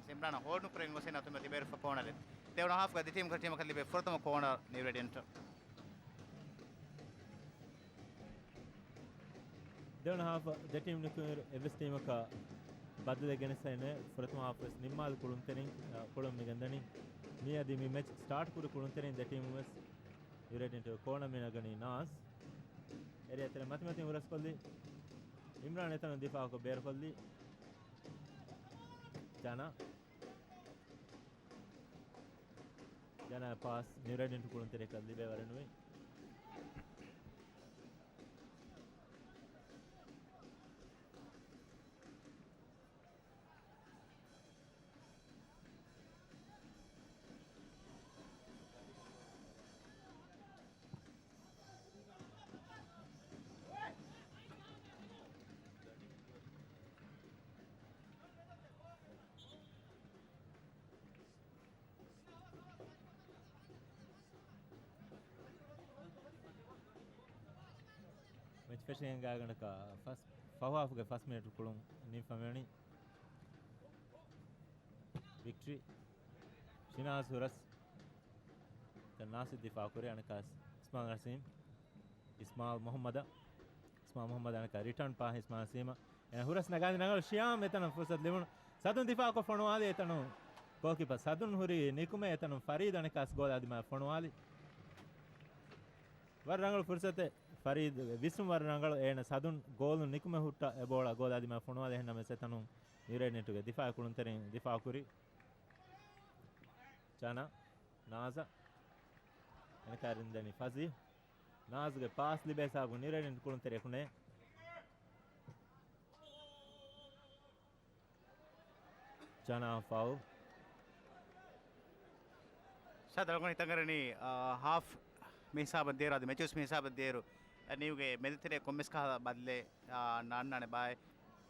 އިމްރާން ހޯލްޑް ނުކުރެވިން ގޮސް އެން އަތުން ތިބޭރު ފަ ކޯނަރެއް. ދެވަނަ ހާފްގަ ދެ ޓީމް ކަ ޓީމަކަށް ލިބޭ ފުރަތަމަ ކޯނަރ ނިއު ރޭޑިއަންޓަށް. ދެވަނަ ހާފް ދެ ޓީމް ނުކުމެވިއިރު އެއްވެސް ޓީމަކަށް ބަދަލެއް ގެނެސް އެން ފުރަތަމަ ހާފް ވެސް ނިންމާލި ކުޅުންތެރިން، އަ، ކުޅުން މި ގެންދަނީ. މިއަދި މި މެޗް ސްޓާޓް ކުރި ކުޅުންތެރިން ދެ ޓީމު ވެސް ނިއު ރޭޑިއަންޓް ކޯނަ މި ނަގަނީ ނާޒް. އެރިއާ ތެރެ މަތިމަތިން ހުރަސްކޮށްލީ. އިމްރާން އެތަނުން ދިފާއަކު ބޭރުކޮށްލީ. ޖަނާ. ޖަނާ ޕާސް ނިއު ރޭޑިއަންޓް ކުޅުންތެރިޔަކަށް ލިބޭ ވަރެއް ނުވި. މެޗް ފެށިގެން ގާތްގަނޑަކަށް ފަސް، ފަހު ހާފުގެ ފަސް މިނެޓު ކުޅުން ނިންމިފަ މިވަނީ. ވިކްޓްރީ. ޝިނާޒް ހުރަސް. ނާސިރު ދިފާއު ކުރި އަނެއްކާ އިސްމާއިލް ނަސީމް. އިސްމާއިލް މުހައްމަދަށް. އިސްމާއިލް މުހައްމަދަށް އަނެއްކާ ރިޓާން ޕާސް އިސްމާއިލް ނަސީމަށް. އެން ހުރަސް ނަގާދިން ރަނގަޅު ޝިޔާމް އެތަނަށް ފުރުސަތު ލިބުނު. ސަދުން ދިފާއަކު ފޮނުވާލި އެތަނުން ގޯލްކީޕަރ ސަދުން ހުރީ ނިކުމެ އެތަނުން ފަރީދު އަނެއްކާސް ގޯލާ ދިމާ ފޮނުވާލި. ވަރަށް ރަނގަޅު ފުރުސަތެއް ފަރީދުގެ ވިސްނުން ވަރަށް ރަނގަޅު އޭނަ ސަދުން ގޯލުން ނިކުމެ ހުއްޓަ އެ ބޯޅަ ގޯލާ ދިމާ ފޮނުވާލި އެހެންނަމަވެސް އެތަނުން ނިއު ރޭޑިއަންޓުގެ ދިފާއި ކުޅުންތެރިން ދިފާއު ކުރި. ޗާނާ. ނާޒަށް. އަނެއްކާ ރިންދެނީ ފަޒީ. ނާޒްގެ ޕާސް ލިބޭ ހިސާބު ނިއު ރޭޑިއަންޓް ކުޅުންތެރިޔަކު ނޭ. ޗާނާ ފައުލް. ޝާދަ ރަނގަޅު ތަނގަރަނީ، އާ، ހާފް މި ހިސާބަށް ދިޔައިރު އަދި މެޗުސް މި ހިސާބަށް ދިޔައިރު، އަ، ނިއުގެ މެދުތެރޭ ކޮންމެސް ކަހަލަ ބަދަލެއް، އާ، ނާންނާނެ ބާއެއް،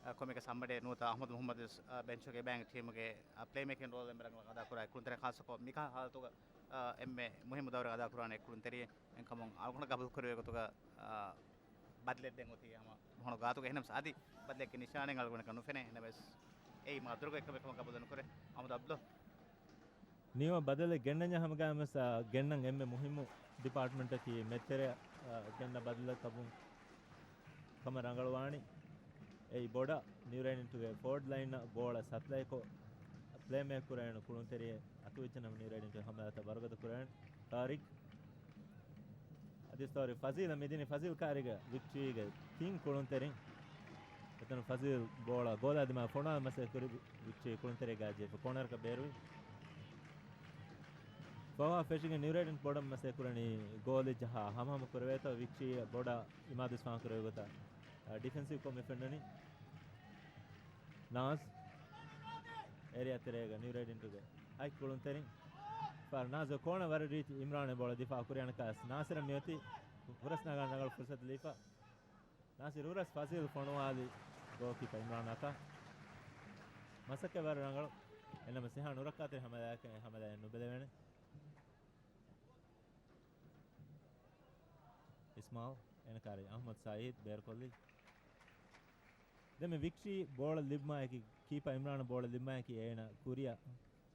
އަ، ކޮންމެއަކަސް ހަމަޑޭ ނުވަތަ އަޙްމަދު މުޙައްމަދު ވެސް، އަ، ބެންޗުގެ އެބައިން ޓީމުގެ، އަ، ޕްލޭ މޭކިން ރޯލް އެންމެ ރަނގަޅަށް އަދާކުރާ ކުޅުންތެރިން ޚާއްޞަކޮށް މިކަހަލަ ހާލަތުގަ، އަ، އެންމެ މުހިއްމު ދައުރެއް އަދާކުރާނެ ކުޅުންތެރިއެއް. އެކަމުން އަޅުގަނޑަށް ގަބޫލުކުރެވޭ ގޮތުގަ، އާ، ބަދަލެއް ދެން އޮތީ ހަމަ ހޮނު ގާތުގަ. އެހެނަސް އަދި ބަދަލެއްގެ ނިޝާނެއް އަޅުގަނޑަކަށް ނުފެނޭ. އެހެނަސް އެއީ މާ ދުރުގެ ކަމެއް ކަމަށް ގަބޫލު ނުކުރޭ. އަޙްމަދު އަބްދުﷲ. ނިއުއަށް ބަދަލެއް ގެންނަންޏާ ހަމަގައިމުވެސް، އާ، ގެންނަން އެންމެ މުހިއްމު ޑިޕާޓްމަންޓަކީ މެދުތެރެއަށް، އާ، ގެންނަ ބަދަލަކަށްވުން ކަމަށް ރަނގަޅުވާނީ. އެއީ ބޮޑަށް ނިއު ރޭޑިއަންޓުގެ ފޯވަޑް ލައިނަށް ބޯޅަ ސަޕްލައިކޮށް، ޕްލޭ މޭކް ކުރެވޭނެ ކުޅުންތެރިއެއް އަތުވެއްޖެނަމަ ނިއު ރޭޑިއަންޓުގެ ހަމަލާތައް ވަރުގަދަ ކުރެވޭނެ. ޠާރިޤް. އަދި ސޯރި، ފަޒީލަށް މިދިނީ. ފަޒީލް ކާރިގަ ވިކްޓްރީގެ ތިން ކުޅުންތެރިން. އެތަނު ފަޒީލް ބޯޅަ ގޯލާ ދިމާ ފޮނުވާލަން މަސައްކަތް ކުރި ވިކްޓްރީ ކުޅުންތެރިއެއްގަ ޖެހިފަ ކޯނަރަކަށް ބޭރުވި. ފަހު ހާފް ފެށިގެން ނިއު ރޭޑިއަންޓް ބޮޑަށް މަސައްކަތް ކުރަނީ ގޯލެއް ޖަހާ ހަމަހަމަ ކުރެވޭތޯ ވިކްޓްރީ ބޮޑަށް އިމާދު އިސްފާން ކުރެވޭ ގޮތަށް، އަ، ޑިފެންސިވް ކޮށް މި ފެންނަނީ. ނާޒް. އެރިއާ ތެރޭގަ ނިއު ރޭޑިއަންޓުގެ ހަތް ކުޅުންތެރިން. ފާރު ނާޒް ކޯނަ ވަރަށް ރީތި އިމްރާން ބޯޅަ ދިފާ ކުރި އަނެއްކާސް ނާސިރަށް މިއޮތީ ހުރަސް ނަގާ ރަނގަޅު ފުރުސަތު ލީފަ. ނާސިރު ހުރަސް ފަޒީލް ފޮނުވާލި ގޯލްކީޕަ އިމްރާން އަތާ. މަސައްކަތް ވަރަށް ރަނގަޅު. އެންނަމަ ސިހާ ނުރައްކާތެރި ހަމަލާއެކަން އެ ހަމަލާއެއް ނުބެލެވޭނެ. އިސްމާއިލް އެނަކާރި އަޙްމަދު ސައީދު ބޭރުކޮށްލި. ދެންމެ ވިކްޓްރީ ބޯޅަ ލިބުމާއެކީ، ކީޕަ އިމްރާނަށް ބޯޅަ ލިބުމާއެކީ އޭނަ ކުރިއަށް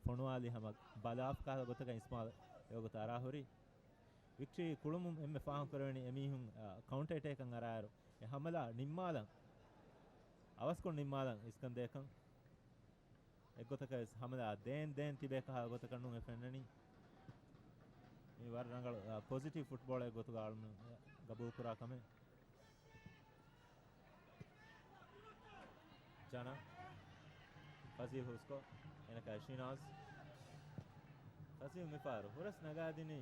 ފޮނުވާލި ހަމަ ބަލާފަ ކަހަލަ ގޮތަކަށް އިސްމާއިލް އެ ގޮތަށް އަރާ ހުރި. ވިކްޓްރީ ކުޅުމުން އެންމެ ފާހަގަ ކުރެވެނީ އެމީހުން، އަ، ކައުންޓަރ އެޓޭކަށް އަރާއިރު އެ ހަމަލާ ނިންމާލަން، އަވަސްކޮށް ނިންމާލަން އިސްކަންދޭކަން. އެއްގޮތަކަށް ވެސް ހަމަލާ ދޭން ދޭން ތިބޭ ކަހަލަ ގޮތަކަށް ނޫން އެ ފެންނަނީ. މީ ވަރަށް ރަނގަޅު، އަ، ޕޮޒިޓިވް ފުޓްބޯޅައެއް ގޮތުގަ އަޅުމެން ގަބޫލު ކުރާ ކަމެއް. ޖަނާ. ފަޒީލް ހުސްކޮށް، އެނަކާ ޝިނާޒް. ފަޒީލް މިފަހަރު ހުރަސް ނަގާދިނީ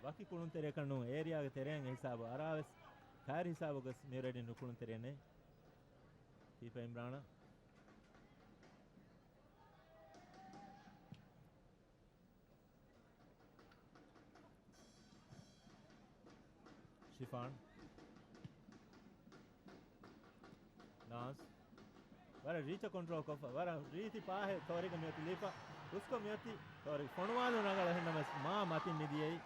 ވަކި ކުޅުންތެރިއަކަށް ނޫން، އޭރިއާގެ ތެރެއިން އެ ހިސާބު އަރާވެސް، ކާރި ހިސާބުގަސް މިއުރެޑިން ކުޅުންތެރިއެއް ނެތް. ކީޕަ އިމްރާނަށް. ޝިފާން. ނާޒް. ވަރަށް ރީޗަށް ކޮންޓްރޯލް ކޮށްފަ. ވަރަށް ރީތި ޕާހެއް ތޯރިގަ މިއޮތީ ލީފަ. ހުސްކޮށް މިއޮތީ ތޯރި. ފޮނުވާލުން ރަނގަޅު އެހެންނަމަވެސް މާ މަތިން މިދިޔައީ.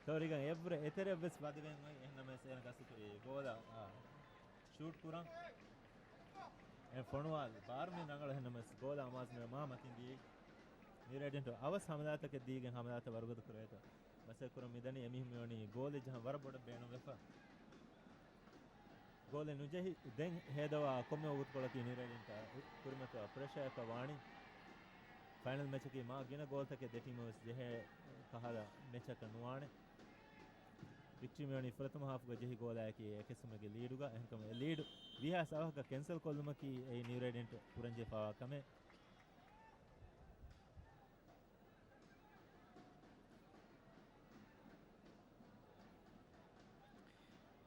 ތޯރިގަ އެއްވުރެ އެތެރެއަށްވެސް ވަދެވެން އޮތް އެހެންނަމަވެސް އޭނަ ގަސްތުކުރީ ގޯލަށް، އާ، ޝޫޓް ކުރަން. އެ ފޮނުވާލި ބާރުމިން ރަނގަޅު އެހެންނަމަވެސް ގޯލަށް އަމާޒު ނުވެ މާ މަތިން ދިޔައީ. ނިއު ރޭޑިއަންޓު އަވަސް ހަމަލާތަކެއް ދީގެން ހަމަލާތައް ވަރުގަދަ ކުރެވޭތޯ މަސައްކަތް ކުރަން މިދަނީ. އެމީހުން މިވަނީ ގޯލެއް ޖަހަން ވަރަށް ބޮޑަށް ބޭނުންވެފަ. ގޯލެއް ނުޖެހި ދެން ހޭދަވާ ކޮންމެ ވަގުތުކޮޅަކީ ނިއު ރޭޑިއަންޓަށް ކުރިމަތިވާ ޕްރެޝަރަކަށް ވާނީ. ފައިނަލް މެޗަކީ މާ ގިނަ ގޯލްތަކެއް ދެ ޓީމު ވެސް ޖެހޭ ކަހަލަ މެޗަކަށް ނުވާނެ. ވިކްޓްރީ މިވަނީ ފުރަތަމަ ހާފުގަ ޖެހި ގޯލާއެކީ އެކެއް ސުމެއްގެ ލީޑުގަ. އެހެންކަމުން އެ ލީޑު ވީހާވެސް އަވަހަކަށް ކެންސަލް ކޮށްލުމަކީ އެއީ ނިއު ރޭޑިއަންޓް ކުރަންޖެހިފައިވާ ކަމެއް.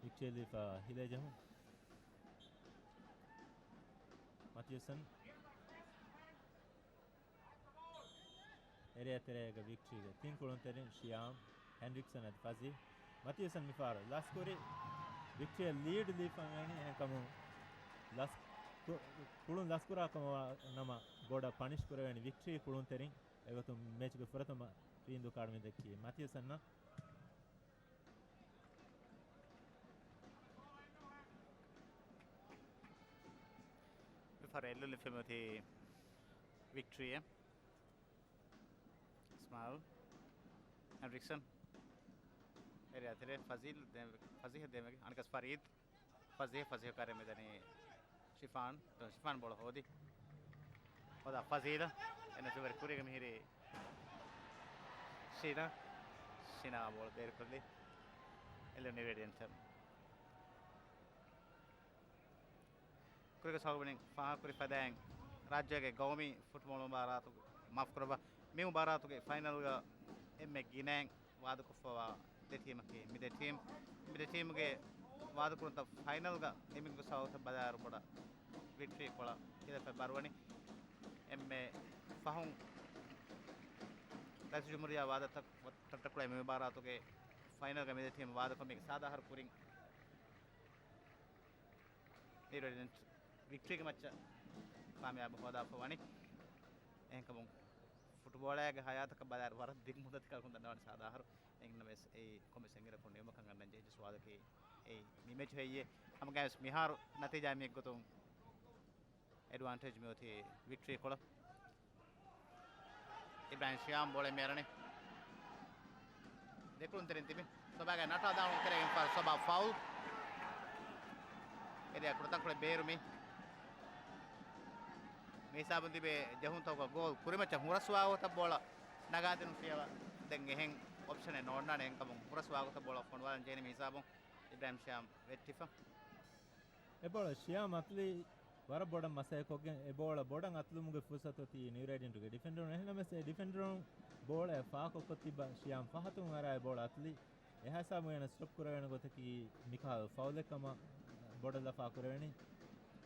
ވިކްޓްރީ ލީފަ ހިލޭ ޖަހުން. މަތިޔުސަން. އެރިއާ ތެރޭގަ ވިކްޓްރީގެ ތިން ކުޅުންތެރިން ޝިޔާމް، ހެންރިކްސަން އަދި ފަޒީ. މަތިޔުސަން މިފަހަރު ލަސްކުރި. ވިކްޓްރީއަށް ލީޑް ލިބިފަ މިވަނީ. އެހެންކަމުން ލަސް-، ކު-، ކުޅުން ލަސްކުރާ ކަމަށް ވާ ނަމަ ބޮޑަށް ޕަނިޝް ކުރެވޭނެ ވިކްޓްރީ ކުޅުންތެރިން. އެގޮތުން މެޗުގެ ފުރަތަމަ ފްރީ ދުކާޑު މި ދެއްކީ މަތިޔުސަންއަށް. މިފަހަރު އެއްލުން ލިބިފަ މިއޮތީ ވިކްޓްރީއަށް. އިސްމާއިލް. ހެންރިކްސަން. އެރިއާ ތެރޭ ފަޒީލް ދޭ-، ފަޒީހަށް ދޭންވެގެން. އަނެއްކާސް ފަރީދް. ފަޒީހަށް، ފަޒީހަށް ކައިރި މިދަނީ ޝިފާން. ޝިފާން ބޯޅަ ހޯދި. ހޯދާ ފަޒީލަށް. އެން އެސް ވެރި ކުރީގަ މިހިރީ ޝިނާ. ޝިނާ ބޯޅަ ބޭރުކޮށްލީ. އެލްއެމް ނިއު ރޭޑިއަންޓަށް. ކުރިގަ ސަބަބުން ފާހަގަކުރި ފަދައިން ރާއްޖޭގެ ގައުމީ ފުޓްބޯޅަ މުބާރާތު، މާފުކުރައްވާ، މި މުބާރާތުގެ ފައިނަލްގަ އެންމެ ގިނައިން ވާދަކޮށްފަވާ ދެ ޓީމަކީ މި ދެ ޓީމް. މި ދެ ޓީމުގެ ވާދަކުރުންތައް ފައިނަލްގަ އެމީހުންގެ ސަބަބުތައް ބަލާއިރު ބޮޑަށް ވިކްޓްރީ ކޮޅަށް ހިލަފައި ބަރުވަނީ. އެންމެ ފަހުން ރައީސުލްޖުމްހޫރިއްޔާ ވާދަތައް ޓައްޓަކުޅައި މި މުބާރާތުގެ ފައިނަލްގަ މި ދެ ޓީމް ވާދަކޮށް މީގެ ސާދަ އަހަރު ކުރިން ނިއު ރޭޑިއަންޓް ވިކްޓްރީގެ މައްޗަށް ކާމިޔާބު ހޯދާފަ ވަނީ. އެހެންކަމުން ފުޓްބޯޅައިގެ ހަޔާތަކަށް ބަލާއިރު ވަރަށް ދިގު މުއްދަތަކަށް ދަންނަވަނީ ސާދަ އަހަރު. އެހެންނަމަވެސް އެއީ ކޮންމެސް އެންގިރަކުން ނިމުމަކަށް އަންނަން ޖެހިއްޖެ ސުވާލަކީ އެއީ މި މެޗު ހެއްޔޭ؟ ހަމަގައިވެސް މިހާރު ނަތީޖާ މިއެއްގޮތުން އެޑްވާންޓޭޖް މިއޮތީ ވިކްޓްރީ ކޮޅަށް. އިބްރާހިމް ޝިޔާމް ބޯޅަ މިއަރަނީ. ދެކުޅުންތެރިން ތިބި ސޮބާގެ ނަޓާ ދާނުން ތެރެއިން ފާރު ސޮބާ ފައުލް. އެރިއާ ކުޑަތަންކޮޅެއް ބޭރު މި. މި ހިސާބުން ތިބޭ ޖެހުންތަކުގަ ގޯލް ކުރިމައްޗަށް ހުރަސްވާ ގޮތަށް ބޯޅަ ނަގާދިނުން ފިޔަވާ. ދެން އެހެން އޮޕްޝަނެއް ނޯންނާނެ. އެހެންކަމުން ހުރަސްވާ ގޮތަށް ބޯޅަ ފޮނުވާލަން ޖެހެނީ މި ހިސާބުން. އިބްރާހިމް ޝިޔާމް ވެއްޓިފަ. އެ ބޯޅަ ޝިޔާމް އަތުލީ ވަރަށް ބޮޑަށް މަސައްކަތްކޮށްގެން އެ ބޯޅަ ބޮޑަށް އަތުލުމުގެ ފުރުސަތު އޮތީ ނިއު ރޭޑިއަންޓުގެ ޑިފެންޑަރުން. އެހެންނަމަވެސް އެ ޑިފެންޑަރުން ބޯޅައަށް ފާކޮށްކޮށް ތިއްބާ ޝިޔާމް ފަހަތުން އަރާ އެ ބޯޅަ އަތުލީ. އެހާ ހިސާބުން އޭނަ ސްޓޮޕް ކުރެވޭނެ ގޮތަކީ މިކަހަލަ ފައުލެއް ކަމަށް ބޮޑަށް ލަފާ ކުރެވެނީ.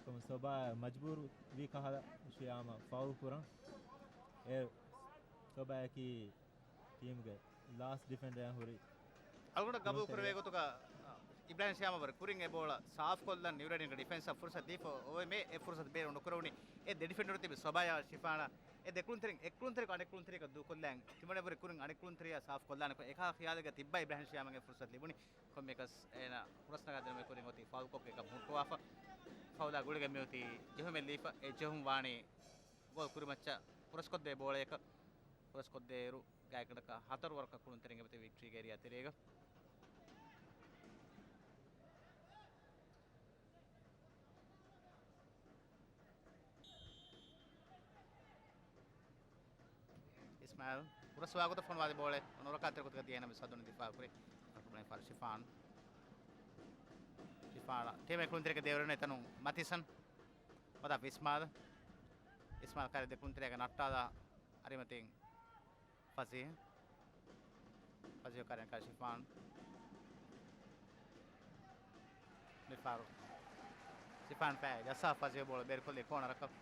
ކޮމް ސޮބާ މަޖްބޫރު ވީ ކަހަލަ ޝިޔާމަށް ފައުލް ކުރަން. އެ ސޮބާއަކީ ޓީމުގެ ލާސްޓް ޑިފެންޑަރ ހުރި. އަޅުގަނޑަށް ގަބޫލު ކުރެވޭ ގޮތުގަ، އިބްރާހިމް ޝިޔާމަށް ވަރަށް ކުރިން އެ ބޯޅަ ސާފް ކޮށްލަން ނިއު ރޭޑިއަންޓްގެ ޑިފެންސަށް ފުރުސަތު ދީފަ އޮވެ މޭ އެ ފުރުސަތު ބޭރު ނުކުރެވުނީ. އެ ދެ ޑިފެންޑަރު ތިބި ސޮބާޔާ ޝިފާނަށް އެ ދެކުޅުންތެރިން އެއްކުޅުންތެރިކޮށް އަނެއްކުޅުންތެރިއަކަށް ދޫކޮށްލަން ތިމަނެ ވަރަށް ކުރިން އަނެއްކުޅުންތެރިޔާ ސާފް ކޮށްލާނެކޮށް އެކާ ޚިޔާލެއްގަ ތިއްބާ އިބްރާހިމް ޝިޔާމަށް އެ ފުރުސަތު ލިބުނީ. ކޮންމެއަކަސް އޭނަ ހުރަސް ނަގާދިނުމެ ކުރިން އޮތީ ފައުލްކޮށްގެ އެކަށް ހުއްޓުވާފަ. ފައުލާ ގުޅިގެން މިއޮތީ ޖެހުމެއް ލީފަ. އެ ޖެހުން ވާނީ ގޯލް ކުރިމައްޗަށް ހުރަސްކޮށްދޭ ބޯޅައަކަށް. ހުރަސްކޮށްދޭއިރު ގާތްގަނޑަކަށް ހަތަރު ވަރަކަށް ކުޅުންތެރިން އެބަތި ވިކްޓްރީގެ އެރިއާ ތެރޭގަ. އިސްމާއިލް ހުރަސްވާގޮތަށް ފޮނުވާލި ބޯޅަ ނުރައްކާތެރި ގޮތަކަށް ދިޔަ އެހެންނަމަވެސް ހަދުން ދިފާއު ކުރި. ޝިފާން. ޝިފާން ޓީމް އެކުޅުންތެރިކަ ދެވެރިން އެތަނުން މަތިސަން. ވަދާ އިސްމާލް. އިސްމާލް ކައިރި ދެކުޅުންތެރިޔާގެ ނައްޓާލާ އަރިމަތިން ފަޒީހް. ފަޒީހް ކައިރިން ކައިރި ޝިފާން. މިފާރު ޝިފާން ފައި ޖައްސާ ފަޒީހް ބޯޅަ ބޭރުކޮށްލީ ކޯނަރަކަށް.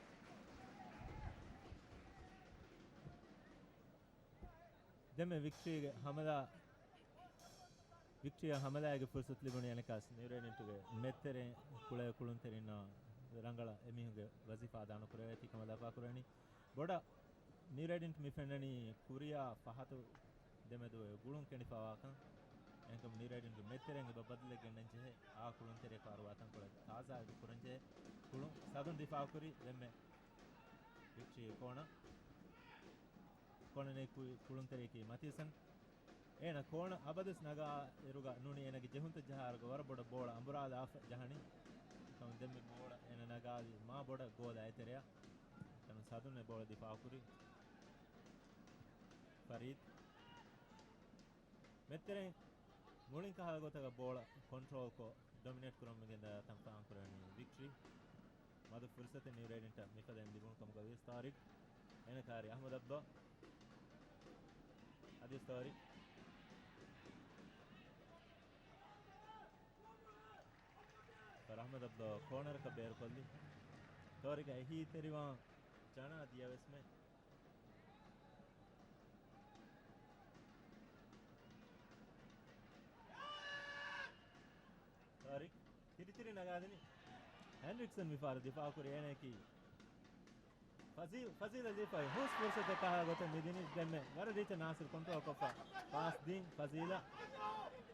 ދެންމެ ވިކްޓްރީގެ ހަމަލާ، ވިކްޓްރީއަށް ހަމަލާގެ ފުރުސަތު ލިބުނީ އަނެއްކާސް ނިއުރޭޑިންޓުގެ މެދްތެރެއިން ކުޅޭ ކުޅުންތެރިންނާ ރަނގަޅަށް އެމީހުންގެ ވަޒީފާ އަދާނުކުރެވޭތީ ކަމަށް ލަފާކުރަނީ. ބޮޑަށް ނިއުރޭޑިންޓް މި ފެންނަނީ ކުރިއާ ފަހަތު ދެމެދު އޮތް ގުޅުން ކެނޑިފަވާކަން. އެހެންކަމުން ނިއުރޭޑިންޓްގެ މެދްތެރެއިން އެބަ ބަދަލެއް ގެންނަން ޖެހޭ. އާ ކުޅުންތެރިޔަކު އަރުވާ ތަންކޮޅެއް ތާޒާ އެބަ ކުރަން ޖެހޭ. ކުޅުން ސަދުން ދިފާއުކުރި ދެންމެ ވިކްޓްރީ ކޯނަ. ކޯނަ ނެތް ކު-، ކުޅުންތެރިޔަކީ މަތިޔަސަން. އޭނަ ކޯނަ އަބަދުސް ނަގާ އިރުގަ ނޫނީ އޭނަގެ ޖެހުންތައް ޖަހާއިރުގަ ވަރަށް ބޮޑަށް ބޯޅަ އަނބުރާލާފަ ޖަހަނީ. އެކަމު ދެންމެ ބޯޅަ އޭނަ ނަގާލީ މާ ބޮޑަށް ގޯލާ އެތެރެއަށް. އެކަމު ސަދުން އެ ބޯޅަ ދިފާއުކުރި. ފަރީދް. މެދްތެރެއިން މުޅިން ކަހަލަ ގޮތަކަށް ބޯޅަ ކޮންޓްރޯލްކޮށް، ޑޮމިނޭޓް ކުރަމުން ގެންދާ ތަން ފަހަން ކުރެވެނީ ވިކްޓްރީ. މަދު ފުރުސަތެއް ނިއުރޭޑިންޓަށް މިފަދައިން ލިބުނު ކަމުގަ ވިޔަސް ތާރިގް. އޭނަ ކާރި އަހްމަދު އަބްދުﷲ. އަދިވެސް ތާރިގް. އަހްމަދު އަބްދުﷲ ކޯނަރަކަށް ބޭރުކޮށްލި. ތާރިގަށް އެހީތެރިވާން ޖަނާ ދިޔަވެސްމެ. ތާރިގް ތިރިތިރި ނަގާދިނީ. ހެންޑްރިކްސަން މިފަހަރު ދިފާއުކުރި އޭނައަކީ ފަޒީލް، ފަޒީލަށް ދީފައި ހުސް ފުރުސަތެއް ކަހާ ގޮތަށް މިދިނީ. ދެންމެ ވަރަށް ރީއްޗަށް ނާސިރު ކޮންޓްރޯލް ކޮށްފަ ޕާސް ދިން ފަޒީލަށް.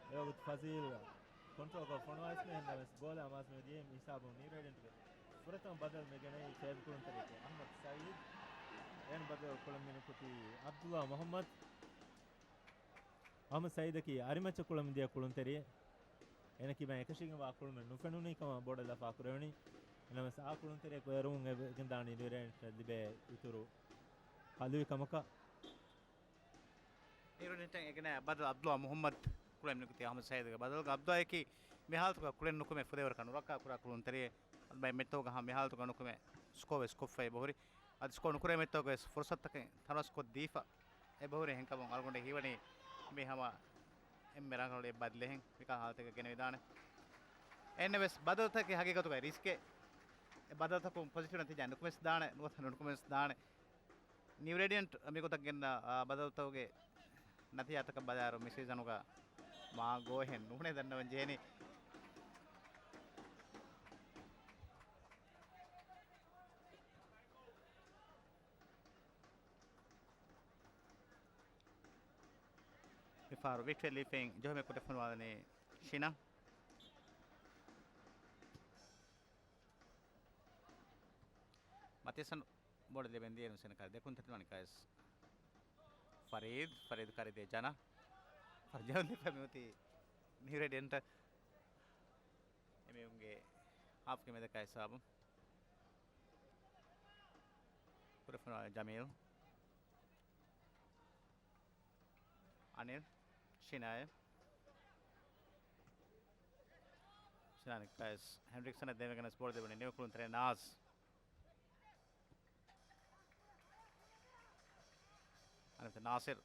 އެވަގުތު ފަޒީލް ކޮންޓްރޯލް ކޮށް ފޮނުވާލިސް މިހެން ނަމަވެސް ގޯލާ މާސް މެދިޔައި މި ހިސާބުން ނިއުރޭޑިންޓްގެ ފުރަތަމަ ބަދަލު މި ގެނައީ ފޭބް ކުޅުންތެރިޔަކު އަހްމަދު ސައީދު. އޭނަ ބަދަލު ކުޅަން މިނިކުތީ ޢަބްދުﷲ މުޙައްމަދު. އަހްމަދު ސައީދަކީ އަރިމައްޗަށް ކުޅަން މިދިޔަ ކުޅުންތެރިއެއް. އޭނަ ކިބައިން އެކަށީގެންވާ ކުޅުމެއް ނުފެނުނީ ކަމަށް ބޮޑަށް ލަފާ ކުރެވެނީ. އެނަމަވެސް އާ ކުޅުންތެރިޔަކު އެރުމުން އެބަ ގެންދާނީ ނިއުރޭޑިންޓަށް ލިބޭ އިތުރު ހަލުވި ކަމަކަށް. ނިއުރޭޑިންޓަށް އެނގޭނެ ބަދަލު ޢަބްދުﷲ މުޙައްމަދު ކުޅެން ނުކުތީ އަހްމަދު ސައީދުގެ ބަދަލުގަ ޢަބްދުﷲއަކީ މި ހާލަތުގަ ކުޅެން ނުކުމެ ފުދޭވަރަކަށް ނުރައްކާ ކުރާ ކުޅުންތެރިއެއް. އަދި ބައެއް މެޗްތަކުގަ ހަމަ މި ހާލަތުގަ ނުކުމެ ސްކޯ ވެސް ކޮށްފަ އެބަހުރި. އަދި ސްކޯ ނުކުރޭ މެޗްތަކުގަ ވެސް ފުރުސަތުތަކެއް ތަނަވަސް ކޮށްދީފަ އެބަހުރި. އެހެންކަމުން އަޅުގަނޑަށް ހީވަނީ މި ހަމަ އެންމެ ރަނގަޅު އެއް ބަދަލެއް ހެން މިކާ ހާލަތެއްގަ ގެނެވިދާނެ. އެންނެވެސް ބަދަލުތަކެއް ހަގީގަތުގަ ރިސްކެއް. އެ ބަދަލުތަކުން ޕޮޒިޓިވް ނަތީޖާ ނުކުމެސް ދާނެ، ނުވަތަ ނުކުމެސް ދާނެ. ނިއުރޭޑިއަންޓް މިގޮތަށް ގެންނަ، އާ، ބަދަލުތަކުގެ ނަތީޖާތަކަށް ބަލާއިރު މި ސީޒަނުގަ މާ ގޯހެއް ނޫނޭ ދަންނަވަން ޖެހެނީ. މިފަހަރު ވިކްޓްރީ ލިބިފައި ޖެހުމެއް ކުޑަފޮނުވާލަނީ ޝިނާ. މަތިޔަސަން ބޯޅަ ލިބެން ދިޔައިރު ސެނަކާ ދެކުން ތެތިލާނެ ކައިސް. ފަރީދު، ފަރީދު ކާރި ދޭ ޖަނާ. ފަރްޖަން ލިބެ މިއޮތީ ނިއުރޭޑިއަންޓަށް. އެމީހުންގެ ހާފްގެ މެދަކާ ހިސާބުން. ކުޑަފޮނުވާލި ޖަމީލް. އަނިލް. ޝިނާއެ. ޝިނާ ނިކައިސް ހެންޑްރިކްސަނަށް ދެވެގެނަސް ބޯޅަ ދެވުނީ ނިވެކުޅުންތެރި ނާޒް. އަނެއް ނާސިރު.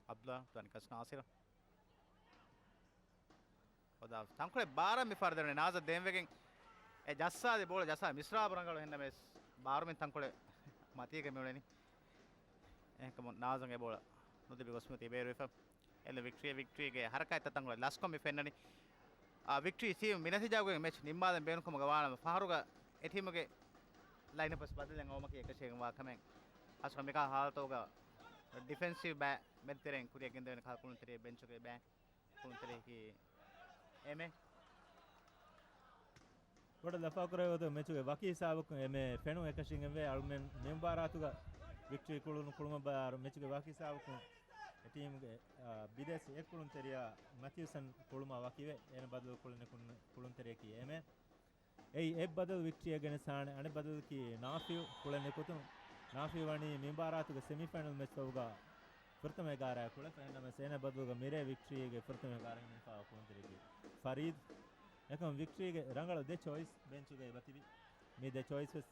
އަބްދުﷲ ދުވަނިކަސް ނާސިރު. ހޮދާ ތަންކޮޅެއް ބާރަށް މިފަހަރު ދެވުނީ ނާޒަށް ދޭންވެގެން. އެ ޖައްސާލި ބޯޅަ ޖައްސާ މިސްރާބު ރަނގަޅު ހެންނަމެސް ބާރުމިން ތަންކޮޅެއް މަތީގަ މިއުޅެނީ. އެހެންކަމުން ނާޒަށް އެ ބޯޅަ ނުލިބި ގޮސް މިއޮތީ ބޭރުވެފަ. އެލް ވިކްޓްރީ، ވިކްޓްރީގެ ހަރަކާތްތައް ތަންކޮޅެއް ލަސްކޮށް މި ފެންނަނީ. އާ، ވިކްޓްރީ ޓީމް މި ނަތީޖާގައި މެޗް ނިންމާލަން ބޭނުންކަމުގަ ވާނަމަ ފަހަރުގަ އެ ޓީމުގެ ލައިންއަޕް ވެސް ބަދަލެއް އައުމަކީ އެކަށީގެންވާ ކަމެއް. ހާއްސަކޮށް މިކާ ހާލަތުގަ ޑިފެންސިވް ބައި މެދުތެރެއިން ކުރިއަށް ގެންދެވޭނެ ކަހަލަ ކުޅުންތެރި ބެންޗުގެ ބައި ކުޅުންތެރިއަކީ އެމެ. ބޮޑަށް ލަފާކުރެވޭ ގޮތުގަ މެޗުގެ ވަކި ހިސާބަކުން އެމެ ފެނުން އެކަށީގެންވޭ. އަޅުމެން މި މުބާރާތުގަ ވިކްޓްރީ ކުޅުނު ކުޅުމަށް ބަލާއިރު މެޗުގެ ވަކި ހިސާބަކުން އެ ޓީމުގެ، އާ، ބިދޭސީ އެއް ކުޅުންތެރިޔާ މަތިޔުސަން ކުޅުމާ ވަކިވެ، އޭނަ ބަދަލު ކުޅެން ކުޅުންތެރިޔަކީ އެމެ. އެއީ އެއް ބަދަލު ވިކްޓްރީއަށް ގެނެސް އަނެއް ބަދަލަކީ ނާފިއު ކުޅެން ނިކުތުން. ނާފިއު ވަނީ މި މުބާރާތުގެ ސެމީފައިނަލް މެޗްތަކުގަ ފުރަތަމަ އެގާރައަށް ކުޅެފަ. އެހެންނަމަވެސް އޭނަ ބަދަލުގަ މިރޭ ވިކްޓްރީގެ ފުރަތަމަ އެގާރައިން ހިފާ ކުޅުންތެރިޔަކީ ފަރީދު. އެކަމް ވިކްޓްރީގެ ރަނގަޅު ދެ ޗޮއިސް ބެންޗުގައި އެބަތިބި. މި ދެ ޗޮއިސް ވެސް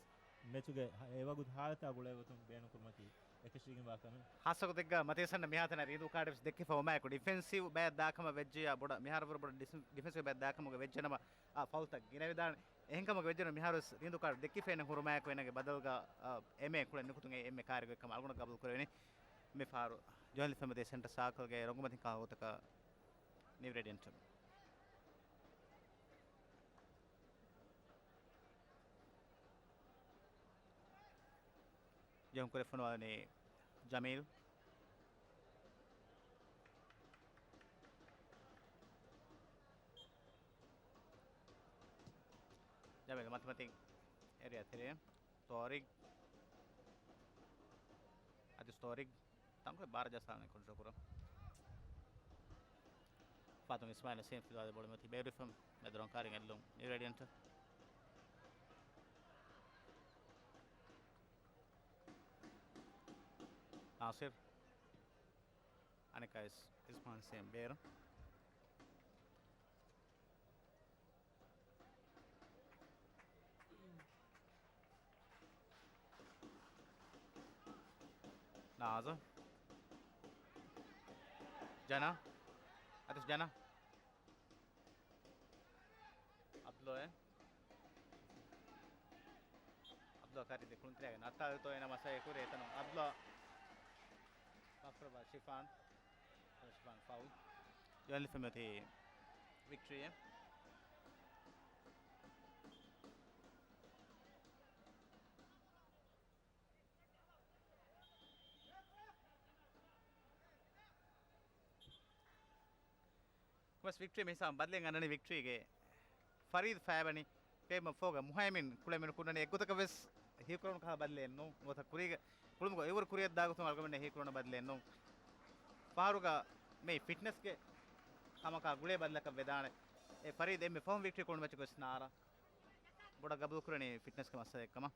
މެޗުގެ އެވަގުތު ހާލަތާ ގުޅޭގޮތުން ބޭނުންކުރުމަކީ އެކަށީގެންވާ ކަމެއް. ހާއްސަގޮތެއްގަ މަތިޔަސަން މިހާތަނަށް ރީދޫ ކާޑެއް ވެސް ދެއްކިފަ އޮމާއެކު ޑިފެންސިވް ބައެއް ދާކަމަށް ވެއްޖެޔާ ބޮޑަށް މިހާރު ވަރަށް ބޮޑަށް ޑިސް-، ޑިފެންސިވް ބައެއް ދާކަމުގަ ވެއްޖެނަމަ އާ ފައުލްތައް ގިނަވިދާނެ. އެހެންކަމުގެ ވެއްޖެނު މިހާރުވެސް ރީނދު ކާޑު ދެއްކިފައިން ހުރުމާއެކު އޭނާގެ ބަދަލުގަ، އަ، އެމޭ ކުޅެން ނިކުތުން އެ އެންމެ ކާރިގޮތްކަމަށް އަޅުގަނޑު ގަބޫލު ކުރެވެނީ. މި ފަހަރު ޖޯހަލިފަމެދޭ ސެންޓަރ ސާކަލްގެ ރޮނގުމަތިން ކާގޮތަކަށް ނިއު ރޭޑިއަންޓް. ޖެހުން ކުރެ ފޮނުވާލަނީ ޖަމީލް. ޖަމީލް މަތިމަތިން އެރިއާ ތެރެއަށް. ތޯރިގް. އަދި ތޯރިގް. ތަންކޮޅެއް ބާރަށް ޖައްސާލަނީ ކޮންޓްރޯލް ކުރަން. ފާތުން އިސްމާއިލް ނަސީމް ފިލުވާލި ބޯޅަ މަތި ބޭރުވެފަ މެދު ރަނގަޅު ކާރިން އެއްލުން ނިއު ރޭޑިއަންޓަށް. ނާސިރް. އަނެއްކާވެސް އިސްމާއިލް ނަސީމް ބޭރު. ނާޒު. ޖަނާ. އަދިސް ޖަނާ. އަބްދުﷲ. އަބްދުﷲ ކާރި ދެ ކުޅުންތެރިޔާގެ ނައްތާލުތޯ އޭނަ މަސައްކަތް ކުރި އެތަނުން އަބްދުﷲ. މަފްރަބާ ޝިފާން. ޝިފާން ފައުލް. ޖޯހަލިފަމެދޭ ވިކްޓްރީއެއް. ކޮމެސް ވިކްޓްރީ މިހިސާބުން ބަދަލެއް އަންނަނީ ވިކްޓްރީގެ ފަރީދު ފައިބަނި ޕޭމަ ފޯގަ މުހައިމިން ކުޅެމެން ކުންނަނީ އެއްގޮތަކަށް ވެސް ހީކުރަން ކަހަ ބަދަލެއް ނޫން. ނުވަތަ ކުރީގެ ކުޅުމުގަ އެވަރު ކުރިއަށް ދާގޮތުން އަޅުގަމެންނަށް ހީކުރަން ބަދަލެއް ނޫން. ފަހަރުގަ މި ފިޓްނަސްގެ ކަމަކާ ގުޅޭ ބަދަލަކަށް ވެދާނެ. އެ ފަރީދު އެންމެ ފަހުން ވިކްޓްރީ ކުޅުން މެޗުގަ ވެސް ނާރާ ބޮޑަށް ގަބޫލުކުރަނީ ފިޓްނަސްގެ މައްސަލައެއް ކަމަށް.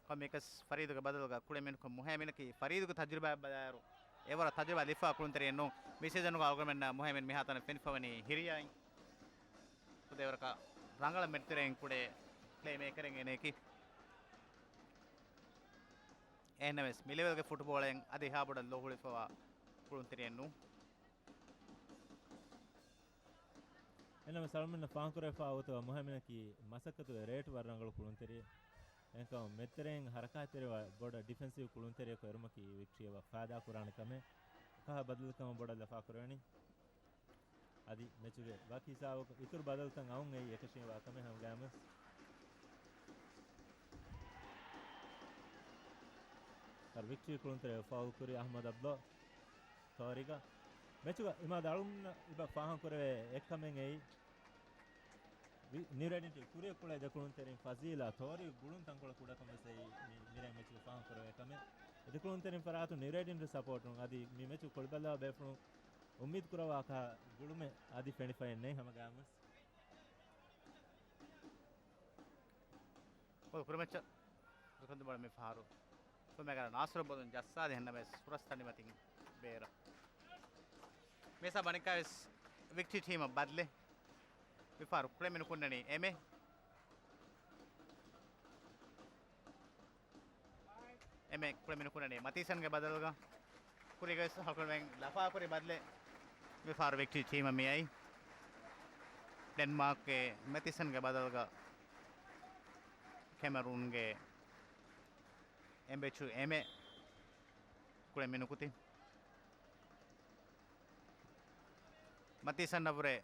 ކޮންމެއަކަސް ފަރީދުގެ ބަދަލުގަ ކުޅެމެންކޮށް މުހައިމިނަކީ ފަރީދުގެ ތަޖުރިބާއަށް ބަލާއިރު، އެވަރަށް ތަޖުރިބާ ލިފާ ކުޅުންތެރިއެއް ނޫން. މި ސީޒަނުގަ އަޅުގަނޑުމެންނަށް މުހައިމިން މިހާތަނަށް ފެނިފަވަނީ ހިރިޔާއިން. ޚުދޭވަރަކަށް ރަނގަޅަށް މެދުތެރެއިން ކުޅޭ ޕްލޭ މޭކަރެއް އޭނައަކީ. އެހެންނަމަވެސް މި ލެވެލްގެ ފުޓްބޯޅައިން އަދި އެހާ ބޮޑަށް ލޯ ހުޅުވިފަވާ ކުޅުންތެރިއެއް ނޫން. އެންނަމަ ސަލްމަން ފާހަގަކުރެވިފާ އޮތުގަ މުހައިމިނަކީ މަސައްކަތުގެ ރޭޓް ވަރަށް ރަނގަޅު ކުޅުންތެރިއެއް. އެހެންކަމުން މެދުތެރެއިން ހަރަކާތްތެރިވާ ބޮޑަށް ޑިފެންސިވް ކުޅުންތެރިޔަކު އެރުމަކީ ވިކްޓްރީއަށް ފާއިދާ ކުރާނެ ކަމެއް. ކަހަ ބަދަލުކަމަށް ބޮޑަށް ލަފާ ކުރެވެނީ. އަދި މެޗުގެ ވަކި ހިސާބަކު އިތުރު ބަދަލުތައް އައުން އެއީ އެކަށީގެންވާ ކަމެއް ހަމަގައިމުވެސް. ވިކްޓްރީ ކުޅުންތެރިޔަށް ފައުލް ކުރި އަހްމަދު އަބްދުﷲ. ތޯރިގަ މެޗުގަ އިމާދު އަޅުގަނޑުމެންނަށް އިބަ ފާހަގަކުރެވޭ އެއްކަމެއް އެއީ، ވި-، ނިއު ރޭޑިއަންޓް ކުރިއަށް ކުޅޭ ދެ ކުޅުންތެރިން ފަޒީލާ ތޯރި ގުޅުން ތަންކޮޅެއް ކުޑަކަމަށް ވެސް އެއީ މި-، މިރޭ މެޗުގަ ފާހަގަކުރެވޭ ކަމެއް. އެ ދެ ކުޅުންތެރިން ފަރާތުން ނިއު ރޭޑިއަންޓް ސަޕޯޓުން އަދި މި މެޗު ކުޅިބައްލަވާ ބޭފުޅުން އުއްމީދު ކުރައްވާ ކަހަލަ ގުޅުމެއް އަދި ފެނިފައެއް ނެތް ހަމަގައިމުވެސް. ކުރިމައްޗަށް ދުކަންދު ބޮޅަ މި ފަހަރު ފުމެގަރ ނާސިރު ބޮލުން ޖައްސާލި ހެންނަމެސް ފުރަސް ތަނޑިމަތިން ބޭރަށް. މިސާ ބަނިކާވެސް ވިކްޓްރީ ޓީމަށް ބަދަލެއް. މި ފަހަރު ކުޅެމިނު ކުންނަނީ އެމޭ. އެމޭ ކުޅެމިނު ކުންނަނީ މަތީސަންގެ ބަދަލުގަ. ކުރީގަވެސް ހަޅުކުރެވެން ލަފާކުރި ބަދަލެއް މި ފަހަރު ވިކްޓްރީ ޓީމަށް މިއައީ. ޑެންމާކްގެ މެތިސަންގެ ބަދަލުގަ ކެމެރޫންގެ އެމްބެޗު އެމޭ ކުޅެމިނު ކުތި. މަތީސަންއަށްވުރެ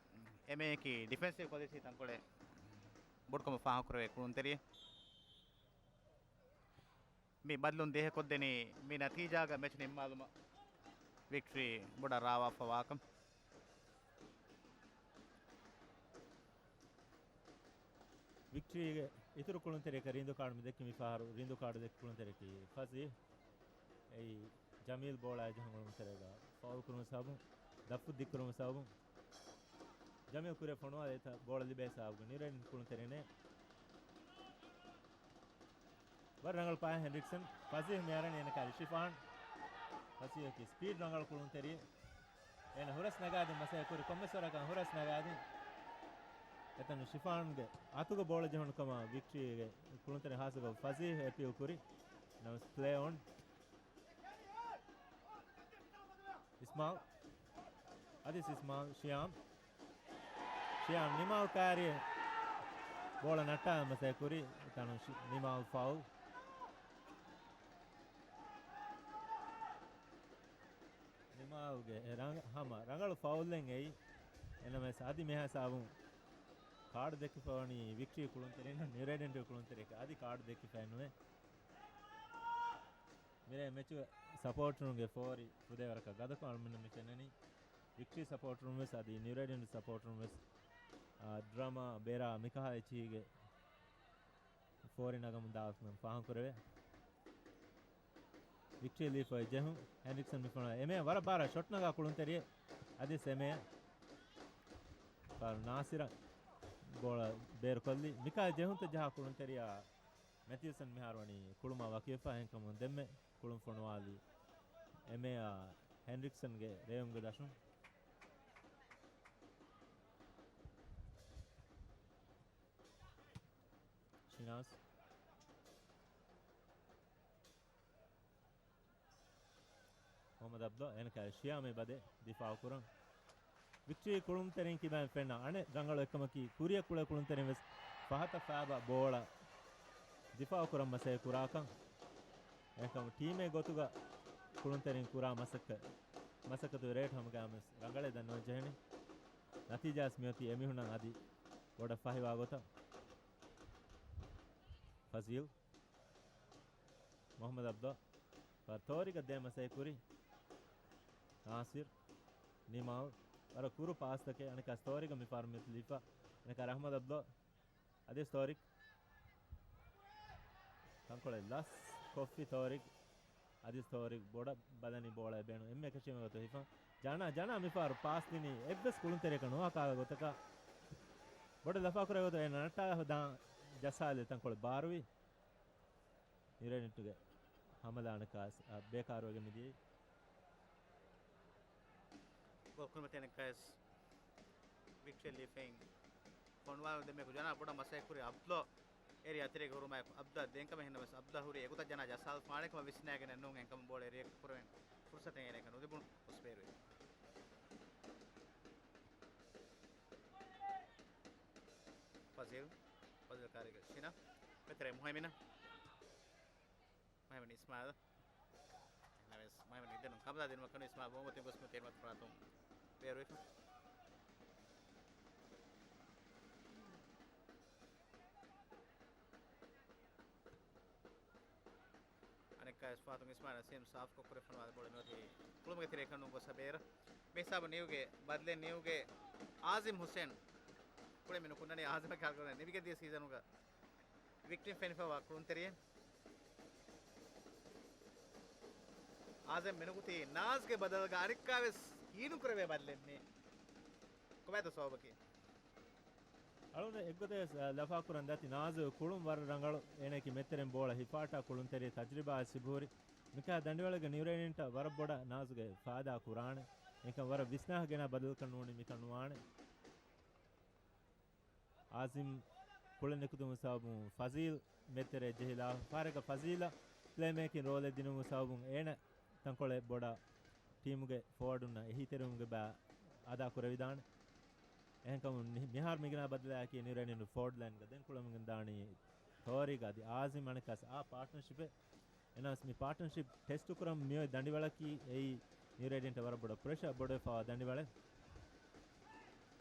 އެމޭއަކީ ޑިފެންސިވް ކޮލިޓީ ތަންކޮޅެއް ބޮޑުކަމަށް ފާހަގަކުރެވޭ ކުޅުންތެރިއެއް. މި ބަދަލުން ދޭހަކޮށްދެނީ މި ނަތީޖާގަ މެޗު ނިންމާލުމަށް ވިކްޓްރީ ބޮޑަށް ރާވާފަވާކަން. ވިކްޓްރީގެ އިތުރު ކުޅުންތެރިޔަކަށް ރީނދޫ ކާޑު މި ދެއްކި މި ފަހަރު ރީނދޫ ކާޑު ދެއްކި ކުޅުންތެރިޔަކީ ފަޒީހް. އެއީ ޖަމީލް ބޯޅައާ ޖަހަން އުޅުނު ތެރޭގަ ފައުލް ކުރުމުގެ ސަބަބުން، ދަފު ދިއްކުރުމުގެ ސަބަބުން ޖަމީލް ކުރިއަށް ފޮނުވާލި އެތައް ބޯޅަ ލިބޭ ސަބަބުން ނިއު ރޭޑިއަންޓް ކުޅުންތެރިންނޭ. ވަރަށް ރަނގަޅު ޕާސް ހެންރިކްސަން. ފަޒީހް މި އަރަނީ އޭނަ ކާރި ޝިފާން. ފަޒީހް އަކީ ސްޕީޑް ރަނގަޅު ކުޅުންތެރިއެއް. އޭނަ ހުރަސް ނަގާދިން މަސައްކަތް ކުރި ކޮންމެސް ވަރަކަށް ހުރަސް ނަގާދިން. އެތަނުން ޝިފާންގެ އަތުގަ ބޯޅަ ޖެހުނު ކަމަށް ވިކްޓްރީގެ ކުޅުންތެރި ހާއްސަކޮށް ފަޒީހް އެޕީލް ކުރި. ނަމަވެސް ޕްލޭ އޮން. އިސްމާލް. އަދި އިސްމާލް ޝިޔާމް. ޝިޔާމް ނިމާލް ކާރި. ބޯޅަ ނައްޓާ މަސައްކަތް ކުރި ތަނު ނިމާލް ފައުލް. ނިމާލްގެ ރަނގ-، ހަމަ ރަނގަޅު ފައުލެއް އެއީ. އެނަމެސް އަދި މިހާ ސާބުން ކާޑު ދެއްކިފަވަނީ ވިކްޓްރީ ކުޅުންތެރިން، ނިއުރޭޑެންޓް ކުޅުންތެރިއަކަށް އަދި ކާޑު ދެއްކިފައެއް ނުވޭ. މިރޭ މެޗު ސަޕޯޓަރުންގެ ފޯރި ފުދޭވަރަކަށް ގަދަކޮށް އަޅުމެންނަށް މި ފެންނަނީ. ވިކްޓްރީ ސަޕޯޓަރުން ވެސް އަދި ނިއުރޭޑެންޓް ސަޕޯޓަރުން ވެސް، އާ، ޑްރަމާ، ބޭރާ މިކަހާ އެއްޗިހީގެ ފޯރި ނަގަމުން ދާވަތު ފާހަގަކުރެވޭ. ވިކްޓްރީ ލީފައި ޖެހުން. ހެންރިކްސަން މި ފޮނުވާ އެމޭ ވަރަށް ބާރަށް ޝޮޓް ނަގާ ކުޅުންތެރިއެއް. އަދި އެމޭ ނާސިރަށް ބޯޅަ ބޭރުކޮށްލި. މިކާ ޖެހުންތައް ޖަހާ ކުޅުންތެރިޔާ މެތިލްސަން މިހާރު ވަނީ ކުޅުމާ ވަކިވެފަ. އެހެންކަމުން ދެންމެ ކުޅުން ފޮނުވާލީ އެމޭއާ ހެންރިކްސަންގެ ރޭވުމުގެ ދަށުން. ޝިނާޒް. މުހައްމަދު އަބްދުﷲ އޭނަކާ ޝިޔާމެ ބަދެ ދިފާއު ކުރަން. ވިކްޓްރީ ކުޅުންތެރިން ކިބައިން ފެންނަ އަނެއް ރަނގަޅު އެއްކަމަކީ، ކުރިއަށް ކުޅޭ ކުޅުންތެރިން ވެސް ފަހަތަށް ފައިބާ ބޯޅަ ދިފާއު ކުރަން މަސައްކަތް ކުރާކަން. އެހެންކަމުން ޓީމެއް ގޮތުގަ ކުޅުންތެރިން ކުރާ މަސައްކަތް، މަސައްކަތުގެ ރޭޓް ހަމަގައިމުވެސް ރަނގަޅޭ ދަންނަވަން ޖެހެނީ. ނަތީޖާވެސް މިއޮތީ އެމީހުންނަށް އަދި ބޮޑަށް ފަހިވާ ގޮތަށް. ފަޒީލް. މުހައްމަދު އަބްދުﷲ ވަރަށް ތޯރިގަ ދޭ މަސައްކަތް ކުރި. ނާސިރް. ނިމާލް. ވަރަށް ކުރު ޕާސްތަކެއް. އަނެކާ ތޯރިގަ މި ފާރު މިތިލީފަ. އަނެކާ ރަހްމަތު އަބްދުﷲ. އަދި ތޯރިގް. ތަންކޮޅެއް ލަސް ކޮށްފި ތޯރިގް. އަދި ތޯރިގް ބޮޑަށް ބަލަނީ ބޯޅައެއް ބޭނުން. އެންމެ އެކަށީމެ ގޮތަށް ހިފަން. ޖަނާ، ޖަނާ މިފާރު ޕާސް ދިނީ އެއްވެސް ކުޅުންތެރިޔަކަށް ނުވާ ކާލަ ގޮތަކަށް. ބޮޑަށް ލަފާކުރޭ ގޮތަށް އޭނަ ނައްޓާ ދާން ޖައްސާލި ތަންކޮޅެއް ބާރުވި. ނިއުރޭޑެންޓުގެ ހަމަލާ އަނެކާ ބޭކާރުވެގެން މިދިޔައީ. ގޯލް ކުރިމަތީ އަނެކާވެސް ވިކްޓްރީ ލީފައިން ފޮނުވާލުން ދެންމެ ކު ޖަނާ ބޮޑަށް މަސައްކަތް ކުރި އަބްދުﷲ އެރި އަތެރޭގަ ހުރުމާއެކު އަބްދުﷲ ދެން ކަމެއް ހިންނަވެސް އަބްދުﷲ ހުރި އެގޮތަށް ޖަނާ ޖައްސާލަފާނެ ކަމަށް ވިސްނާގެނެއް ނޫން. އެހެންކަމުން ބޯޅަ އެރިއަކަށް ކުރެވެން ފުރުސަތެއް އޭނައަކަށް ނުލިބުނު ގޮސް ބޭރުވި. ފަޒީލް، ފަޒީލް ކާރިގަ ޝިނާ، މެތެރޭ މުހައިމިނަށް. މަހެމެން އިސްމާއިލް. ނަވެސް މަހެމެން އިދެނު ކަމަލާ ދިނުމަކަނު އިސްމާއިލް ބޯމަތިން ގޮސް މުތި އެންމަތި ފަރާތުން ބޭރުވެފަ. އަނެއްކާ އިސްފާތުން އިސްމާއިލް ނަސީމް ސާފްކޮށް ކުރެފަނުވާ ބޯޅަ މިއޮތީ ކުޅުމުގެ ތެރޭ ކަނޑުން ގޮސް ބޭރަށް. މި ހިސާބު ނިއުގެ ބަދަލެއް ނިއުގެ އާޒިމް ހުސެން. ކުޅެ މި ނުކުންނަނީ އާޒިމަށް ކާލް ކުރަނީ ނިމިގެ ދިޔަ ސީޒަނުގަ ވިކްޓްރީން ފެނިފައިވާ ކުޅުންތެރިއެއް. އާޒިމް މިނުކުތީ ނާޒްގެ ބަދަލުގަ އަނެއްކާވެސް ހީނުކުރެވޭ ބަދަލެއް މީ. ކޮބާތޯ ސަބަބަކީ؟ އަޅުގަނޑު އެއްގޮތަށް ލަފާކުރަން ދަތި ނާޒު ކުޅުން ވަރަށް ރަނގަޅު. އޭނައަކީ މެތެރެން ބޯޅަ ހިފާއްޓާ ކުޅުންތެރި ތަޖްރިބާ ސިބުހުރި. މިކާ ދަނޑިވަޅުގެ ނިއުރޭޑެންޓަށް ވަރަށް ބޮޑަށް ނާޒުގެ ފާއިދާ ކުރާނެ. އެކަން ވަރަށް ވިސްނާ ގެނާ ބަދަލުކަން ނޫނީ މިކަން ނުވާނެ. އާޒިމް ކުޅެ ނިކުތުމުގެ ސަބަބުން ފަޒީލް މެތެރެ ޖެހިލާ. ފާރެއްގަ ފަޒީލަށް ޕްލޭމޭކިން ރޯލެއް ދިނުމުގެ ސަބަބުން އޭނަ ތަންކޮޅެއް ބޮޑަށް ޓީމުގެ ފޯވަޑުންނަށް އެހީތެރިވުމުގެ ބައި އަދާ ކުރެވިދާނެ. އެހެންކަމުން މި-، މިހާރު މިގިނަ ބަދަލާއެކީ ނިއުރޭޑެންޓް ފޯވަޑް ލައިންގަ ދެން ކުޅަމުން ދާނީ ތޯރިގް އަދި އާޒިމް އަނެކާސް އާ ޕާޓްނަރޝިޕެއް. އެނަސް މި ޕާޓްނަރޝިޕް ޓެސްޓުކުރަން މިއޮތް ދަނޑިވަޅަކީ އެއީ ނިއުރޭޑެންޓަށް ވަރަށް ބޮޑަށް ޕްރެޝަރ ބޮޑުވެފައިވާ ދަނޑިވަޅެއް.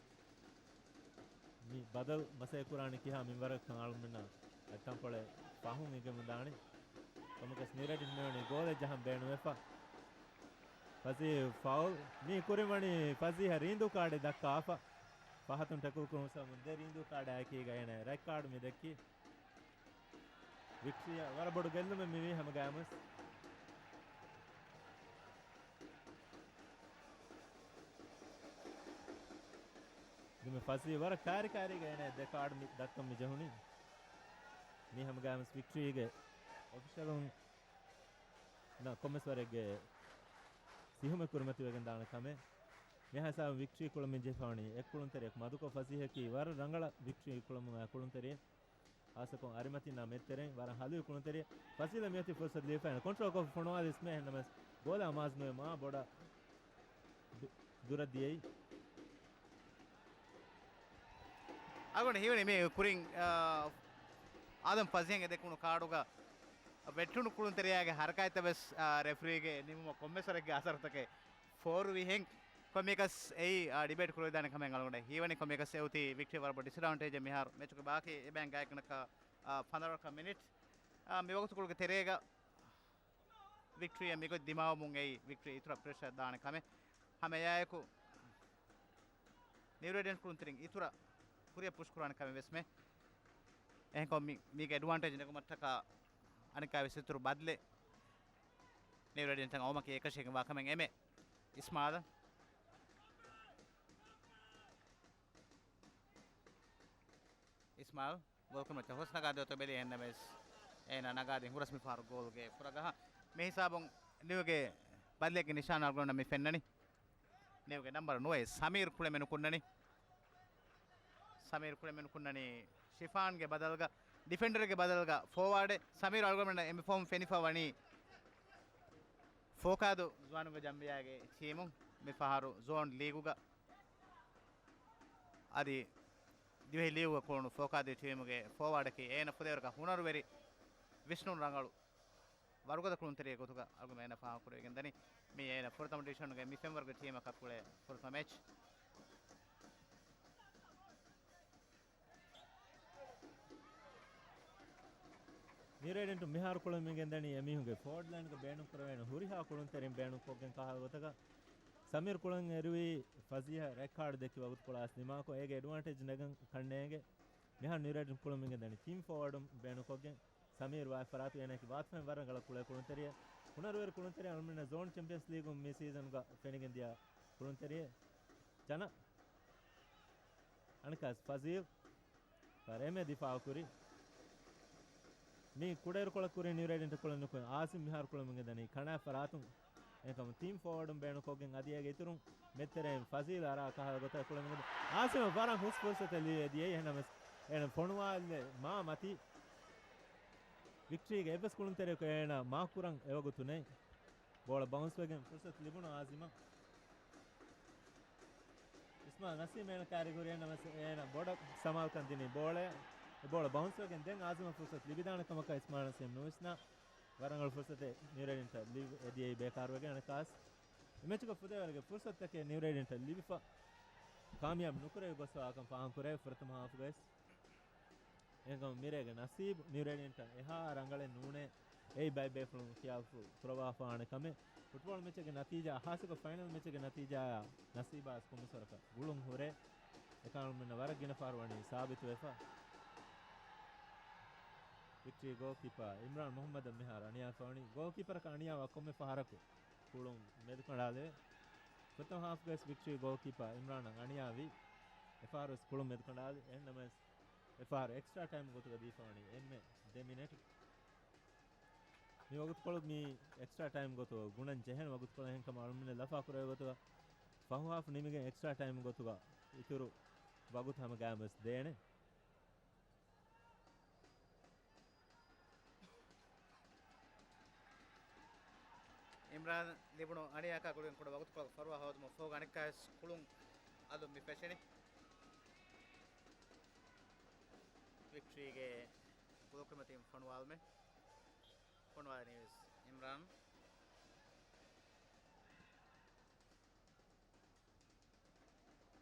މި ބަދަލު މަސައްކަތް ކުރާނީ ކިހާ މިންވަރަކަށް ކަން އަޅުމެންނަށް އަދި ތަންކޮޅެއް ފަހުން އެނގެމުން ދާނެ. ކޮންމެއަކަސް ނިއުރޭޑެންޓް މިވަނީ ގޯލެއް ޖަހަން ބޭނުންވެފަ. ފަޒީ ފައުލް. މީ ކުރިން ވަނީ ފަޒީހަށް ރީނދޫ ކާޑެއް ދައްކާފަ. ފަހަތުން ޓެކުލް ކުރުމުގެ ސަބަބުން ދެ ރީނދޫ ކާޑާ އެކީގަ އޭނަ ރެޑް ކާޑު މި ދެއްކީ. ވިކްޓްރީއަށް ވަރަށް ބޮޑު ގެއްލުމެއް މިވީ ހަމަގައިމުވެސް. ދެންމެ ފަޒީ ވަރަށް ކާރިކާރީގަ އޭނަ ދެ ކާޑު މި ދައްކަން މި ޖެހުނީ. މީ ހަމަގައިމުވެސް ވިކްޓްރީގެ އޮފިޝަލުން ނަ ކޮންމެސް ވަރެއްގެ ސިހުމެއް ކުރިމަތިވެގެން ދާނެ ކަމެއް. މިހާ ހިސާބުން ވިކްޓްރީ ކުޅަމުން ޖެހިފަވަނީ އެއް ކުޅުންތެރިއަކު. މަދުކޮށް ފަޒީހަކީ ވަރަށް ރަނގަޅަށް ވިކްޓްރީ ކުޅަމުން އައި ކުޅުންތެރިއެއް. ހާއްސަކޮށް އަރިމަތިންނާ މެތްތެރެއިން ވަރަށް ހަލުވި ކުޅުންތެރިއެއް. ފަޒީލަށް މިއޮތީ ފުރުސަތު ލިބިފައި ކޮންޓްރޯލްކޮށް ފޮނުވާލި އިސްމެއް އެހެންނަމަވެސް ގޯލާ މާޒް ނުވެ މާ ބޮޑަށް ދު-، ދުރަށް ދިޔައީ. އަޅުގަނޑު ހީވަނީ މި ކުރިން، އާ، އާދަމް ފަޒީހަށް އެދެކުނު ކާޑުގަ ވެއްޓުނު ކުޅުންތެރިޔާގެ ހަރަކާތްތައް ވެސް، އާ، ރެފްރީގެ ނިމުމަށް ކޮންމެސް ވަރެއްގެ އަސަރުތަކެއް ފޯރުވިހެން ކޮންމެއަކަސް އެއީ، އާ، ޑިބޭޓް ކުރެވިދާނެ ކަމެއް އަޅުގަނޑަށް ހީވަނީ. ކޮންމެއަކަސް އެއޮތީ ވިކްޓްރީ ވަރަށް ބޮޑު ޑިސްއެޑްވާންޓޭޖެއް މިހާރު މެޗުގެ ބާކީ އެބައިން ގާތްގަނޑަކަށް، އާ، ފަނަރަ މިނިޓް. އާ، މި ވަގުތުކޮޅުގެ ތެރޭގަ ވިކްޓްރީއަށް މިގޮތް ދިމާވަމުން އެއީ ވިކްޓްރީ އިތުރަށް ޕްރެޝަރ ދާނެ ކަމެއް. ހަމަ އެއާއެކު ނިއު ރޭޑިއަންޓް ކުޅުންތެރިން އިތުރަށް ކުރިއަށް ޕުޝް ކުރާނެ ކަމެއް ވެސް މެ. އެހެންކޮށް މި، މީގެ އެޑްވާންޓޭޖް ނެގުމަށްޓަކާ އަނެއްކާ ވެސް އިތުރު ބަދްލެއް ނިއު ރޭޑިއަންޓަށް އައުމަކީ އެކަށީގެންވާ ކަމެއް އެމެ. އިސްމާލް. އިސްމާލް. ގޯލްކުރިމައްޗަށް ހުސް ނަގާދިޔަ އޮތޯ ބެލި އެހެންނަމަވެސް އޭނާ ނަގާދިން ހުރަސް މި ފަހަރު ގޯލްގެ ފުރަގަހަށް. މި ހިސާބުން ނިއުގެ ބަދަލެއްގެ ނިޝާން އަޅުގަނޑަށް މި ފެންނަނީ. ނިއުގެ ނަމްބަރު ނުވައެއް ސަމީރު ކުޅެމެނު ކުންނަނީ. ސަމީރު ކުޅެމެނު ކުންނަނީ ޝިފާންގެ ބަދަލުގަ، ޑިފެންޑަރގެ ބަދަލުގަ ފޯވާޑެއް. ސަމީރު އަޅުގަނޑުމެންނަށް އެ މި ފޯމް ފެނިފަ ވަނީ ފޯކާދު ޒުވާނުގެ ޖަމްއިއާގެ ޓީމުން މި ފަހަރު ޒޯން ލީގުގަ އަދި ދިވެހި ލީގުގަ ކުޅުނު ފޯކާދު ޓީމުގެ ފޯވާޑަކީ އޭނަ ފުދޭވަރަކަށް ހުނަރުވެރި ވިސްނުން ރަނގަޅު ވަރުގަދަ ކުޅުންތެރިއެއް ގޮތުގަ އަޅުގަނޑު އޭނަ ފާހަގަކުރެވިގެން ދަނީ. މީ އޭނަ ފުރަތަމަ ޑިވިޝަނުގެ މި ފެންވަރުގެ ޓީމަކަށް ކުޅޭ ފުރަތަމަ މެޗް. ނިއު ރޭޑިއަންޓު މިހާރު ކުޅެމިގެން ދަނީ އެމީހުންގެ ފޯވަޑް ލައިންގަ ބޭނުންކުރެވޭނެ ހުރިހާ ކުޅުންތެރިން ބޭނުންކޮށްގެން ކަހަލަ ގޮތަކަށް. ސަމީރު ކުޅަން އެރުވީ ފަޒީހަށް ރެޑް ކާޑް ދެއްކި ވަގުތުކޮޅާސް ދިމާކޮށް، އޭގެ އެޑްވާންޓޭޖް ނެގަން ކަންނޭނގެ. މިހާރު ނިއު ރޭޑިއަންޓު ކުޅެމިގެން ދަނީ ތިން ފޯވަޑުން ބޭނުންކޮށްގެން. ސަމީރު ވާތް ފަރާތު އޭނައަކީ ވާތުފަހެން ވަރަށް ރަނގަޅަށް ކުޅޭ ކުޅުންތެރިއެއް. ހުނަރުވެރި ކުޅުންތެރި އަޅުމެންނަށް ޒޯން ޗެމްޕިއަންސް ލީގުން މި ސީޒަންގަ ފެނިގެން ދިޔަ ކުޅުންތެރިއެއް. ޖަނަ. އަނެއްކާސް ފަޒީލް. ފަރޭމެ ދިފާއު ކުރި. މި ކުޑައިރުކޮޅަށް ކުރި ނިއު ރޭޑިއަންޓު ކުޅެން ނުކުތް އާޒިމް މިހާރު ކުޅެމުންގެ ދަނީ ކަނާ ފަރާތުން. އެކަމު ތިން ފޯވަޑުން ބޭނުންކޮށްގެން އަދި އޭގެ އިތުރުން މެދުތެރެއިން ފަޒީލް އަރާ ކަހަލަ ގޮތަށް ކުޅެމުންގެ ދަނީ. އާޒިމަށް ވަރަށް ހުސް ފުރުސަތެއް ލިބި އެދިޔައީ އެހެންނަމަސް އޭނަ ފޮނުވާލެއް މާ މަތީ. ވިކްޓްރީގެ އެއްވެސް ކުޅުންތެރިޔަކު އޭނާ މާކުރަން އެވަގުތު ނެތް. ބޯޅަ ބައުންސްވެގެން ފުރުސަތު ލިބުނު އާޒިމަށް. އިސްމާ ނަސީމް އޭނަ ކާރި ހުރި އެންނަމަސް އޭނަ ބޮޑަށް ސަމާލުކަން ދިނީ ބޯޅައަށް. އެ ބޯޅަ ބައުންސްވެގެން ދެން އާޒިމަށް ފުރުސަތު ލިބިދާނެ ކަމަކަށް އިސްމާ ނަސީމް ނުވިސްނާ. ވަރަށް ރަނގަޅު ފުރުސަތެއް ނިއު ރޭޑިއަންޓަށް ލިބި އެދިޔައީ ބޭކާރުވެގެން އަނެއްކާސް. އެ މެޗުގަ ފުދޭވަރުގެ ފުރުސަތުތަކެއް ނިއު ރޭޑިއަންޓަށް ލިބިފަ ކާމިޔާބު ނުކުރެވި ގޮސްފަވާކަން ފާހަގަކުރެވި ފުރަތަމަ ހާފުގައި. އެހެންކަމުން މިރޭގެ ނަސީބު ނިއު ރޭޑިއަންޓަށް އެހާ ރަނގަޅެއް ނޫނޭ. އެއީ ބައެއް ބޭފުޅުން ކިޔާފު ކުރައްވާފާނެ ކަމެއް. ފުޓްބޯޅަ މެޗެއްގެ ނަތީޖާ ހާއްސަކޮށް ފައިނަލް މެޗެއްގެ ނަތީޖާއާ ނަސީބާސް ކޮންމެސްވަރަކަށް ގުޅުން ހުރޭ. އެކަމުން މިންނަ ވަރަށް ގިނަ ފަހަރު ވަނީ ސާބިތުވެފަ. ވިކްޓްރީ ގޯލްކީޕާ އިމްރާން މުހައްމަދަށް މިހާރު އަނިޔާފަ ވަނީ. ގޯލްކީޕަރަކަށް އަނިޔާވާ ކޮންމެ ފަހަރަކު ކުޅުން މެދުކަނޑާލެވޭ. ފުރަތަމަ ހާފްގައި ވިކްޓްރީ ގޯލްކީޕާ އިމްރާނަށް އަނިޔާވީ. އެފަހަރުވެސް ކުޅުން މެދުކަނޑާލި. އެހެންނަމަވެސް އެފަހަރު އެކްސްޓްރާ ޓައިމް ގޮތުގަ ދީފަވަނީ އެންމެ ދެ މިނެޓް. މި ވަގުތުކޮޅު މި އެކްސްޓްރާ ޓައިމް ގޮތުގަ ގުނަން ޖެހޭނެ ވަގުތުކޮޅެއް ހެންކަމަށް އަޅުމެންނަށް ލަފާ ކުރެވޭ ގޮތުގަ ފަހު ހާފް ނިމިގެން އެކްސްޓްރާ ޓައިމް ގޮތުގަ އިތުރު ވަގުތު ހަމަ ގާތްވެސް ދޭނެ. އިމްރާން ލިބުނު އަނިޔާއަކާ ގުޅިގެން ކުޑަ ވަގުތުކޮޅަކު ފަރުވާ ހޯދުމަށް ފަހު އަނެއްކާވެސް ކުޅުން އަލުން މި ފެށެނީ. ވިކްޓްރީގެ ގޯލްކުރިމަތީން ފޮނުވާލުމެއް. ފޮނުވާލަނީވެސް އިމްރާން.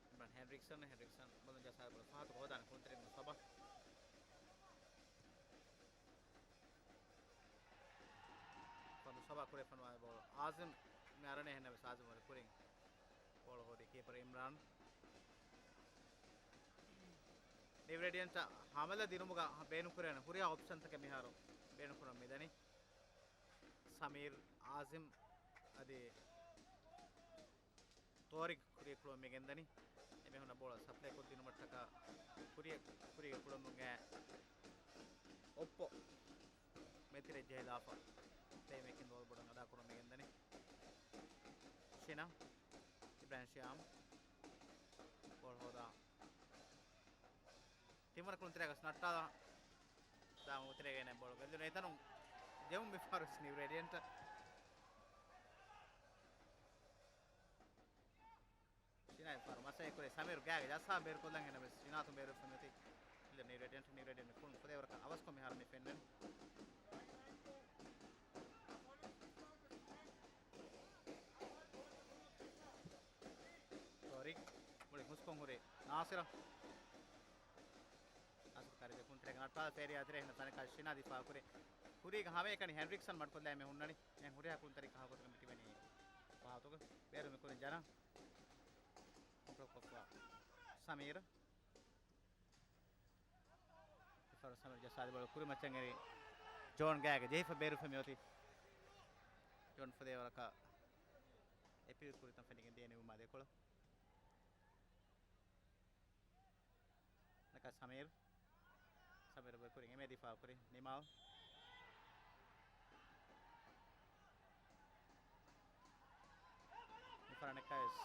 އިމްރާން ހެންރިކްސަން، ހެންރިކްސަން ބޮލުން ޖައްސާ ބޮލުން ފަހަތު ހޯދާނެ ކުންތެރިން ސޮބާ. ފަންދު ސޮބާ ކުރެ ފަންވާ ބޯޅަ އާޒިމް މި އަރަނޭ ހެންނަވެސް އާޒިމް ވަރަށް ކުރިން ބޯޅަ ހޯދި ކީޕަރ އިމްރާން. ނިއު ރޭޑިއަންޓަށް ހަމަލަ ދިނުމުގަ ބޭނުންކުރެވޭނެ ހުރިހާ އޮޕްޝަންތަކެއް މިހާރު ބޭނުންކުރަން މިދަނީ. ސަމީރް، އާޒިމް އަދި ތޯރިގް ކުރިއަށް ކުޅުމަށް މި ގެންދަނީ. އެމީހުންނަށް ބޯޅަ ސަޕްލައި ކޮށްދިނުމަށްޓަކާ ކުރިއަށް، ކުރީގެ ކުޅުމުގެ އޮއްޕޯ މެތިރެއް ޖެހިލާފަ ޕްލޭމޭކިން ރޯލް ބޮޑަށް އަދާކުރަމުން މި ގެންދަނީ. ޝިނާ، އިބްރާހިމް ޝިޔާމް ބޯޅަ ހޯދާ ތިންވަނަ ކުޅުންތެރޭގަ ނައްޓާލާ ދާ މުތެރޭގައި ބޯޅަ ގެއްލުނު އެތަނުން ދެވުން މި ފަހަރު ނިއު ރޭޑިއަންޓަށް. ޝިނާ އެފަހަރު މަސް އެކުރެ ސަމީރު ގާގެ ޖައްސާ ބޭރުކޮށްލަން އެނަމެސް ޝިނާތު ބޭރު ފެންނަތި. ނިއު ރޭޑިއަންޓް، ނިއު ރޭޑިއަންޓް ކުޅުން ފުދޭވަރަކަށް އަވަސްކޮށް މިހާރު މި ފެންނަނީ. ތޯރިކް މުޅި ހުސްކޮށް ހުރި ނާސިރަށް. ނާސިރު ކާރި ދެކުން ތެރޭގަ ނައްޓާލާ ފޭރިޔާ ތެރޭ ހިންނަ ތަނަކަށް ޝިނާ ދިފާ ކުރި. ކުރީގަ ހަމައެކަނި ހެންރިކްސަން މަޑުކޮށްލައި މި ހުންނަނީ. މި ހުރިހާ ކުންތަރި ކަހަލަ ގޮތަކަށް މި ތިބެނީ ފަހަތުގަ. ބޭރު މި ކުރިން ޖަނާ. ކޮންޓްރޯލް ކޮށްފަ ސަމީރު. އެފަރު ސަމީރު ޖައްސާލި ބޯޅަ ކުރިމައްޗަށް އެރި ޖޯން ގާގެ ޖެހިފަ ބޭރުފަ މިއޮތީ. ޖޯން ފުދޭވަރަކަށް އެޕީލް ކުރިތަން ފެނިގެން ދިޔަ ނިމުމާ ދެކޮޅު. ނަކަ ސަމީރު. ސަމީރު ބޮއި ކުރިން އެމޭ ދިފާ ކުރި. ނިމާލް. މި ފަރާނެއްކަސް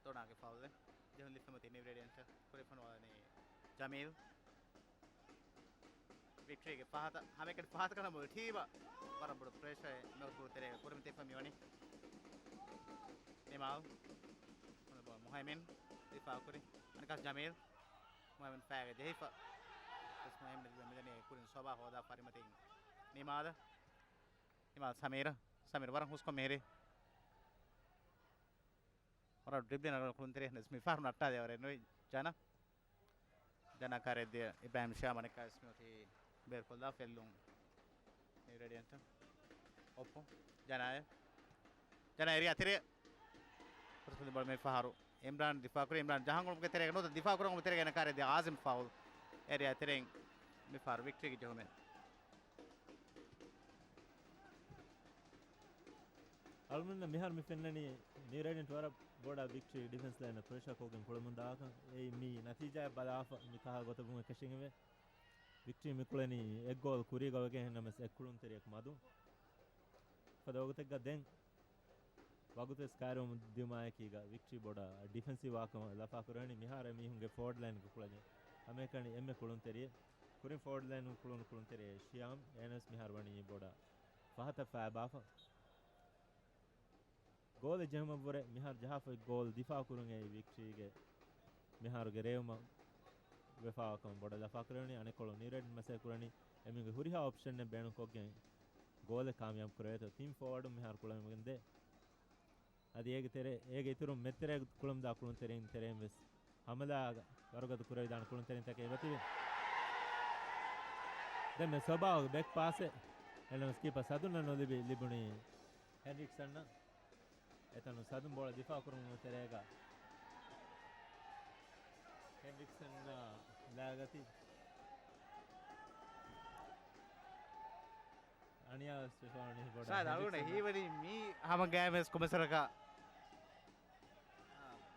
ދޮނާގެ ފައުލެއް. ޖެހުން ލިފެމަތި ނިއު ރޭޑިއަންޓް ކުރި ފޮނުވާލަނީ ޖަމީލް. ވިކްޓްރީގެ ފަހަތަށް ހަމައެކަނި ފަހަތަކަށް ނަމަ ޓީމަށް ވަރަށް ބޮޑު ޕްރެޝަރެއް މެވަ ކުޅުންތެރޭގަ ކުރިމަތިފަ މިވަނީ. ނިމާލް. މުހައިމިން ދިފާ ކުރި. އަނެކާސް ޖަމީލް. މުހައިމިން ފައިގަ ޖެހިފަ. މުހައިމިން މިދަނީ ކުރިން ސޯބާ ހޯދާ ފަރިމަތިން ނިމާލް. ނިމާލް ސަމީރަށް. ސަމީރު ވަރަށް ހުސްކޮށް މިހިރީ. ވަރަށް ޑްރިބްލިން ނަގަން ކުޅުންތެރި ނެސް މި ފަހަރު ނައްޓާލެވަރެއް ނުވި ޖަނަ. ޖަނަ ކާރެއް ދިޔަ އިބްރާހިމް ޝާމް އަނެއްކާވެސް މިއޮތީ ބޭރުކޮށްލާ ފެއްލުން. ނިއު ރޭޑިއަންޓް. އޮއްޕު. ޖަނާއެ. ޖަނާ އެރިއާ ތެރެ. ފުރަތަމަ ބޯޅަ މި ފަހަރު. އިމްރާން ދިފާ ކުރި. އިމްރާން ޖަހަން ގުޅުމުގެ ތެރޭގަ ނުވަތަ ދިފާ ކުރަން ގުޅުމުގެ ތެރޭގަ އެނަ ކާރެއް ދިޔަ އާޒިމް ފައުލް. އެރިއާ ތެރެއިން މި ފަހަރު ވިކްޓްރީގެ ޖެހުމެއް. އަޅުމެންނަށް މިހާރު މި ފެންނަނީ ނިއު ރޭޑިއަންޓް ވަރަށް ބޮޑަށް ވިކްޓްރީ ޑިފެންސް ލައިނަށް ޕްރެޝަރ ކޮށްގެން ކުޅެމުން ދާކަން. އެއީ މި ނަތީޖާއަށް ބަލާފަ މި ކަހަލަ ގޮތަށް ވުމެއް ކެށެން އެވެ. ވިކްޓްރީ މި ކުޅެނީ އެއް ގޯލް ކުރީގަ ވެގެން ނަމަސް އެއް ކުޅުންތެރިޔަކު މަދު. ފަދަ ވަގުތެއްގަ ދެން ވަގުތުވެސް ކައިރިވަމުން ދިޔުމާއެކީގަ ވިކްޓްރީ ބޮޑަށް ޑިފެންސިވް ވާކަމަށް ލަފާ ކުރެވެނީ. މިހާރު އެމީހުންގެ ފޯވަޑް ލައިންގަ ކުޅެނީ ހަމައެކަނި އެންމެ ކުޅުންތެރިއެއް. ކުރިން ފޯވަޑް ލައިންގަ ކުޅުނު ކުޅުންތެރިއެއް ޝިޔާމް. އޭނަވެސް މިހާރު ވަނީ ބޮޑަށް ފަހަތަށް ފައިބާފަ. ގޯލެއް ޖެހުމަށްވުރެ މިހާރު ޖަހާފައި ގޯލް ދިފާ ކުރުން އެއީ ވިކްޓްރީގެ މިހާރުގެ ރޭވުމަށް ވެފާވާކަމަށް ބޮޑަށް ލަފާކުރެވެނީ. އަނެއްކޮޅު ނިއު ރޭޑިއަންޓް މަސައްކަތް ކުރަނީ އެމީހުންގެ ހުރިހާ އޮޕްޝަނެއް ބޭނުންކޮށްގެން ގޯލެއް ކާމިޔާބު ކުރެވޭތޯ. ތިން ފޯވަޑުން މިހާރު ކުޅެވެމުން ދޭ. އަދި އޭގެ ތެރޭ، އޭގެ އިތުރުން މެދުތެރޭގަ ކުޅަމުންދާ ކުޅުންތެރިން ތެރެއިން ވެސް ހަމަލާ ވަރުގަދަ ކުރެވިދާނެ ކުޅުންތެރިންތަކެއް އެބަތިބި. ދެންމެ ސޮބާގެ ބެކް ޕާސެއް އެނަމަސް ކީޕަ ސަދުންނަށް ނުލިބި، ލިބުނީ ހެންރިކްސަންނަށް. އެތަނުން ސަދުން ބޯޅަ ދިފާ ކުރުމުގެ ތެރޭގަ ހެންރިކްސަން ލާގަތި. އަނިޔާވެސް ވެފާނީ ބޮޑަށް. ސާދަ އަޅުގަނޑަށް ހީވަނީ މީ ހަމަ ގައިމެސް ކޮމެސަރަކަށް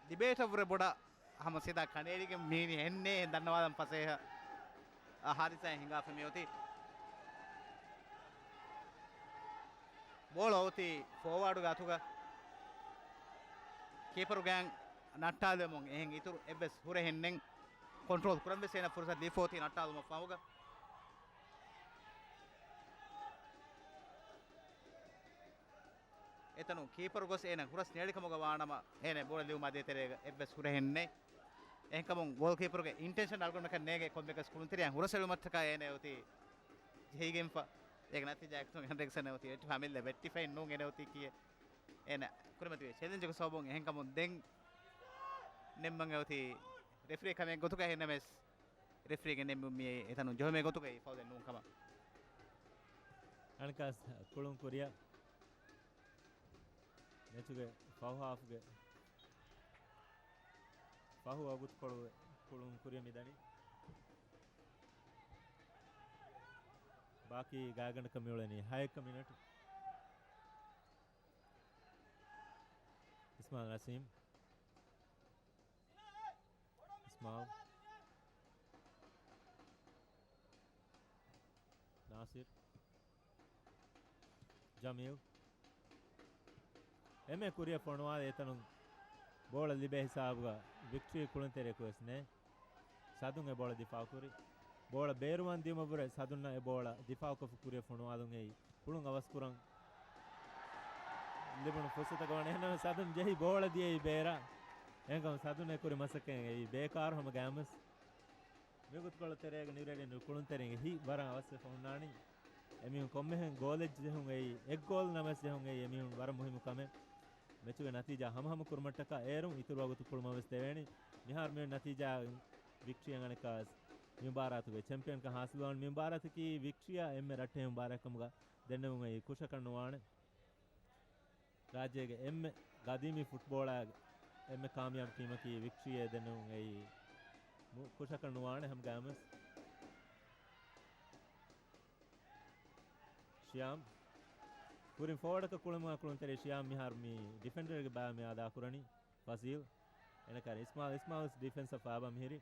ލިބޭޓަށްވުރެ ބޮޑަށް ހަމަ ސީދާ ކަނޑައެޅިގެން މީނި ހެންނޭ ދަންނަވާލަން ފަސޭހަ ހާދިސާއެއް ހިނގާފަ މިއޮތީ. ބޯޅަ އޮތީ ފޯވާޑުގެ އަތުގަ. ކީޕަރު ގާން ނައްޓާލެމުން އެހެން އިތުރު އެއްވެސް ހުރެހެން ނެތް. ކޮންޓްރޯލް ކުރަން ވެސް އޭނަ ފުރުސަތު ލިބިފަ އޮތީ ނައްޓާލުމަށް ފަހުގަ. އެތަނުން ކީޕަރު ގޮސް އޭނަ ހުރަސް ނޭޅިކަމުގަ ވާނަމަ، އޭނަ ބޯޅަ ލިބުމާ ދޭތެރޭގަ އެއްވެސް ހުރެހެން ނެތް. އެހެންކަމުން ގޯލްކީޕަރުގެ އިންޓެންޝަން އަޅުގަނޑަކަށް ނޭނގެ ކޮންމެއަކަސް ކުޅުންތެރިޔާ ހުރަސް އެޅުމަށްޓަކާ އޭނަ އޮތީ ޖެހިގެންފަ. އޭގެ ނަތީޖާއަކު ހެންރިކްސަން އޮތީ އެއް ހަމިލް ބެއްޓިފައި ނޫން އޭނަ އޮތީ ކިޔޭ. އޭނަ ކުރިމަތިވި ޗެލެންޖުގެ ސަބަބުން އެހެންކަމުން ދެން ނެންމަން އެ އޮތީ ރެފްރީ ކަމެއް ގޮތުގަ ހެންނަމެސް ރެފްރީގެ ނެންމުން މިއީ އެތަނުން ޖެހުމެއް ގޮތުގައި ފައުލެއް ނޫން ކަމަށް. އަނެކާސް ކުޅުން ކުރިއަށް މެޗުގެ ފަހު ހާފުގެ ފަހު ވަގުތުކޮޅު ކުޅުން ކުރިއަށް މިދަނީ. ބާކީ ގާތްގަނޑަކަށް މިއުޅެނީ ހައެއްކަ މިނެޓު. އިސްމާއިލް ނަސީމް. އިސްމާއިލް. ނާސިރް. ޖަމީލް. އެންމެ ކުރިއަށް ފޮނުވާލި އެތަނުން ބޯޅަ ލިބޭ ހިސާބުގަ ވިކްޓްރީ ކުޅުންތެރިޔަކު ވެސް ނެތް. ސަދުން އެ ބޯޅަ ދިފާ ކުރި. ބޯޅަ ބޭރުވާން ދިޔުމަށްވުރެ ސަދުންނަށް އެ ބޯޅަ ދިފާއުކޮށްފަ ކުރިއަށް ފޮނުވާލުން އެއީ ކުޅުން އަވަސްކުރަން ލިބުނު ފުރުސަތަކަށް ވަނީ. އެހެންނަމަ ސަދުން ޖެހި ބޯޅަ ދިޔައީ ބޭރަށް. އެހެންކަމުން ސަދުން އެ ކުރި މަސައްކަތް އެއީ ބޭކާރު ހަމަ ގައިމުވެސް. މިވަގުތުކޮޅު ތެރޭގަ ނިއުރެޑިން ކުޅުންތެރިންގެ ހިތް ވަރަށް އަވަސްވެފަ ހުންނާނީ. އެމީހުން ކޮންމެހެން ގޯލެއް ޖެހުން އެއީ، އެއް ގޯލް ނަމަވެސް ޖެހުން އެއީ އެމީހުން ވަރަށް މުހިއްމު ކަމެއް. މެޗުގެ ނަތީޖާ ހަމަހަމަ ކުރުމަށްޓަކާ އޭރުން އިތުރު ވަގުތު ކުޅުމަށް ވެސް ދެވޭނީ. މިހާރު މި ނަތީޖާ ވިކްޓްރީއަށް އަނެއްކާވެސް މި މުބާރާތުގެ ޗެމްޕިއަންކަން ހާސިލުވާން. މި މުބާރާތަކީ ވިކްޓްރީއާ އެންމެ ރައްޓެހި މުބާރާތްކަމުގަ ދެންނެވުން އެއީ ކުށަކަށް ނުވާނެ. ރާއްޖޭގެ އެންމެ ގަދީމީ ފުޓްބޯޅައިގެ އެންމެ ކާމިޔާބު ޓީމަކީ ވިކްޓްރީއޭ ދެންނެވުން އެއީ މު-، ކުށަކަށް ނުވާނެ ހަމަގައިމުވެސް. ޝިޔާމް. ކުރިން ފޯވަޑަކަށް ކުޅެމުން ކުޅުންތެރި ޝިޔާމް މިހާރު މި ޑިފެންޑަރގެ ބައި މި އަދާކުރަނީ. ފަޒީލް. އެނަކަރ އިސްމާލް، އިސްމާލް ވެސް ޑިފެންސަށް ފާބަ މިހިރި.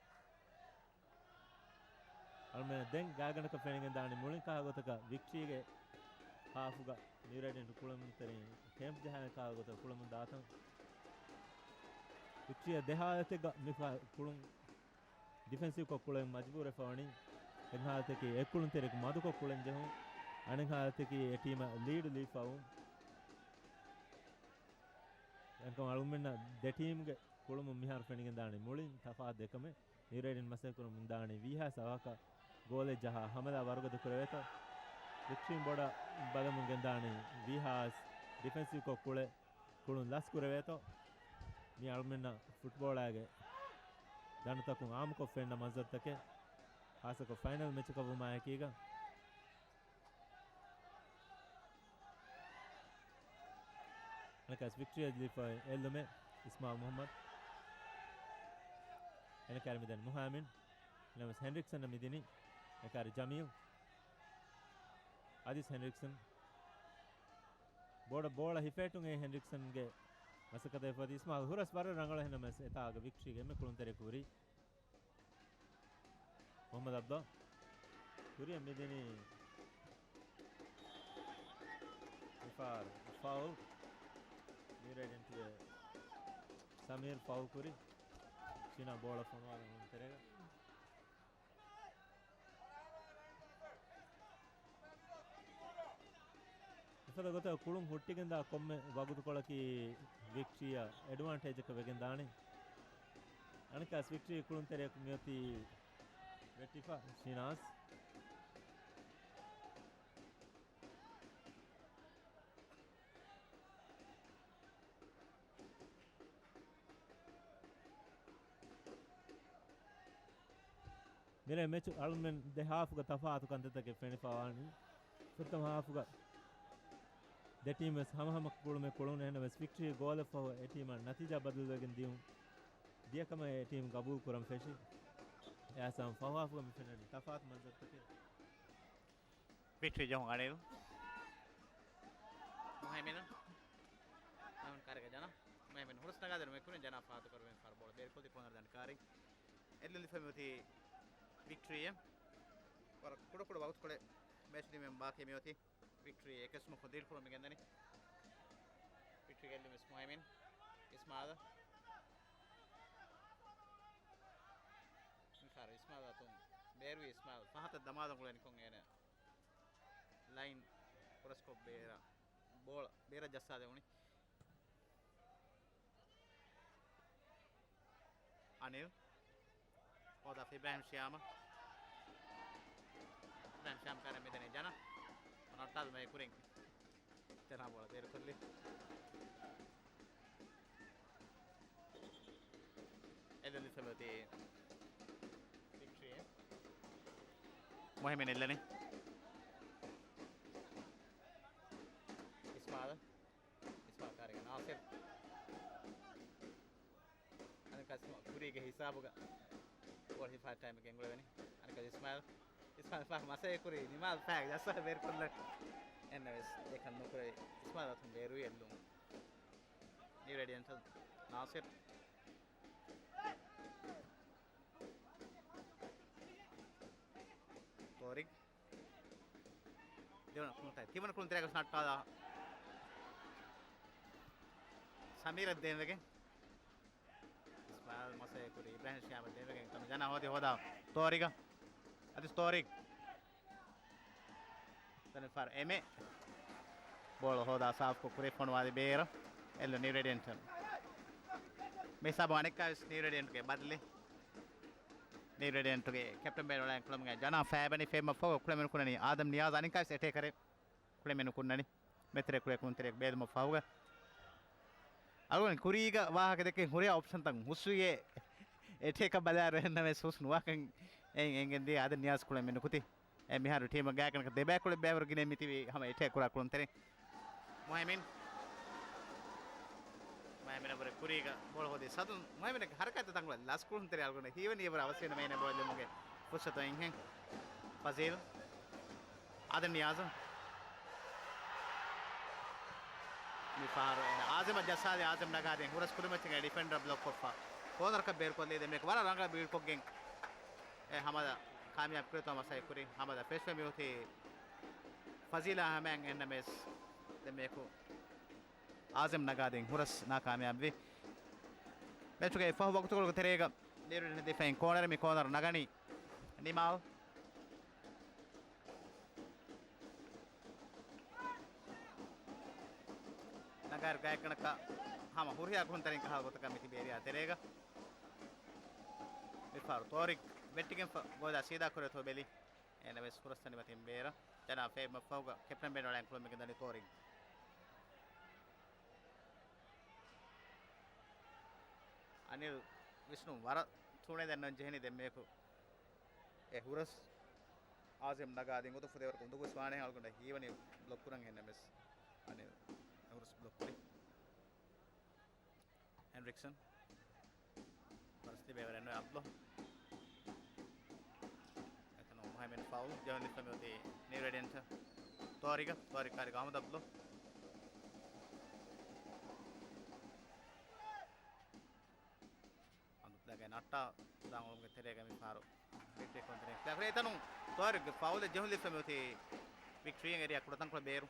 އަޅުމެން ދެން ގާތްގަނޑަކަށް ފެނިގެން ދާނީ މުޅިން ކާ ގޮތަކަށް ވިކްޓްރީގެ ހާފުގަ ނިއުރެޑިން ކުޅެމުންތެރިން ކޭމްޕް ޖަހާ ކާ ގޮތަށް ކުޅެމުން ދާތަން. ވިކްޓްރީއަށް ދެ ހާލަތެއްގަ މި ފަ-، ކުޅުން ޑިފެންސިވްކޮށް ކުޅެން މަޖުބޫރުވެފަ ވަނީ. އެއް ހާލަތަކީ އެއް ކުޅުންތެރިއަކު މަދުކޮށް ކުޅެން ޖެހުން. އަނެއް ހާލަތަކީ އެ ޓީމަށް ލީޑު ލީފަ އޮވުން. އެކަމް އަޅުގަނޑުމެންނަށް ދެ ޓީމްގެ ކުޅުމުން މިހާރު ފެނިގެން ދާނީ މުޅިން ތަފާތު ދެކަމެއް. ނިއުރެޑިން މަސައްކަތް ކުރަމުން ދާނީ ވީހާވެސް އަވަހަކަށް ގޯލެއް ޖަހާ ހަމަލާ ވަރުގަދަ ކުރެވޭތޯ. ވިކްޓްރީން ބޮޑަށް ބަލަމުން ގެންދާނީ ވީހާވެސް ޑިފެންސިވްކޮށް ކުޅެ ކުޅުން ލަސް ކުރެވޭތޯ. މި އަޅުމެންނަށް ފުޓްބޯޅައިގެ ދަނޑުތަކުން އާއްމުކޮށް ފެންނަ މަންޒަރުތަކެއް، ހާއްސަކޮށް ފައިނަލް މެޗަކަށް ވުމާއެކީގަ. އަނެކާސް ވިކްޓްރީއަށް ލިބިފައި އެއްލުމެއް އިސްމާލް މުހައްމަދު. އެނެކާރި މިދަނީ މުހާމިން. ނަމަވެސް ހެންރިކްސަން މިދިނީ. އެނެކާރި ޖަމީލް. އަދިސް ހެންރިކްސަން. ބޯޑަށް ބޯޅަ ހިފޭޓުން އެ ހެންރިކްސަންގެ މަސައްކަތަށް ފަދި އިސްމާލް ހުރަސް ވަރަށް ރަނގަޅު ހެންނަމަވެސް އެތާގަ ވިކްޓްރީގެ އެންމެ ކުޅުންތެރި ކުރީ. މުހައްމަދު އަބްދާ. ކުރިއަށް މިދިނީ މިފާރު ފައުލް. މިރޭޑެންޓްގެ ސަމީރް ފައުލް ކުރި. ޝިނާ ބޯޅަ ފޮނުވާލަން ތެރޭގަ. މިފަދަ ގޮތަށް ކުޅުން ހުއްޓިގެންދާ ކޮންމެ ވަގުތުކޮޅަކީ ވިކްޓްރީއަށް އެޑްވާންޓޭޖަކަށް ވެގެން ދާނެ. އަނެކާސް ވިކްޓްރީ ކުޅުންތެރެއަކު މިއޮތީ ވެއްޓިފަ ޝިނާޒް. މިރޭ މެޗު އަޅުމެން ދެ ހާފުގަ ތަފާތު ކަންތައްތަކެއް ފެނިފަވާނީ. ފުރަތަމަ ހާފުގަ ދެ ޓީމް ވެސް ހަމަހަމަ ކުޅުމެއް ކުޅުނު އެހެންނަމަވެސް ވިކްޓްރީ ގޯލެއް ފަހު އެ ޓީމަށް ނަތީޖާ ބަދަލުވެގެން ދިޔުން ދިޔަކަމަށް އެ ޓީމް ގަބޫލު ކުރަން ފެށި. އެހާސާން ފަހު ހާފުގަ މި ފެންނަނީ ތަފާތު މަންޒަރުތަކެއް. ވިކްޓްރީ ޖަހުން އަނިލް. މުހައިމިނު. މުހައިމިން ކާރިގަ ޖަނާ. މުހައިމިން ހުރަސް ނަގާދެރު މެ ކުރިން ޖަނާ ފާތު ކުރުމެން ފާރު ބޯޅަ ބޭރުކޮށްދީ ކޯނަރު ދަނޑި ކާރި. އެއްލުން ލިފަ މިއޮތީ ވިކްޓްރީއެއް. ވަރަށް ކުޑަ ކުޑަ ވަގުތުކޮޅެއް މެޗް ނިމެން ބާކީ މިއޮތީ. ވިކްޓްރީ އެކެއްސުމަކުން ދީޑް ކުރަމުން ގެންދަނީ. ވިކްޓްރީގެ އެއްލުމެއް މުހައިމިން. އިސްމާލް. މިފަހަރު އިސްމާލް އަތުން ބޭރުވި އިސްމާލް ފަހަތަށް ދަމާލަން އުޅެނިކޮށް އޭނަ ލައިން ކްރޮސްކޮށް ބޭރަށް ބޯޅަ ބޭރަށް ޖައްސާދެވުނީ. އަނިލް. ހޯދާފަ އިބްރާހިމް ޝިޔާމަށް. އިބްރާހިމް ޝިޔާމް ކާރި މިދަނީ ޖަނާ. ނައްޓާލުމޭ ކުރިން. ޖަނާ ބޯޅަ ބޭރުކޮށްލި. އެދެން ލިފަ މިއޮތީ ވިކްޓްރީ. މުހައިމިން އެއްލަނީ. އިސްމާލް. އިސްމާލް ކާރިގަ ނާސިރް. އަނެކާ ކުރީގެ ހިސާބުގަ ގޯލް ހިފާ ޓައިމް ގެންގުޅެވެނީ. އަނެކާ އިސްމާލް. އިސްމާލް ފާ މަސައްކަތް ކުރީ ނިމާލް ފާގެ ޖައްސާ ބޭރުކޮށްލަން. އެހެންނަމަވެސް އެކަން ނުކުރެވި. އިސްމާލް އަތުން ބޭރުވި އެއްލުން. ނިއު ރޭޑިއަންޓަލް ނާސިރް. ތޯރިގް. ދެވަނަ ކުޅުންތެރި، ތިވަނަ ކުޅުންތެރިއަކަށް ނައްޓާލާ. ސަމީރަށް ދޭންވެގެން. އިސްމާއިލް މަސައްކަތް ކުރި އިބްރާހިމް ޝިޔާމަށް ދޭންވެގެން ކަމަށް ޖަނާ ހޯދި ހޯދާ. ތޯރިގަ. އަދިސް ތޯރިގް. ދެން ފާރު އެމެ. ބޯޅަ ހޯދާ ސާފްކޮށް ކުރި ފޮނުވާލި ބޭރަށް. އެއްލުން ނިއު ރޭޑިއަންޓަލް. މި ހިސާބު އަނެއްކާވެސް ނީވް ރޭޑިއަންޓްގެ ބަދަލެއް. ނީވް ރޭޑިއަންޓްގެ ކެޕްޓަން ބޭނުން ކުޅަމުގެ ޖަނާ ފައިބަނި ފެއްމަ ފޯ ކުޅެމެން ކުންނަނީ އާދަމް ނިޔާޒް އަނެއްކާވެސް އެޓޭކަރެއް ކުޅެމެން ކުންނަނީ. މެތެރެ ކުޅެ ކުންތެރެ ބޭލުމަށް ފަހުގަ. އަޅުގަނޑު ކުރީގަ ވާހަކަ ދެކެން ހުރިހާ އޮޕްޝަންތައް ހުސްވިއޭ އެޓޭކަށް ބަލާއިރު އެހެންނަމެސް ހުސް ނުވާކަން އެން އެނގެން ދިޔަ އާދަމް ނިޔާޒް ކުޅެމެން ނުކުތީ. އެ މިހާރު ޓީމަށް ގާތްގަނޑަކަށް ދެބައިކުޅަ ބައިވަރު ގިނައިން މިތިބީ ހަމަ އެޓޭކް ކުރާ ކުޅުންތެރިން. މުހައިމިން. މުހައިމިނަށްވުރެ ކުރީގަ ބޯޅަ ހޯދި ސަދުން މުހައިމިނަށް ހަރަކާތްތައް ތަންކޮޅެއް ލަސް ކުޅުންތެރި އަޅުގަނޑަށް ހީވަނީ އެވަރަށް އަވަސްވެ ނަމޭނެ ބޯޅަ ލިބުމުގެ ފުރުސަތު އިންހެން. ފަޒީލް. އާދަމް ނިޔާޒު. މި ފަހަރު އޭނަ އާޒިމަށް ޖައްސާލި އާޒިމް ނަގާދިން ހުރަސް ކުރިމައްޗަށް ޑިފެންޑަރ ބްލޮކް ކޮށްފަ. ކޯނަރަކަށް ބޭރުކޮށްލީ ދެން މީކު ވަރަށް ރަނގަޅަށް ބީޑްކޮށްގެން އެ ހަމަދަ ކާމިޔާބު ކުރިތޯ މަސައްކަތް ކުރި ހަމަދަ ފެށުމެ މިއޮތީ ފަޒީލާ ހަމައިން އެންނަމެސް ދެން މީކު އާޒިމް ނަގާދިން ހުރަސް ނާކާމިޔާބުވި. މެޗުގެ ފަހު ވަގުތުކޮޅުގެ ތެރޭގަ ނީވް ރޭޑިއަންޓް ދިފާއިން ކޯނަރ މި ކޯނަރ ނަގަނީ ނިމާލް. ނަގާއިރު ގާތްގަނޑަކަށް ހަމަ ހުރިހާ ކުންތަރިން ކަހަލަ ގޮތަކަށް މިތިބި އެރިއާ ތެރޭގަ. މިފަހަރު ތޯރިކް ބެއްޓިގެން ފަ-، ގޮދާ ސީދާ ކުރޭތޯ ބެލި. އޭނަވެސް ހުރަސް ތަނިމަތިން ބޭރަށް. ޖަނާ ފޭބްމަ ފަހުގަ ކެޕްޓަން ބޭނުން ކުޅުމެއްގެ ދަނީ ތޯރިކް. އަނިލް ވިސްނުން ވަރަށް ތޫނެއް ދެންނަން ޖެހެނީ ދެންމެއަކު. އެ ހުރަސް އާޒިމް ނަގާ ދިން އުދުފުދޭވަރަކު އުނދަގޫވެސް ވާނެ އަޅުގަނޑަށް ހީވަނީ ބްލޮކް ކުރަން އެންނަމެސް. އަނިލް އެ ހުރަސް ބްލޮކް ކުރި. ހެންރިކްސަން. ފަރަސް ލިބޭވަރެއް ނުވެ އަބްލޯ. އެތަނު މުހައިމިން ފައުލް. ޖެހުން ލިފަ މިއޮތީ ނީވް ރޭޑިއަންޓް. ތޯރިގަ، ތޯރި ކާރިގަ އަހުމަދު އަބްލޯ. އަނދުތަކެއް ނައްޓާ ދާން އުޅުމުގެ ތެރޭގަ މި ފަހަރު ވިކްޓްރީ ކޮންތެރެން ކްލާކް އެތަނު ތޯރިގެ ފައުލެއް ޖެހުން ލިފަ މިއޮތީ ވިކްޓްރީ އެރިއާ ކުޑަތަންކޮޅެއް ބޭރު.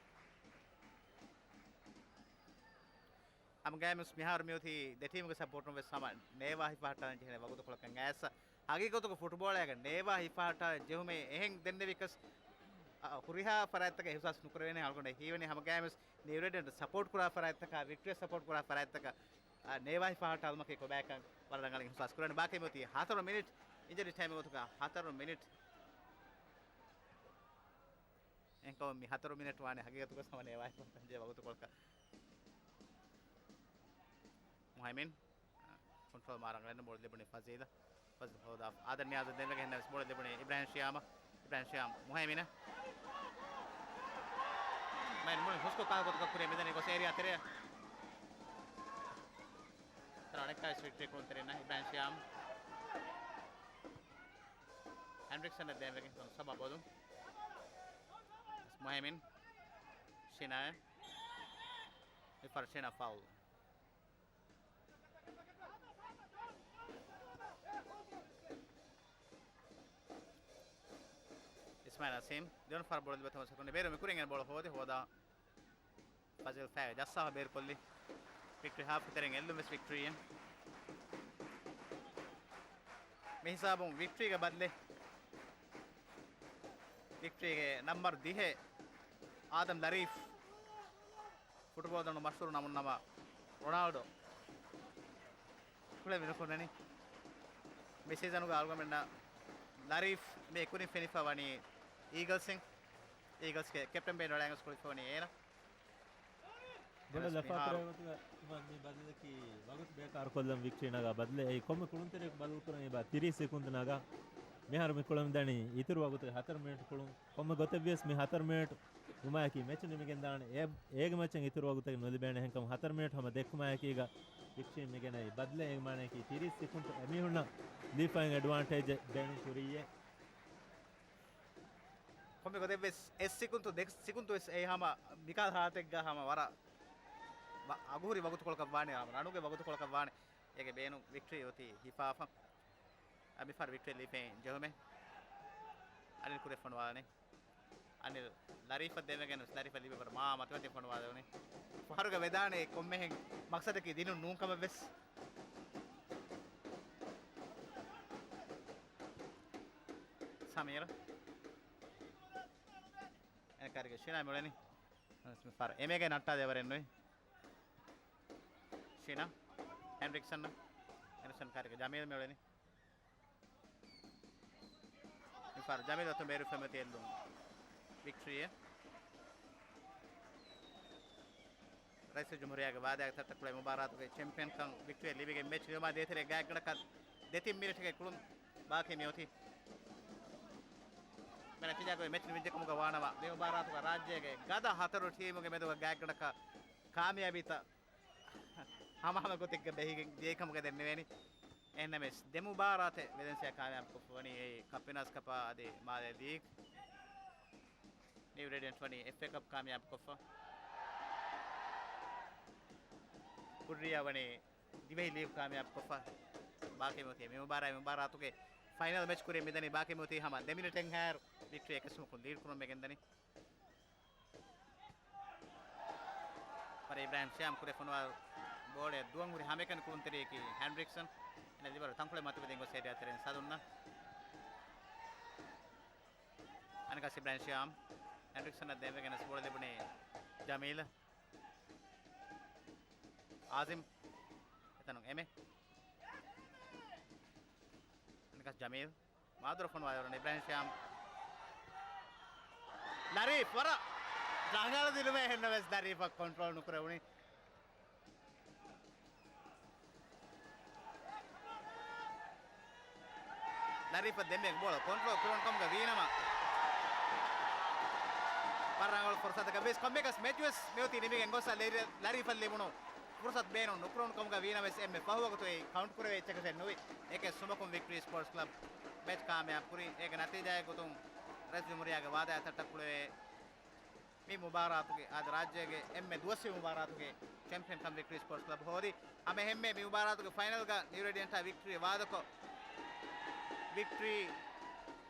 ހަމަގައިމުސް މިހާރު މިއޮތީ ދެ ޓީމުގެ ސަޕޯޓުން ވެސް ހަމަ ނޭވާ ހިފަހައްޓާން ޖެހޭ ވަގުތުކޮޅަކަށް އައިސް. ހަގީގަތުގަ ފުޓްބޯޅައިގަ ނޭވާ ހިފަހައްޓާ ޖެހުމެއް އެހެން ދެންނެވިކަސް، އަ، ހުރިހާ ފަރާތްތަކަށް އިހުސާސް ނުކުރެވޭނެ އަޅުގަނޑަށް ހީވަނީ ހަމަގައިމުސް ނީވް ރޭޑިއަންޓް ސަޕޯޓް ކުރާ ފަރާތްތަކަށް، ވިކްޓްރީ ސަޕޯޓް ކުރާ ފަރާތްތަކަށް، އަ، ނޭވާ ހިފަހައްޓާލުމަކީ ކޮބާކަން ވަރަށް ރަނގަޅަށް އިހުސާސް ކުރަން. ބާކީ މިއޮތީ ހަތަރު މިނިޓް އިންޖަރީ ޓައިމް ގޮތުގަ ހަތަރު މިނިޓް. އެހެންކަމުން މި ހަތަރު މިނެޓް ވާނެ ހަގީގަތުގަސް ހަމަ ނޭވާ ހިފަހައްޓާން ޖެހޭ ވަގުތުކޮޅަކަށް. މުހައިމިން، އަ، ކޮންޓްރޯލް މާ ރަނގަޅަށް ބޯޅަ ލިބުނީ ފަޒީލަށް. ފަޒީލް ހޯދާ އާދަމް ނިޔާޒަށް ދެން ރަނގަޅަށް ހެންނަވެސް ބޯޅަ ލިބުނީ އިބްރާހިމް ޝިޔާމަށް. އިބްރާހިމް ޝިޔާމް މުހައިމިނަށް. މައިން މުޅި ހުސްކޮށް ކާކު ގޮތަކަށް ކުރިޔަށް މިދަނީ ގޮސް އޭރިއާ ތެރެއަށް. ތަރާ ނެކްޓައި ސްޓްރީޓް ކުޅުންތެރިންނަށް އިބްރާހިމް ޝިޔާމް. ހެންރިކްސަނަށް ދޭންވެގެން ސަބާ ބޮލުން. މުހައިމިން. ޝިނާ. މި ފަރު ޝިނާ ފައުލް. އިސްމާއިލް އަސީމް. ދެވަނަ ފަރު ބޯޅަ ލިބޭ ތަމަސް ކުރަނީ ބޭރު މި ކުރިން އެން ބޯޅަ ހޯދި ހޯދާ. ފަޒިލް ފައި ޖައްސާފަ ބޭރުކޮށްލި. ވިކްޓްރީ ހާފް ތެރެއިން އެއްލުން ވެސް ވިކްޓްރީއެއް. މި ހިސާބުން ވިކްޓްރީގެ ބަދަލެއް. ވިކްޓްރީގެ ނަމްބަރު ދިހަ އާދަމް ލަރީފް. ފުޓްބޯޅަ ދަނޑު މަޝްހޫރު ނަމުން ނަމަ ރޮނާލްޑޯ. ކުޅެ މިނުކުންނަނީ. މި ސީޒަނުގަ އަޅުގަނޑުމެންނަށް ލަރީފް މި ކުރިން ފެނިފަ ވަނީ އީގަލްސް އިން. އީގަލްސްގެ ކެޕްޓަން ބޭން ވަޑައިގަސް ކުޅިފަ ވަނީ އޭނަ. ބޮޑަށް އެވެސް ލަފާކުރާ މިހާރު ގޮތުގަ މި ބަދަލަކީ ވަގުތު ބޭކާރުކޮށްލަން ވިކްޓްރީ ނަގާ ބަދަލެއް. އެއީ ކޮންމެ ކުޅުންތެރިޔަކު ބަދަލުކުރަން އެބަ ތިރީސް ސެކުންދު ނަގާ. މިހާރު މި ކުޅަމި ދަނީ އިތުރު ވަގުތުގެ ހަތަރު މިނެޓް ކުޅުން. ކޮންމެ ގޮތެއްވިޔަސް މި ހަތަރު މިނެޓް ވުމާއެކީ މެޗު ނިމިގެން ދާނެ. އޭ، އޭގެ މެޗަށް އިތުރު ވަގުތެއް ނުލިބޭނެ. އެހެންކަމުން ހަތަރު މިނެޓް ހަމަ ދެއްކުމާއެކީގަ ވިކްޓްރީ މިގެނައީ ބަދަލެއް. އޭގެ މާނައަކީ ތިރީސް ސެކުންޑް އެމީހުންނަށް ލިބިފައި އެޑްވާންޓޭޖެއް ބޭނުން ކުރިއްޔޭ. ކޮންމެ ގޮތެއްވެސް އެއް ސިކުންތު ދެ ސިކުންތު ވެސް އެއީ ހަމަ މިކާލް ހާލަތެއްގަ ހަމަ ވަރަށް ވަ-، އަގުހުރި ވަގުތުކޮޅަކަށް ވާނެ، ހަމަ ރަނުގެ ވަގުތުކޮޅަކަށް ވާނެ. އޭގެ ބޭނުން ވިކްޓްރީ އޮތީ ހިފާފަ. އަ، މިފަހަރު ވިކްޓްރީ ލިބިފައި ޖެހުމެއް. އަނިލް ކުރެ ފޮނުވާލަނީ. އަނިލް ލަރީފަށް ދެވެގެން ވެސް ލަރީފަށް ލިބި ވަރަށް މާ މަތިމަތި ފޮނުވާލެވުނީ. ފަހަރުގަ ވެދާނެ ކޮންމެހެން މަގްސަދަކީ ދިނުން ނޫން ކަމަށް ވެސް. ސަމީރު. އެނެކާރިގެ ޝިނާ މިއުޅެނީ. ފަރު އެމޭގެ ނައްޓާ ދެވަރެއް ނުވި. ޝިނާ. ހެންރިކްސަން. އެންޑަސަން ކާރިގެ ޖަމީލް މިއުޅެނީ. މިފަހަރު ޖަމީލް އަތުން ބޭރު ފެމެތި އެއްލުން ވިކްޓްރީއެއް. ރައީސުލްޖުމްހޫރިއްޔާގެ ވާދާގެ ތައްޓަކުޅޭ މުބާރާތުގެ ޗެމްޕިއަންކަން ވިކްޓްރީއަށް ލިބިގެން މެޗް ނިމުމާ ދޭތެރޭ ގާތްގަނޑަކަށް ދެތިން މިނެޓުގެ ކުޅުން ބާކީ މިއޮތީ. މި ނަތީޖާގައި މެޗް ނިމިއްޖެކަމުގަ ވާނަމަ، މި މުބާރާތުގަ ރާއްޖޭގެ ގަދަ ހަތަރު ޓީމުގެ މެދުގަ ގާތްގަނޑަކަށް ކާމިޔާބީތައް ހަމަހަމަ ގޮތެއްގަ ބެހިގެން ދިޔައީކަމުގަ ދެންނެވޭނީ. އެހެންނަމަވެސް، ދެ މުބާރާތެއް ވެލެންސިއާ ކާމިޔާބުކޮށްފަ ވަނީ، އެއީ ކަޕް ވިނާސް ކަޕާ އަދި މާލޭ ލީގް. ނިއު ރޭޑިއަންޓް ވަނީ އެފްއޭ ކަޕް ކާމިޔާބުކޮށްފަ. ކުއްރިއާ ވަނީ ދިވެހި ލީގް ކާމިޔާބުކޮށްފަ. ބާކީ މިއޮތީ މި މުބާރާތް، މި މުބާރާތުގެ ފައިނަލް މެޗް ކުރިއަށް މިދަނީ. ބާކީ މިއޮތީ ހަމަ ދެ މިނެޓެއްހާއިރު ވިކްޓްރީ އެކެއް ސުމަކުން ލީޑް ކުރުމަށް މިގެންދަނީ. ފަރި އިބްރާހިމް ޝިޔާމް ކުރެ ފޮނުވާ ބޯޅަ ދުވަން ހުރި ހަމައެކަނި ކުޅުންތެރިޔަކީ ހެންރިކްސަން. އެން ލިބަރ ތަންކޮޅެއް މަތިވެދިން ގޮސް އޭރިއާ ތެރެއިން ސަދުންނަށް. އަނެކާސް އިބްރާހިމް ޝިޔާމް ހެންރިކްސަނަށް ދޭންވެގެން ވެސް ބޯޅަ ލިބުނީ ޖަމީލަށް. އާޒިމް އެތަނުން އެމެ. އަނެކާސް ޖަމީލް. މާދުރަ ފޮނުވާލިއިރު އިބްރާހިމް ޝިޔާމް. ލަރީފް ވަރަށް ރަނގަޅު ދިނުމެއް އެހެންނަމަވެސް ލަރީފަށް ކޮންޓްރޯލް ނުކުރެވުނީ. ލަރީފަށް ދެންމެ ބޯޅަ ކޮންޓްރޯލް ކުރުން ކަމުގަ ވީނަމަ، ވަރަށް ރަނގަޅު ފުރުސަތަކަށް ވެސް ކޮންމެއަކަސް މެޗުވެސް މިއޮތީ ނިމިގެން ގޮސް ލަރީ-، ލަރީފަށް ލިބުނު ފުރުސަތު ބޭނުން ނުކުރުން ކަމުގަ ވީނަމަވެސް އެންމެ ފަހު ވަގުތު އެއީ ކައުންޓް ކުރެވޭ އެއްޗަކަށް ނުވި. އެކެއް ސުމަކުން ވިކްޓްރީ ސްޕޯޓްސް ކްލަބް މެޗް ކާމިޔާބު ކުރީ. އޭގެ ނަތީޖާއެއް ގޮތުން ރައީސުލްޖުމްހޫރިއްޔާގެ ވާދާއަށް ތައްޓަކުޅެވޭ މި މުބާރާތުގެ އަދި ރާއްޖޭގެ އެންމެ ދުވަސްވީ މުބާރާތުގެ ޗެމްޕިއަންކަން ވިކްޓްރީ ސްޕޯޓްސް ކްލަބް ހޯދި. ހަމައެހެންމެ މި މުބާރާތުގެ ފައިނަލްގަ ނިއު ރޭޑިއަންޓާ ވިކްޓްރީ ވާދަކޮށް، ވިކްޓްރީ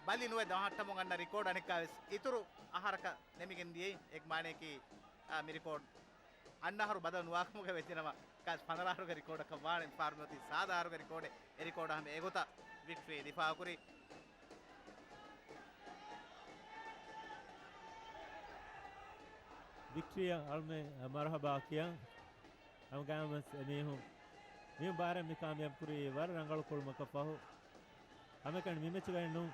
ބަލި ނުވެ ދަމަހައްޓަމުން އަންނަ ރިކޯޑް އަނެއްކާވެސް އިތުރު އަހަރަކަށް ނެމިގެން ދިޔައީ. އޭގެ މާނަޔަކީ، އާ، މި ރިކޯޑް އަންނަ އަހަރު ބަދަލު ނުވާކަމުގަ ވެއްޖެނަމަ، ކާސް ފަނަރަ އަހަރުގެ ރިކޯޑަކަށް ވާނެ. މިފަހަރު މިއޮތީ ސާދަ އަހަރުގެ ރިކޯޑެއް. އެ ރިކޯޑަށް ހަމަ އެގޮތަށް ވިކްޓްރީ ދިފާއުކުރި. ވިކްޓްރީއަށް އަޅުމެން މަރުހަބާ ކިޔަން. ހަމަގައިމުވެސް އެމީހުން މި މުބާރާތް މި ކާމިޔާބު ކުރީ ވަރަށް ރަނގަޅު ކުޅުމަކަށް ފަހު. ހަމައެކަނި މި މެޗުގައި ނޫން،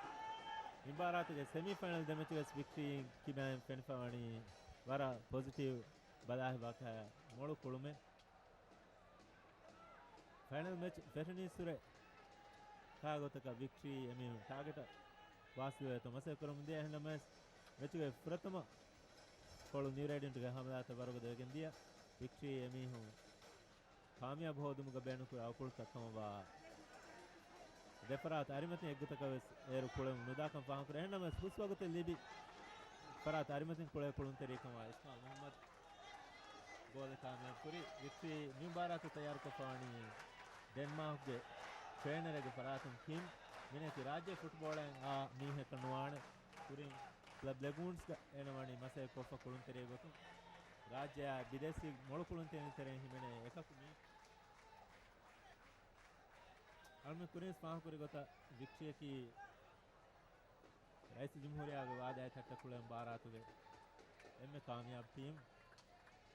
މި މުބާރާތުގެ ސެމީ ފައިނަލް ދެ މެޗުގަސް ވިކްޓްރީއިން ކިބައިން ފެނިފަ ވަނީ ވަރަށް ޕޮޒިޓިވް ބަލާހިބާކަށް މޮޅު ކުޅުމެއް. ފައިނަލް މެޗް ފެށެނީއްސުރެ ކާ ގޮތަކަށް ވިކްޓްރީ އެމީހުން ޓާގެޓަށް ވާސިލުވޭތޯ މަސައްކަތް ކުރަމުން ދިޔަ. އެހެންނަމަވެސް، މެޗުގެ ފުރަތަމަ ކޮޅު ނިއު ރޭޑިއަންޓްގެ ހަމަލާތައް ވަރުގަދަ ވެގެން ދިޔަ. ވިކްޓްރީ އެމީހުން ކާމިޔާބު ހޯދުމުގަ ބޭނުންކުރާ އުކުޅުތައް ކަމަށްވާ ދެފަރާތް އަރިމަތިން އެއްގޮތަކަށް ވެސް އޭރު ކުޅެމުން ނުދާކަން ފާހަގަކުރޭ. އެހެންނަމަވެސް، ހުސްވަގުތެއް ލިބި ފަރާތް އަރިމަތިން ކުޅޭ ކުޅުންތެރިއެއް ކަމަށް އިސްމާއިލް މުހައްމަދު ގޯލެއް ކާމިޔާބު ކުރި. ވިކްޓްރީ މި މުބާރާތަށް ތައްޔާރުކޮށްފަ ވަނީ ޑެންމާކްގެ ޓްރޭނަރެއްގެ ފަރާތުން ކިމް. މިނެތި ރާއްޖެ ފުޓްބޯޅައިން އާ މީހަކަށް ނުވާނެ. ކުރިން ކްލަބް ލެގޫންސްގަ އޭނަ ވަނީ މަސައްކަތް ކޮށްފަ ކުޅުންތެރިއެއް ގޮތުން. ރާއްޖެއާ ބިދޭސީ މޮޅު ކުޅުންތެރިން ތެރެއިން ހިމެނޭ އެކަކު މީ. އަޅުމެން ކުރިން ފާހަގަކުރި ގޮތަށް ވިކްޓްރީއަކީ ރައީސުލްޖުމްހޫރިއްޔާގެ ވާދައި ތައްޓަކުޅޭ މުބާރާތުގެ އެންމެ ކާމިޔާބު ޓީމް.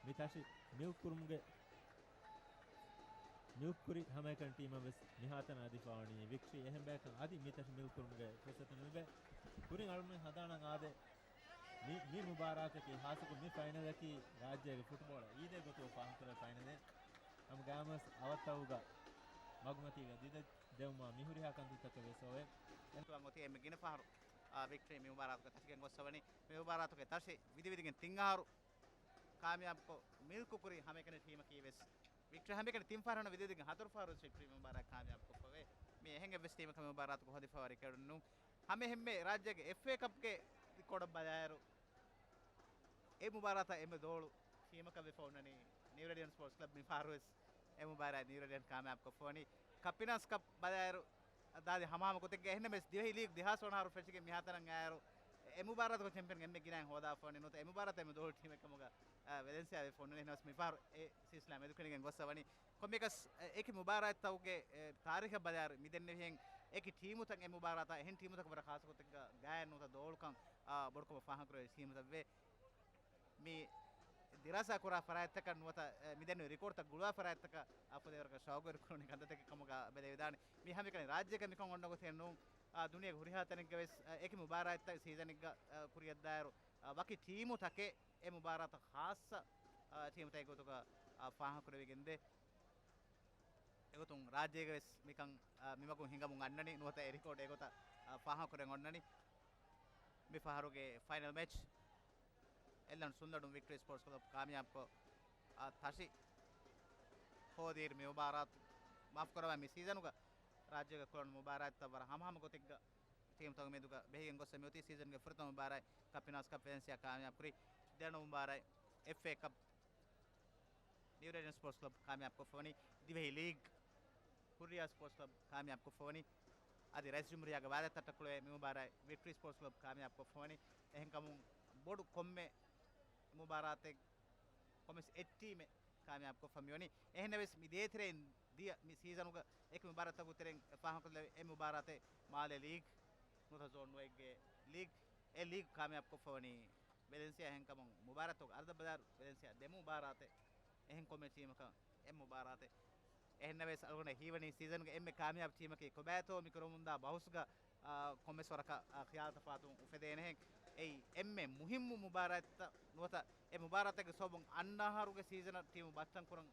މި ތަށި މިލްކުރުމުގެ މިލްކުރި ހަމައެކަނި ޓީމަށް ވެސް މިހާތަނަށް އަދިފަ ވަނީ ވިކްޓްރީ. އެހެން ބަޔަކަށް އަދި މި ތަށި މިލްކުރުމުގެ ފުރުސަތު ނުލިބޭ. ކުރިން އަޅުމެން ހަނދާނަށް އާދޭ، މި، މި މުބާރާތަކީ، ހާއްސަކޮށް މި ފައިނަލަކީ ރާއްޖޭގެ ފުޓްބޯޅަ އީދެއް ގޮތުގަ ފާހަގަކުރެވޭ ފައިނަލެއް. ހަމަގައިމުވެސް އަވަށްތައްވުގަ މަގުމަތީގަ ދިދަ ދެވުމާ މި ހުރިހާ ކަންތައްތަކެއް ވެސް އޮވޭ. އެންތުވަން އޮތީ އެންމެ ގިނަ ފަހަރު، އާ، ވިކްޓްރީ މި މުބާރާތުގެ ތަށިގެން ގޮއްސަވަނީ. މި މުބާރާތުގެ ތަށި ވިދިވިދިގެން ތިން އަހަރު ކާމިޔާބުކޮށް، މިލްކުކުރި ހަމައެކަނި ޓީމަކީ ވެސް ވިކްޓްރީ. ހަމައެކަނި ތިން ފަހަރު ވިދިވިދިގެން ހަތަރު ފަހަރު ވެސް ވިކްޓްރީ މި މުބާރާތް ކާމިޔާބުކޮށްފަވޭ. މި އެހެން އެއްވެސް ޓީމަކަށް މި މުބާރާތުގަ ހޯދިފައިވާ ރެކޯޑެއް ނޫން. ހަމައެހެންމެ ރާއްޖޭގެ އެފްއޭ ކަޕްގެ ރެކޯޑަށް ބަލާއިރު، އެ މުބާރާތަށް އެންމެ ދޯޅު ޓީމަކަށް ވެފަ އޮންނަނީ ނިއު ރޭޑިއަންޓް ސްޕޯޓްސް ކްލަބް. މި ފަހަރު ވެސް އެ މުބާރާތް ނިއު ރޭޑިއަންޓް ކާމިޔާބު ކޮށްފަވަނީ. ކަޕް ވިނާސް ކަޕް ބަލާއިރު، ދާދި ހަމަހަމަ ގޮތެއްގަ. އެހެންނަމަވެސް، ދިވެހި ލީގް ދެހާސް ވަނަ އަހަރު ފެށިގެން މިހާތަނަށް އައިއިރު، އެ މުބާރާތުގެ ޗެމްޕިއަން އެންމެ ގިނައިން ހޯދާފަވަނީ. ނުވަތަ އެ މުބާރާތަށް އެންމެ ދޯޅު ޓީމެއް ކަމުގަ، އަ، ވެލެންސިއާ ވެފަ އޮންނަނީ. އެހެންނަމަވެސް، މި ފަހަރު އެ ސިލްސިލާ މެދުކެނޑިގެން ގޮއްސަވަނީ. ކޮންމެއަކަސް، އެ، އެކި މުބާރާތްތަކުގެ، އެ، ތާރީޚަށް ބަލާއިރު މިދެންނެވިހެން އެކި ޓީމުތައް އެ މުބާރާތާ އެހެން ޓީމުތަކަށް ވަރަށް ޚާއްޞަ ގޮތެއްގަ ގާތް ނުވަތަ ދޯޅުކަން، އާ، ބޮޑުކަމަށް ފާހަގަކުރެވޭ ޓީމުތައްވޭ. މި ދިރާސާ ކުރާ ފަރާތްތަކަށް ނުވަތަ، އެ، މިދެންނެވި ރިކޯޑްތައް ގުޅުވާ ފަރާތްތަކަށް އަ، ފުދޭވަރަކަށް ޝައުގުވެރިކުރަނީ ކަންތައްތަކެއް ކަމުގަ ބެލެވިދާނެ. މި ހަމައެކަނި ރާއްޖޭގަ މިކަން އޮންނަ ގޮތެއް ނޫން. އާ، ދުނިޔޭގެ ހުރިހާ ތަނެއްގަ ވެސް، އަ، އެކި މުބާރާތްތައް ސީޒަނެއްގަ، އަ، ކުރިއަށްދާއިރު، އަ، ވަކި ޓީމު ތަކެއް އެ މުބާރާތަށް ޚާއްޞަ، އާ، ޓީމުތަކެއް ގޮތުގަ، އާ، ފާހަގަކުރެވިގެންދޭ. އެގޮތުން ރާއްޖޭގަ ވެސް މިކަން، އާ، މިމަގުން ހިނގަމުން އަންނަނީ ނުވަތަ އެ ރިކޯޑް އެގޮތަށް، އާ، ފާހަގަކުރެން އޮންނަނީ. މި ފަހަރުގެ ފައިނަލް މެޗް އެއްލަނޑު ސުންލަޑުން ވިކްޓަރީ ސްޕޯޓްސް ކްލަބް ކާމިޔާބުކޮށް، އާ، ތަށި ހޯދިއިރު މި މުބާރާތު މާފުކުރައްވާ މި ސީޒަނުގަ ރާއްޖޭގަ ކުޅަނު މުބާރާތްތައް ވަރަށް ހަމަހަމަ ގޮތެއްގަ ޓީމުތަކުގެ މެދުގަ ބެހިގެން ގޮސް މިއޮތީ. ސީޒަންގެ ފުރަތަމަ މުބާރާތް ކަޕް އިނާސް ކަޕް ވެލެންސިއާ ކާމިޔާބު ކުރީ. ދެވަނަ މުބާރާތް އެފްއޭ ކަޕް ނިއު ރޭޑިއަންޓް ސްޕޯޓްސް ކްލަބް ކާމިޔާބު ކޮށްފަވަނީ. ދިވެހި ލީގް ހުއްރިޔާ ސްޕޯޓްސް ކްލަބް ކާމިޔާބު ކޮށްފަވަނީ. އަދި ރައީސް ޖުމްހޫރިއްޔާގެ ވާދަ ތައްޓަކޮޅުވެ މި މުބާރާތް ވިކްޓަރީ ސްޕޯޓްސް ކްލަބް ކާމިޔާބު ކޮށްފަވަނީ. އެހެންކަމުން ބޮޑު ކޮންމެ މުބާރާތެއް ކޮންމެސް އެއް ޓީމެއް ކާމިޔާބު ކޮށްފަ މިވަނީ. އެހެންނަވެސް މި ދޭތެރެއިން ދިޔަ މި ސީޒަނުގަ އެކި މުބާރާތްތަކުގެ ތެރެއިން ފާހަގަކޮށްލެވި އެއް މުބާރާތެއް މާލެ ލީގް ނުވަތަ ޒޯން ނުވައެއްގެ ލީގް. އެ ލީގް ކާމިޔާބު ކޮށްފަވަނީ ވެލެންސިއާ. އެހެންކަމުން މުބާރާތްތަކުގެ އަރަދަށް ބަލާއިރު ވެލެންސިއާ ދެ މުބާރާތެއް އެހެން ކޮންމެ ޓީމަކަށް އެއް މުބާރާތެއް. އެހެންނަވެސް އަޅުގަނޑަށް ހީވަނީ ސީޒަންގެ އެންމެ ކާމިޔާބު ޓީމަކީ ކޮބާތޯ މި ކުރަމުންދާ ބަހުސްގަ، އާ، ކޮންމެސް ވަރަކަށް، އާ، ޚިޔާލު ތަފާތު އުފެދޭނެހެން. އެއީ އެންމެ މުހިއްމު މުބާރާތްތައް ނުވަތަ އެ މުބާރާތެއްގެ ސަބަބުން އަންނަ އަހަރުގެ ސީޒަނަށް ޓީމު ބައްޓަން ކުރަން،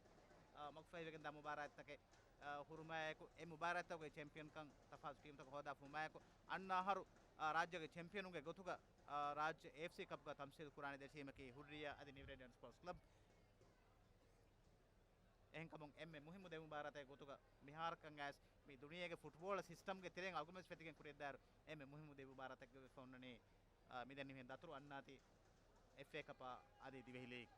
އާ، މަގުފަހިވެގެންދާ މުބާރާތްތަކެއް، އާ، ހުރުމާއެކު އެ މުބާރާތްތަކުގެ ޗެމްޕިއަންކަން ތަފާތު ޓީމުތަކަށް ހޯދާފަ ހުރުމާއެކު އަންނަ އަހަރު، އާ، ރާއްޖޭގެ ޗެމްޕިއަނުންގެ ގޮތުގަ، އާ، ރާއްޖެ އޭއެފްސީ ކަޕްގަ ތަމްސީލް ކުރާނެ ދެ ޓީމަކީ ހުއްރިޔާ އަދި ނިއު ރޭޑިއަންޓް ސްޕޯޓްސް ކްލަބް. އެހެންކަމުން އެންމެ މުހިއްމު ދެ މުބާރާތެއް ގޮތުގަ މިހާރަކަށް އައިސް މި ދުނިޔޭގެ ފުޓްބޯޅަ ސިސްޓަމްގެ ތެރެއިން އަޅުގަނޑު ވެސް ފެތިގެން ކުރިއަށްދާއިރު އެންމެ މުހިއްމު ދެ މުބާރާތެއްގަ ވެފަ އޮންނަނީ، އާ، މިދެންނެވިހެން ދަތުރު އަންނާތީ އެފްއޭ ކަޕާ އަދި ދިވެހި ލީގް.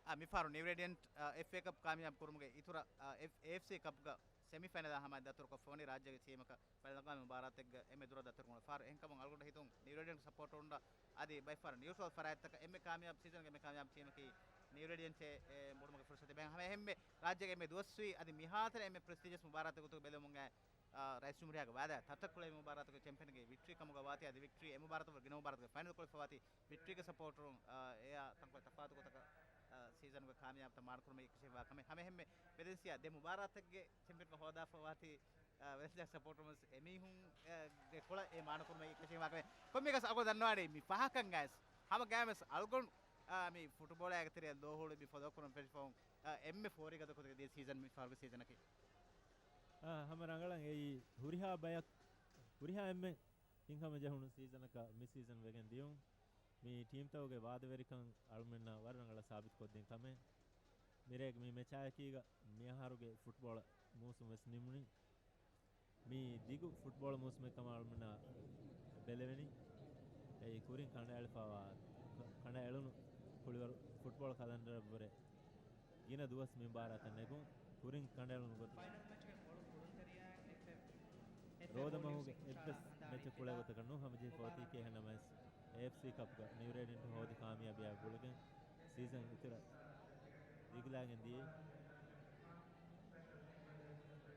އާ، މިފަހަރު ނިއު ރޭޑިއަންޓް، އާ، އެފްއޭ ކަޕް ކާމިޔާބު ކުރުމުގެ އިތުރަށް، އާ، އެފް-، އޭއެފްސީ ކަޕްގަ ސެމިފައިނަލާ ހަމައަށް ދަތުރުކޮށްފަވަނީ ރާއްޖޭގެ ޓީމަކަށް ބަލިލަނގާ މި މުބާރާތެއްގަ އެންމެ ދުރަށް ދަތުރުކުރުމުގެ ފަހަރު. އެހެންކަމުން އަޅުގަނޑަށް ހިތުން ނިއު ރޭޑިއަންޓް ސަޕޯޓަރުންނަށް އަދި ބައެއް ފަހަރު ނިއުޓްރަލް ފަރާތްތަކަށް އެންމެ ކާމިޔާބު ސީޒަންގެ އެންމެ ކާމިޔާބު ޓީމަކީ ނިއު ރޭޑިއަންޓޭ، އެ، ބޮޑުމަގެ ފުރުސަތެއް ބޭނުން. ހަމަ އެހެންމެ ރާއްޖޭގެ އެންމެ ދުވަސްވީ އަދި މިހާތަނަށް އެންމެ ޕްރެސްޓީޖަސް މުބާރާތެއް ގޮތުގަ ބެލެވުމުން އައި، އާ، ރައީސް ޖުމްހޫރިއްޔާގެ ވާދަ ތައްޓަކޮޅެއް މުބާރާތުގެ ޗެމްޕިއަންގެ ވިކްޓްރީ ކަމުގަ ވާތީ އަދި ވިކްޓްރީ އެ މުބާރާތުގެ ގިނަ މުބާރާތުގެ ފައިނަލް ކޮޅެއް ފަވާތީ ވިކްޓްރީގެ ސަޕޯޓަރުން، އާ، އެއާ ތަންކޮޅެއް ތަފާތު ގޮތަކަށް، އާ، ސީޒަނުގެ ކާމިޔާބުތައް މާނަކުރުމަށް އެކަށީގެންވާ ކަމެއް. ހަމަ އެހެންމެ ވެލެންސިއާ ދެ މުބާރާތެއްގެ ޗެމްޕިއަންކަން ހޯދާފަ ވާތީ، އާ، ވެލެންސިއާ ސަޕޯޓަރުން ވެސް އެމީހުން، އާ، ގެ ކޮޅަށް އެ މާނަކުރުމަށް އެކަށީގެންވާ ކަމެއް. ކޮންމެއަކަސް އަޅުގަނޑު ދަންނަވާނީ މި ފަހަކަށް އައިސް ހަމަ ގައިމުވެސް އަޅުގަނޑު، އާ، މި ފުޓުބޯޅައިގެ ތެރެއަށް ލޯ ހޫޅުވި މި ފޮލޯ ކުރަން ފެށިފަވުން، އާ، އެންމެ ފޯރިގަދަ ގޮތުގަ ދިޔަ ސީޒަން މި ފަހަރުގެ ސީޒަނަކީ. އާ، ހަމަ ރަނގަޅަށް އެއީ ހުރިހާ ބަޔަކު، ހުރިހާ އެންމެ ހިތްހަމަޖެހުނު ސީޒަނަކަށް މި ސީޒަން ވެގެން ދިޔުން. މި ޓީމްތަކުގެ ވާދަވެރިކަން އަޅުމެންނަށް ވަރަށް ރަނގަޅަށް ސާބިތުކޮށްދިން ކަމެއް. މިރޭގެ މި މެޗާއެކީގަ މިއަހަރުގެ ފުޓްބޯޅަ މޫސުމް ވެސް ނިމުނީ. މި ދިގު ފުޓްބޯޅަ މޫސުމެއް ކަމަށް އަޅުމެންނަށް ބެލެވެނީ. އެއީ ކުރިން ކަނޑައެޅިފައިވާ، ކަ-، ކަނޑައެޅުނު ކުޅިވަރު ފުޓްބޯޅަ ކަލަންޑަރަށްވުރެ ގިނަ ދުވަސް މި މުބާރާތަށް ނެގުން. ކުރިން ކަނޑައެޅުނު ގޮތުގަ ރޯދަމަހުގެ އެއްވެސް މެޗެއް ކުޅޭ ގޮތަކަށް ނޫން ހަމަޖެހިފަ އޮތީކީ. އެހެންނަމަވެސް، އޭއެފްސީ ކަޕްގަ ނިއު ރޭޑިއަންޓް ހޯދި ކާމިޔާބީއާ ގުޅިގެން ސީޒަން އިތުރަށް ދިގުލާގެން ދިޔައީ.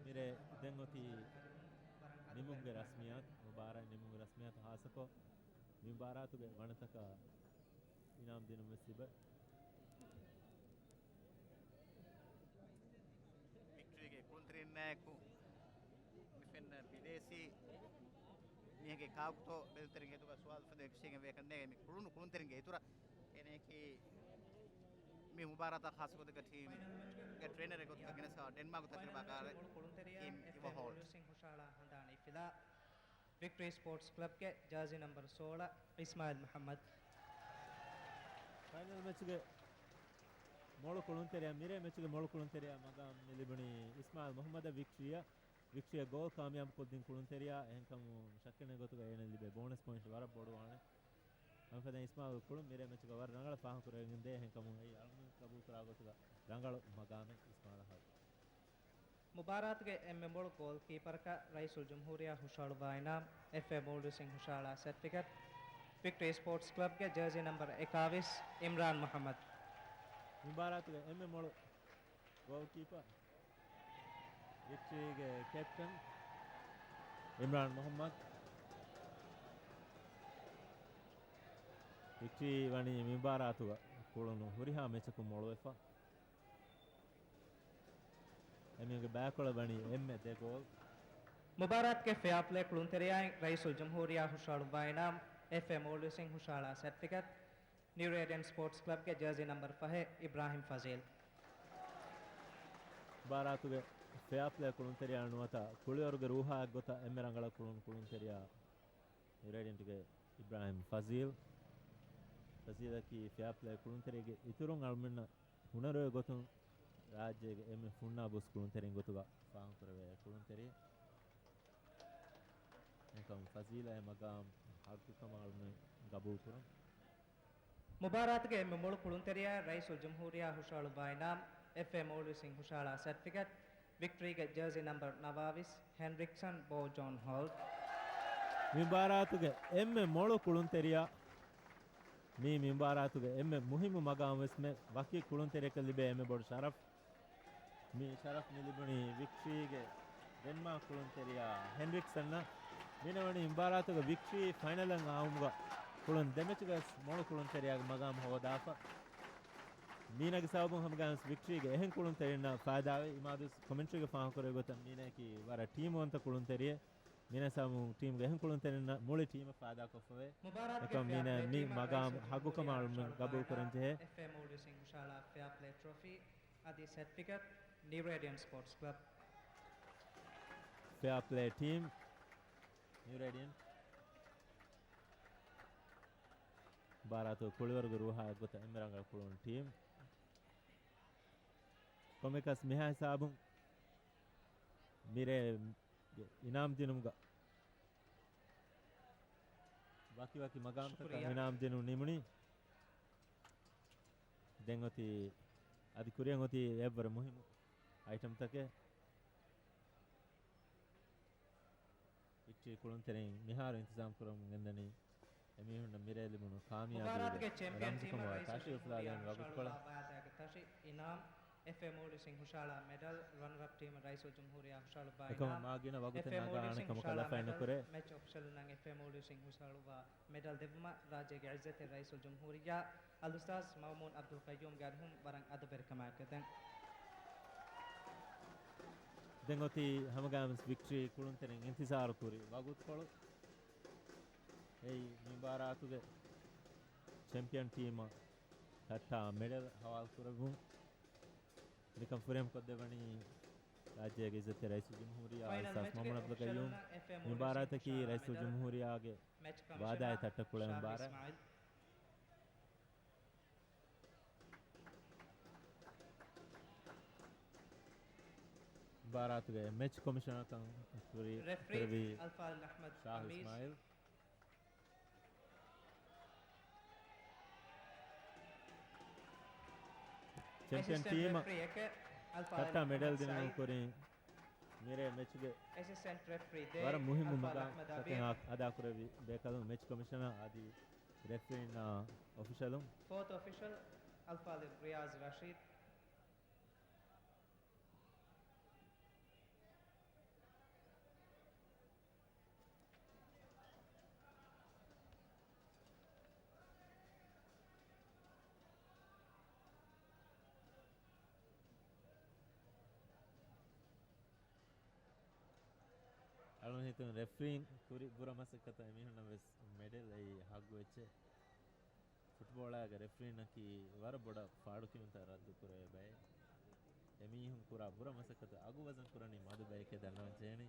މިރޭ ދެން އޮތީ ނިމުމުގެ ރަސްމިއްޔާތު، މުބާރާތް ނިމުމުގެ ރަސްމިއްޔާތު. ހާއްސަކޮށް މި މުބާރާތުގެ ވަނަތަކަށް އިނާމް ދިނުން ވެސް ތިބެ. ވިކްޓްރީގެ ކުޅުންތެރިންނާއެކު މި ފެންނަ ބިދޭސީ މީހެއްގެ ކާކުތޯ ބެލުންތެރިންގެ އެތުގަ ސުވާލު އުފެދޭ އެކަށީގެން ވޭ ކަންނޭނގެ މި ކުޅުނު ކުޅުންތެރިންގެ އިތުރަށް އޭނައަކީ މި މުބާރާތަށް ޚާއްޞަ ގޮތެއްގަ ޓީމްގެ ޓްރޭނަރެއް ގޮތުގަ ގެނެސް ޑެންމާކު ތަޖުރިބާކާރެއް ޓީމް އިވަހޯލް. ހުށަހަޅާ ހަނދާނީ ފިލާ. ވިކްޓްރީ ސްޕޯޓްސް ކްލަބްގެ ޖާޒީ ނަމްބަރު ސޯޅަ، އިސްމާއިލް މުޙައްމަދު. ފައިނަލް މެޗުގެ މޮޅު ކުޅުންތެރިޔާ، މިރޭ މެޗުގެ މޮޅު ކުޅުންތެރިޔާ މަގާމް މި ލިބުނީ އިސްމާއިލް މުޙައްމަދަށް. ވިކްޓްރީއަށް، ވިކްޓްރީއަށް ގޯލް ކާމިޔާބު ކޮށްދިން ކުޅުންތެރިޔާ. އެހެންކަމުން ޝައްކެއް ނެތް ގޮތުގަ އޭނަ ލިބޭ ބޯނަސް ޕޮއިންޓް ވަރަށް ބޮޑުވާނެ. ހަމަ ފަދަ އިސްމާއިލް ކުޅުން މިރޭ މެޗުގަ ވަރަށް ރަނގަޅަށް ފާހަގަކުރެވިގެންދޭ. އެހެންކަމުން އެއީ އަޅުގަނޑު ގަބޫލުކުރާ ގޮތުގަ ރަނގަޅު މަގާމެއް އިސްމާއިލަށް ހަދުން. މުބާރާތުގެ އެންމެ މޮޅު ގޯލްކީޕަރަކަށް ރައީސުލްޖުމްހޫރިއްޔާ ހުށަހަޅުއްވާ އިނާމް، އެފްއޭ މޯލްޑިވްސްއިން ހުށަހަޅާ ސެޓްފިކެޓް، ވިކްޓްރީ ސްޕޯޓްސް ކްލަބްގެ ޖާޒީ ނަމްބަރު އެކާވީސް، އިމްރާން މުޙައްމަދު. މި މުބާރާތުގެ އެންމެ މޮޅު ގޯލްކީޕަރ ވިކްޓްރީގެ ކެޕްޓަން އިމްރާން މުޙައްމަދު. ވިކްޓްރީ ވަނީ މި މުބާރާތުގަ ކުޅުނު ހުރިހާ މެޗަކުން މޮޅުވެފަ. އެމީހުންގެ ބައިކޮޅަށް ވަނީ އެންމެ ދެ ގޯލް. މުބާރާތުގެ ފެއާޕްލޭ ކުޅުންތެރިޔާއިން ރައީސުލްޖުމްހޫރިއްޔާ ހުށަހަޅުއްވާ އިނާމް، އެފްއޭ މޯލްޑިވްސްއިން ހުށަހަޅާ ސެޓްފިކެޓް، ނިއު ރޭޑިއަންޓް ސްޕޯޓްސް ކްލަބްގެ ޖާޒީ ނަމްބަރު ފަހެއް އިބްރާހިމް ފަޒީލް. މުބާރާތުގެ ފެއާޕްލޭ ކުޅުންތެރިޔާ ނުވަތަ ކުޅިވަރުގެ ރޫހާއެއްގޮތަށް އެންމެ ރަނގަޅަށް ކުޅުނު ކުޅުންތެރިޔާ ނިއު ރޭޑިއަންޓްގެ އިބްރާހިމް ފަޒީލް. ފަޒީލަކީ ފެއާޕްލޭ ކުޅުންތެރިޔާގެ އިތުރުން އަޅުމެންނަށް ހުނަރުގެ ގޮތުން ރާއްޖޭގެ އެންމެ ފުންނާ ބުސް ކުޅުންތެރިން ގޮތުގަ ފާހަގަކުރެވޭ ކުޅުންތެރި. އެކަމް ފަޒީލާއި މަގާމް ހައްގުކަމަށް އަޅުމެން ގަބޫލުކުރަން. މުބާރާތުގެ އެންމެ މޮޅު ކުޅުންތެރިޔާ ރައީސުލްޖުމްހޫރިއްޔާ ހުށަހަޅުއްވާ އިނާމް، އެފްއޭ މޯލްޑިވްސްއިން ހުށަހަޅާ ސެޓްފިކެޓް، ވިކްޓްރީގެ ޖާޒީ ނަމްބަރު ނަވާވީސް، ހެންރިކްސަން ބޯ ޖޯން ހޯލްޓް. މި މުބާރާތުގެ އެންމެ މޮޅު ކުޅުންތެރިޔާ، މީ މި މުބާރާތުގެ އެންމެ މުހިއްމު މަގާމް ވެސް މެ ވަކި ކުޅުންތެރިޔަކަށް ލިބޭ އެންމެ ބޮޑު ޝަރަފް. މި ޝަރަފް މި ލިބުނީ ވިކްޓްރީގެ ޑެންމާކް ކުޅުންތެރިޔާ ހެންރިކްސަންއަށް. މިނަވަނީ މުބާރާތުގެ ވިކްޓްރީ ފައިނަލަށް އައުމުގަ ކުޅުން ދެމެޗުގަސް މޮޅު ކުޅުންތެރިޔާގެ މަގާމް ހޯދާފަ. މީނަގެ ސަބަބުން ހަމަގާންވެސް ވިކްޓްރީގެ އެހެން ކުޅުންތެރިންނަށް ފައިދާވޭ. އިމާދުވެސް ކޮމެންޓްރީގެ ފާހަގަކުރެއްވި ގޮތަށް މީނައަކީ ވަރަށް ޓީމުވަންތަ ކުޅުންތެރިއެއް. މީނަ ސަބަބުން ޓީމުގެ އެހެން ކުޅުންތެރިންނަށް މުޅި ޓީމަށް ފައިދާކޮށްފަވޭ. އެކަމް މީނަ މި މަގާމް ހައްގުކަމަށް އަޅުމެން ގަބޫލުކުރަންޖެހޭ. އެފްއޭ މޯލްޑިވްސްއިން ހުށަހަޅާ ފެއާޕްލޭ ޓްރޮފީ އަދި ސެޓްފިކެޓް، ނިއު ރޭޑިއަންޓް ސްޕޯޓްސް ކްލަބް. ފެއާޕްލޭ ޓީމް، ނިއު ރޭޑިއަންޓް. މުބާރާތު ކުޅިވަރުގެ ރޫހާ އެއްގޮތަށް އެންމެ ރަނގަޅަށް ކުޅުނު ޓީމް. ކޮންމެއަކަސް މިހާ ހިސާބުން މިރޭ އިނާމް ދިނުމުގަ ވަކިވަކި މަގާމްތަކަށް ޝުކުރިއްޔާ. އިނާމް ދިނުން ނިމުނީ. ދެން އޮތީ އަދި ކުރިއަށް އޮތީ އެއްވަރު މުހިއްމު އައިޓަމްތަކެއް. ވިކްޓްރީ ކުޅުންތެރިން މިހާރު އިންތިޒާމް ކުރަމުން ގެންދަނީ އެމީހުންނަށް މިރޭ ލިބުނު ކާމިޔާބީގެ ރަމްޒުކަމަށް ވާ ޓާޝި އުފުލާދޭން ވަގުތުކޮޅެއް. މުބާރާތުގެ ޗެމްޕިއަން ޓީމަށް ރައީސުލްޖުމްހޫރިއްޔާ ހުށަހަޅުއްވާ ބައިދާގެ ތަށި އިނާމް، އެފްއޭ މޯލްޑިވްސްއިން ހުށަހަޅާ މެޑަލް، ރަނަރަޕް ޓީމަށް ރައީސުލްޖުމްހޫރިއްޔާ ހުށަހަޅުއްވާ އެކަމަށް އިނާމް، މާ ގިނަ ވަގުތެއް އެފްއޭ ނަގާ މޯލްޑިވްސްއިން އަނެއްކަމަކަށް ހުށަހަޅާ ލަފައެއް މެޑަލް، ނުކުރޭ. މެޗް އޮފިޝަލުންނަށް އެފްއޭ މޯލްޑިވްސްއިން ހުށަހަޅުއްވާ މެޑަލް ދެއްވުމަށް ރާއްޖޭގެ އިއްޒަތްތެރި ރައީސުލްޖުމްހޫރިއްޔާ އަލްއުސްތާޛް މައުމޫން އަބްދުލް ޤައްޔޫމްގެ އަރިހުން ވަރަށް އަދަބެރިކަމާއެކު ދެން. ދެން އޮތީ ހަމަގާމިސް ވިކްޓްރީ ކުޅުންތެރިން އިންތިޒާރު ކުރި ވަގުތުކޮޅު. އެއީ މި މުބާރާތުގެ ޗެމްޕިއަން ޓީމަށް ތައްޓާ މެޑަލް ހަވާލު ކުރެއްވުން. މިކަން ފުރިހަމަ ކޮށްދެއްވަނީ ރާއްޖޭގެ އިއްޒަތްތެރި ރައީސުލްޖުމްހޫރިއްޔާ އަލްއުސްތާޛް މައުމޫން އަބްދުލް ޤައްޔޫމް. މި މުބާރާތަކީ ރައީސުލްޖުމްހޫރިއްޔާގެ ވާދާއި ތައްޓަ ކުޅެން މުބާރާތް. މުބާރާތުގެ މެޗް ކޮމިޝަނަރކަން ކުރި، ރެފްރީ ކުރެއްވީ އަލްފާޟިލް އަޙްމަދު ޝާހު އަމީސް. އިސްމާއިލް. ޗެމްޕިއަން ޓީމަށް ތައްޓާ މެޑަލް ދިނުމުގެ ކުރިން މިރޭ މެޗުގެ ވަރަށް މުހިއްމު މަގާމްތަކެއް އަދާކުރެއްވި ބޭކަލުން މެޗް ކޮމިޝަނަރ އަދި ރެފްރީންނާ އޮފިޝަލުން. ފޯތު އޮފިޝަލް އަލްފާޟިލް ރިޔާޒް ރަޝީދް. އަޅުގަނޑު ހިތުން ރެފްރީން ކުރި ބުރަ މަސައްކަތަށް އެމީހުންނަށް ވެސް މެޑެލް އެއީ ހައްގު އެއްޗެއް. ފުޓްބޯޅައިގެ ރެފްރީންނަކީ ވަރަށް ބޮޑަށް ފާޑުކިޔުންތައް ރައްދުކުރެވޭ ބައެއް. އެމީހުން ކުރާ ބުރަ މަސައްކަތު އަގު ވަޒަން ކުރަނީ މަދު ބައެކޭ ދަންނަވަން ޖެހެނީ.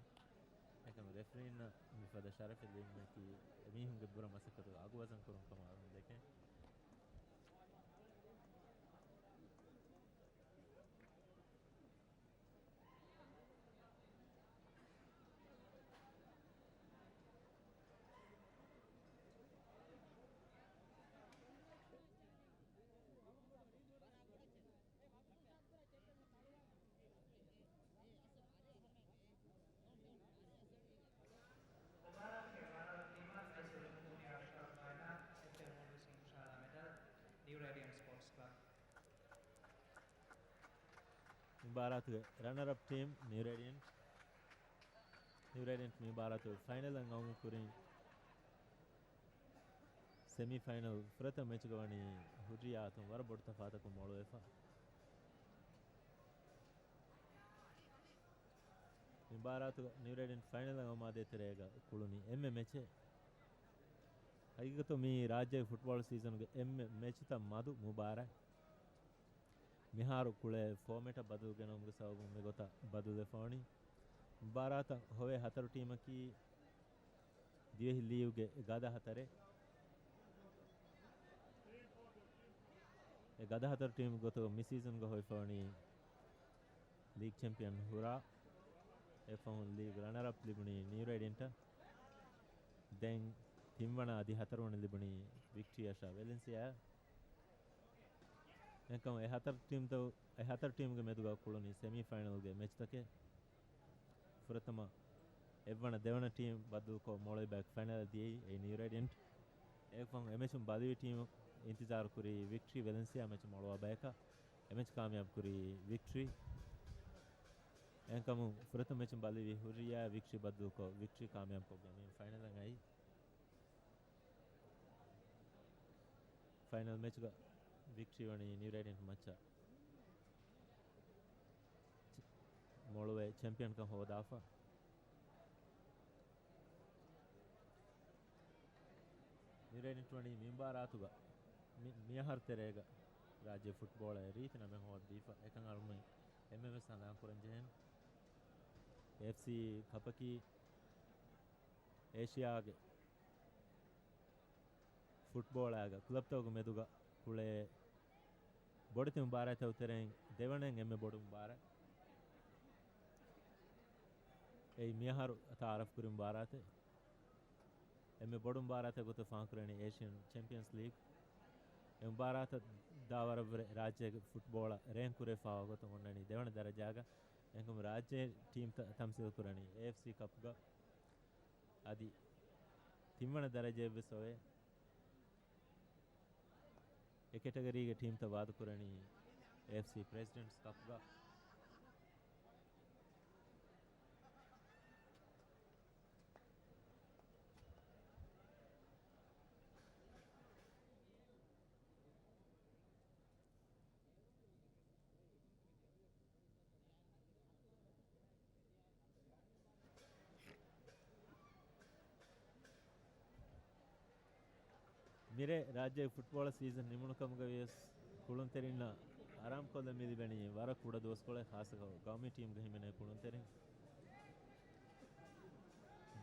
އެކަމަ ރެފްރީންނަށް މިފަދަ ޝަރަފެއް ލިބުމަކީ އެމީހުންގެ ބުރަ މަސައްކަތުގެ އަގު ވަޒަން ކުރުން ކަމަށް އަޅުގަނޑު ދެކެން. މި މުބާރާތުގެ ރަނަރަޕް ޓީމް ނިއު ރޭޑިއަންޓް. ނިއު ރޭޑިއަންޓް މި މުބާރާތުގެ ފައިނަލަށް އައުމުގެ ކުރިން ސެމީ ފައިނަލް ފުރަތަމަ މެޗުގަ ވަނީ ހުރިއްޔާ އަތުން ވަރަށް ބޮޑު ތަފާތަކުން މޮޅުވެފަ. މި ބާރާތުގަ ނިއުރޭޑިންޓް ފައިނަލަށް އައުމާ ދޭތެރޭގަ ކުޅުނީ އެންމެ މެޗެއް. ހަގީގަތު މީ ރާއްޖޭގެ ފުޓްބޯޅަ ސީޒަނުގެ އެންމެ މެޗުތައް މަދު މުބާރާތް. މިހާރު ކުޅޭ ފޯމެޓަށް ބަދަލު ގެނައުމުގެ ސަބަބުން މިގޮތަށް ބަދަލުވެފަވަނީ. މުބާރާތަށް ހޮވޭ ހަތަރު ޓީމަކީ ދިވެހި ލީގުގެ ގަދަ ހަތަރެއް. އެ ގަދަ ހަތަރު ޓީމް ގޮތުގަ މި ސީޒަންގަ ހޮވިފަވަނީ ލީގް ޗެމްޕިއަން ހުރާ، އެފަހުން ލީގް ރަނަރ އަޕް ލިބުނީ ނިއުރޭޑިންޓަށް. ދެން ތިންވަނަ އަދި ހަތަރުވަނަ ލިބުނީ ވިކްޓްރީއަށާ ވެލެންސިއާ. އެކަމު އެ ހަތަރު ޓީމްތައް، އެ ހަތަރު ޓީމްގެ މެދުގަ ކުޅުނީ ސެމީ ފައިނަލްގެ މެޗްތަކެއް. ފުރަތަމަ އެއްވަނަ ދެވަނަ ޓީމް ބައްދަލުކޮށް މޮޅުވި ބަޔަކު ފައިނަލަށް ދިޔައީ އެއީ ނިއުރޭޑިންޓް. އެއަކު އެމެޗުން ބަލިވި ޓީމު އިންތިޒާރު ކުރީ ވިކްޓްރީ ވެލެންސިއާ މެޗު މޮޅުވާ ބަޔަކަށް. އެމެޗު ކާމިޔާބު ކުރީ ވިކްޓްރީ. އެހެންކަމުން ފުރަތަމަ މެޗުން ބަލިވި ހުރިއްޔާ ވިކްޓްރީ ބައްދަލުކޮށް ވިކްޓްރީ ކާމިޔާބުކޮށްގެން މި ފައިނަލަށް އައީ. ފައިނަލް މެޗުގަ ވިކްޓްރީ ވަނީ ނިއުރޭޑިންޓް މައްޗަށް މޮޅުވެ ޗެމްޕިއަންކަން ހޯދާފަ. ނިއުރޭޑިންޓް ވަނީ މި މުބާރާތުގަ މި-، މިއަހަރު ތެރޭގަ ރާއްޖޭ ފުޓްބޯޅައެއް ރީތި ނަމެއް ހޯދީފަ. އެކަން އަޅުމެން އެންމެންވެސް ހަނދާން ކުރަން ޖެހޭނެ. އެއެފްސީ ކަޕަކީ އޭޝިޔާގެ ފުޓްބޯޅައިގަ ކުލަބްތަކުގެ މެދުގަ ކުޅޭ ބޮޑެތި މުބާރާތްތަކުގެ ތެރެއިން ދެވަނައިން އެންމެ ބޮޑު މުބާރާތް. އެއީ މިއަހަރު ތައާރަފް ކުރި މުބާރާތެއް. އެންމެ ބޮޑު މުބާރާތެއް ގޮތަށް ފާހަގަކުރަނީ އޭޝިއަން ޗެމްޕިއަންސް ލީގް. އެ މުބާރާތަށް ދާވަރަށްވުރެ ރާއްޖޭގެ ފުޓްބޯޅަ ރޭން ކުރެވިފާވާ ގޮތުން އޮންނަނީ ދެވަނަ ދަރަޖާގަ. އެހެންކަމުން ރާއްޖޭ ޓީމްތައް ތަމްސީލް ކުރަނީ އޭއެފްސީ ކަޕްގަ. އަދި ތިންވަނަ ދަރަޖައެއްވެސް އޮވޭ. އެ ކެޓަގަރީގެ ޓީމްތައް ވާދަކުރަނީ އޭއެފްސީ ޕްރެޒިޑެންޓްސް ކަޕްގަ. މިރޭ ރާއްޖޭގެ ފުޓްބޯޅަ ސީޒަން ނިމުނު ކަމުގައިވިޔަސް ކުޅުންތެރިންނަށް އަރާމްކޮށްލަން މި ލިބެނީ ވަރަށް ކުޑަ ދުވަސްކޮޅެއް، ޚާއްޞަކޮށް ގައުމީ ޓީމްގަ ހިމެނޭ ކުޅުންތެރިން.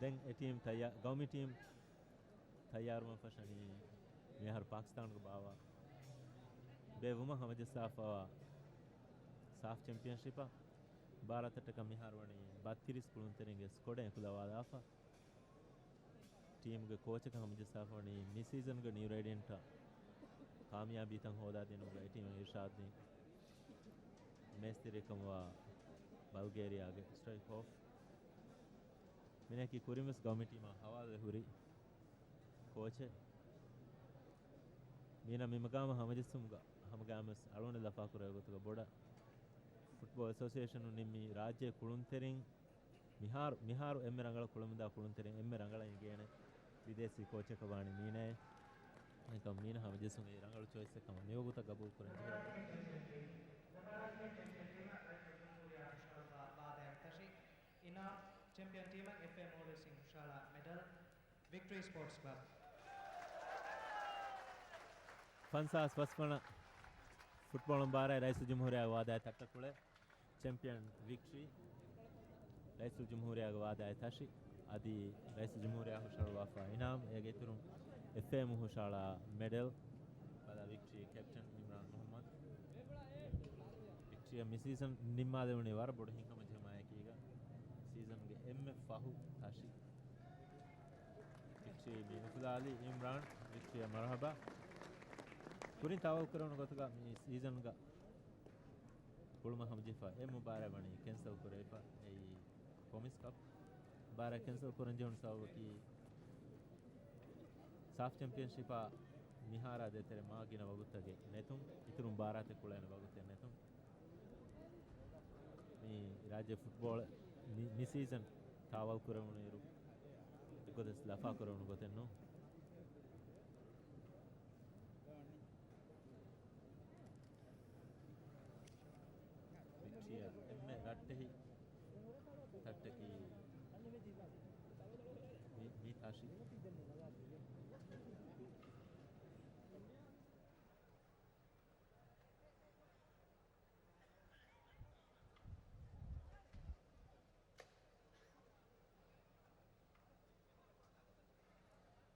ދެން އެ ޓީމް ތައްޔާ-، ގައުމީ ޓީމް ތައްޔާރުވަން ފަށަނީ މިއަހަރު ޕާކިސްތާނުގަ ބާއްވާ ބޭއްވުމަށް ހަމަޖައްސާފައިވާ ސާފް ޗެމްޕިއަންޝިޕަށް. ބާރާތަށްޓަކައި މިހާރު ވަނީ ބައްތިރީސް ކުޅުންތެރިންގެ ސްކޮޑެއް އެކުލަވާލާފަ. ޓީމުގެ ކޯޗަކަށް ހަމަޖައްސާފަ ވަނީ މި ސީޒަންގެ ނިއުރޭޑިއަންޓަށް ކާމިޔާބީތައް ހޯދާދިނުމުގައި ޓީމަށް އިރްޝާދުދީން މޭސްތިރިކަމުވާ ބަލްގޭރިއާގެ ސްޓޮއިކޯފް. މީނައަކީ ކުރިންވެސް ގައުމީ ޓީމާ ހަވާލުވެ ހުރި ކޯޗެއް. މީނަ މި މަގާމަށް ހަމަޖެއްސުމުގަ ހަމަގައިމުވެސް އަޅުގަނޑު ލަފާކުރެވޭ ގޮތުގަ ބޮޑަށް ފުޓްބޯޅަ އެސޯސިއޭޝަނުން ނިންމީ ރާއްޖޭ ކުޅުންތެރިން މިހާރު، މިހާރު އެންމެ ރަނގަޅަށް ކުޅެމުންދާ ކުޅުންތެރިން އެންމެ ރަނގަޅަށް އެނގޭނެ ވިދޭސީ ކޯޗަކަށް ވާނީ މީނައޭ. އެކަމް މީނަ ހަމަޖެއްސުން އެއީ ރަނގަޅު ޗޮއިސްއެއް ކަމަށް މިވަގުތަށް ގަބޫލު ކުރަން ޖެހޭ. އިނާމް ޗެމްޕިއަން ޓީމަށް އެފްއޭ މޯލްޑިވްސްއިން ހުށަހަޅާ މެޑަލް، ވިކްޓްރީ ސްޕޯޓްސް ކްލަބް. ފަންސާސް ފަސް ވަނަ ފުޓްބޯޅަ މުބާރާތް ރައީސުލްޖުމްހޫރިއްޔާގެ ވާދާއި ތައްޓަކުޅެ ޗެމްޕިއަން ވިކްޓްރީ، ރައީސުލްޖުމްހޫރިއްޔާގެ ވާދާއި ތަށި، އަދި ރައީސުލްޖުމްހޫރިއްޔާ ހުށަހަޅުވާފަ އިނާމް، އޭގެ އިތުރުން އެފްއޭއެމް ހުށަހަޅާ މެޑަލް، ބަލާ ވިކްޓްރީ ކެޕްޓަން އިމްރާން މުހައްމަދު. ވިކްޓްރީއަށް މި ސީޒަން ނިންމާލެވުނީ ވަރަށް ބޮޑު ހިތްހަމަޖެހުމާއެކީގަ، ސީޒަންގެ އެންމެ ފަހު ތަށި. ވިކްޓްރީ މި އުފުލާލީ އިމްރާން، ވިކްޓްރީއަށް މަރުހަބާ. ކުރިން ތާވަލް ކުރެވުނު ގޮތުގަ މި ސީޒަންގަ ކުޅުމަށް ހަމަޖެހިފަ އެއް މުބާރާތް ވަނީ ކެންސަލް ކުރެވިފަ، އެއީ ޕްރޮމިސް ކަޕް. މުބާރާތް ކެންސަލް ކުރަން ޖެހުނު ސަބަބަކީ، ސާފް ޗެމްޕިއަންޝިޕާ މިހާރާ ދޭތެރޭ މާ ގިނަ ވަގުތުތަކެއް ނެތުން، އިތުރު މުބާރާތެއް ކުޅޭނެ ވަގުތެއް ނެތުން. މި ރާއްޖޭ ފުޓްބޯޅަ މި، މި ސީޒަން ތާވަލް ކުރެވުނު އިރު، އެގޮތަސް ލަފާ ކުރެވުނު ގޮތެއް ނޫން. އެހި ތައްޓަކީ މި، މި ތާށި.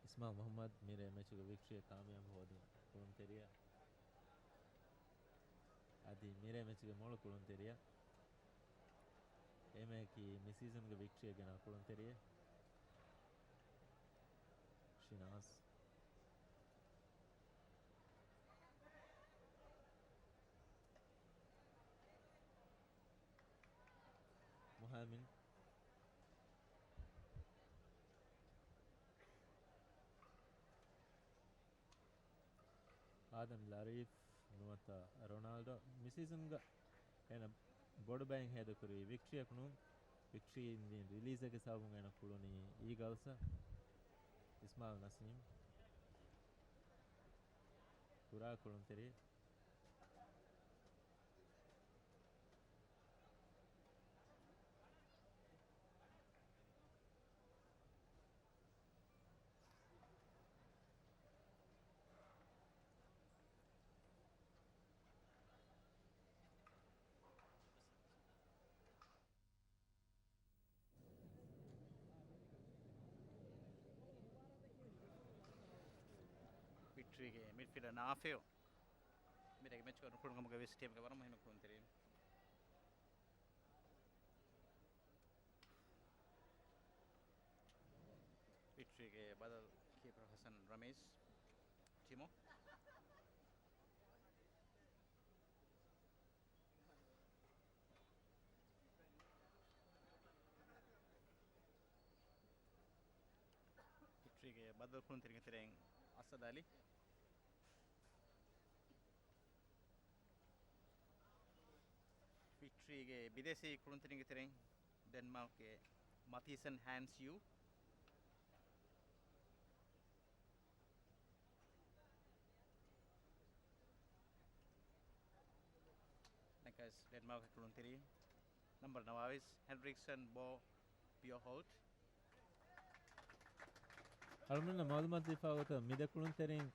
އިސްމާއިލް މުޙައްމަދު މިރޭ މެޗުގެ ވިކްޓްރީއަށް ކާމިޔާބު ހޯދިން ކުޅުންތެރިޔާ. އަދި މިރޭ މެޗުގެ މޮޅު ކުޅުންތެރިޔާ. އެމެއަކީ މި ސީޒަންގެ ވިކްޓްރީއަށް ގެނައި ކުޅުންތެރިޔެއް ޝިނާޒް. މުހައިމިން. އާދަމް ލަރީފް ނުވަތަ ރޮނާލްޑޯ މި ސީޒަންގަ އޭނަ ބޮޑު ބައެއް ހޭދަކުރީ ވިކްޓްރީއަކު ނޫން. ވިކްޓްރީ އިން ރިލީޒެއްގެ ސަބަބުން އޭނަ ކުޅުނީ އީގަލްސް. އިސްމާއިލް ނަސީމް ކުރާ ކުޅުންތެރި. ވިކްޓްރީގެ މިޑްފީލްޑަރ ނާފިއު މިރޭގެ މެޗުގަ ނުކުޅުނު ކަމުގަ ވެސްޓް ހޭމްގެ ވަރަށް މުހިންމު ކުޅުންތެރިން. ވިކްޓްރީގެ ބަދަލު ކީޕަރ ހަސަން ރަމީޒް ޓިމޯ. ވިކްޓްރީގެ ބަދަލު ކުޅުންތެރިންގެ ތެރެއިން އަސަދް އަލީ. ވިކްޓްރީގެ ބިދޭސީ ކުޅުންތެރިންގެ ތެރެއިން ޑެންމާކްގެ މަތީސަން ހާންސް ޔޫ. ނަކަސް ޑެންމާކްގެ ކުޅުންތެރި ނަމްބަރު ނަވާވީސް ހެންރިކްސަން ބޯ ބިއޮހޯލްޓް. އަޅުމެންނަށް މައުލޫމާތު ދީފާ ގޮތަށް މި ދެ ކުޅުންތެރިން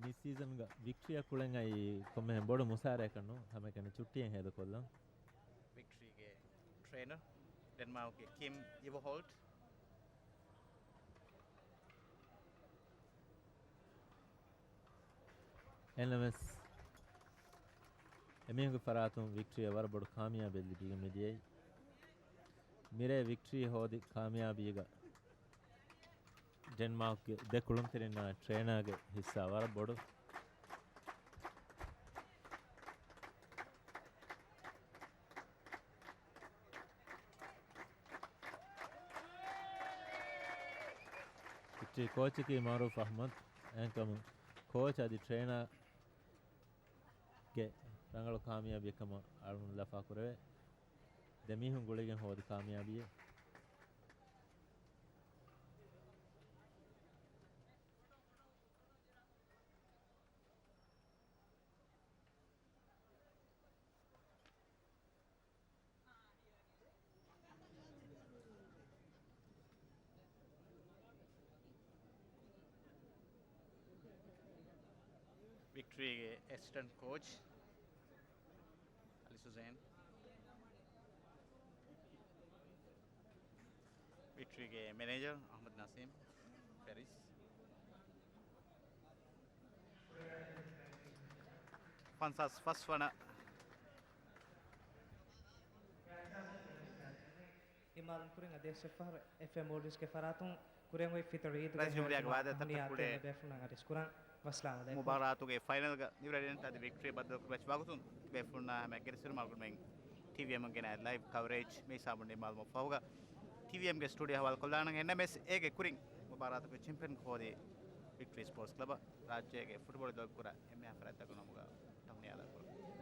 މި ސީޒަންގަ ވިކްޓްރީއަށް ކުޅެން އައީ ކޮންމެހެން ބޮޑު މުސާރައަކަށް ނޫން، ހަމައެކަނި ޗުއްޓީއެއް ހޭދަކޮށްލަން. ވިކްޓްރީގެ ޓްރޭނަރ ޑެންމާކްގެ ކިމް އިވޮހޯލްޓް. އެންއެމްއެސް އެމީހުންގެ ފަރާތުން ވިކްޓްރީއަށް ވަރަށް ބޮޑު ކާމިޔާބެއް ލިބިގެން މިދިޔައީ. މިރޭ ވިކްޓްރީ ހޯދި ކާމިޔާބީގަ ޑެންމާކްގެ ދެ ކުޅުންތެރިންނާ ޓްރޭނަރގެ ހިއްސާ ވަރަށް ބޮޑު. ވިކްޓްރީ ކޯޗަކީ މައުރޫފް އަޙްމަދު. އެހެންކަމުން ކޯޗް އަދި ޓްރޭނަރގެ ރަނގަޅު ކާމިޔާބީއެއް ކަމަށް އަޅުގަނޑު ލަފާކުރެވޭ. ދެ މީހުން ގުޅިގެން ހޯދި ކާމިޔާބީއެއް. ވިކްޓްރީގެ އެސިސްޓެންޓް ކޯޗް އަލީ ސުޒޭން. ވިކްޓްރީގެ މެނޭޖަރ އަޙްމަދު ނަސީމް ފެރިސް. ފަންސާސް ފަސް ވަނަ އިމާލުން ކުރިން އަދި އެއް ފަހަރު އެފްއޭ މޯލްޑިވްސްގެ ފަރާތުން ކުރިއަށް އޮތް ފިޠުރު ޢީދުގެ ރައީސް ޖުމްހޫރިއްޔާގެ ވާދަތައް ކުޅޭ މުބާރާތުގެ ފައިނަލްގަ ނިއުރަލްޑިން އަދި ވިކްޓްރީ ބައްދަލުކުރި މެޗް ވަގުތުން ބޭފުޅުންނާ ހަމަ ގެނެސިރު މަގުން ޓީވީއެމް ގެނައި ލައިވް ކަވަރޭޖް މި ހިސާބުން ނިންމާލުމަށް ފަހުގަ ޓީވީއެމްގެ ސްޓޫޑިއޯ ހަވާލުކޮށްލާނަން. އެންއެމްއެސްއޭގެ ކުރިން މުބާރާތުގެ ޗެމްޕިއަން ހޯދީ ވިކްޓްރީ ސްޕޯޓްސް ކްލަބަށް ރާއްޖޭގެ ފުޓްބޯޅަ ލޯބިކުރާ އެންމެހާ ފަރާތްތަކުގެ ނަމުގަ ތަހުނިޔާ ދައްކަން.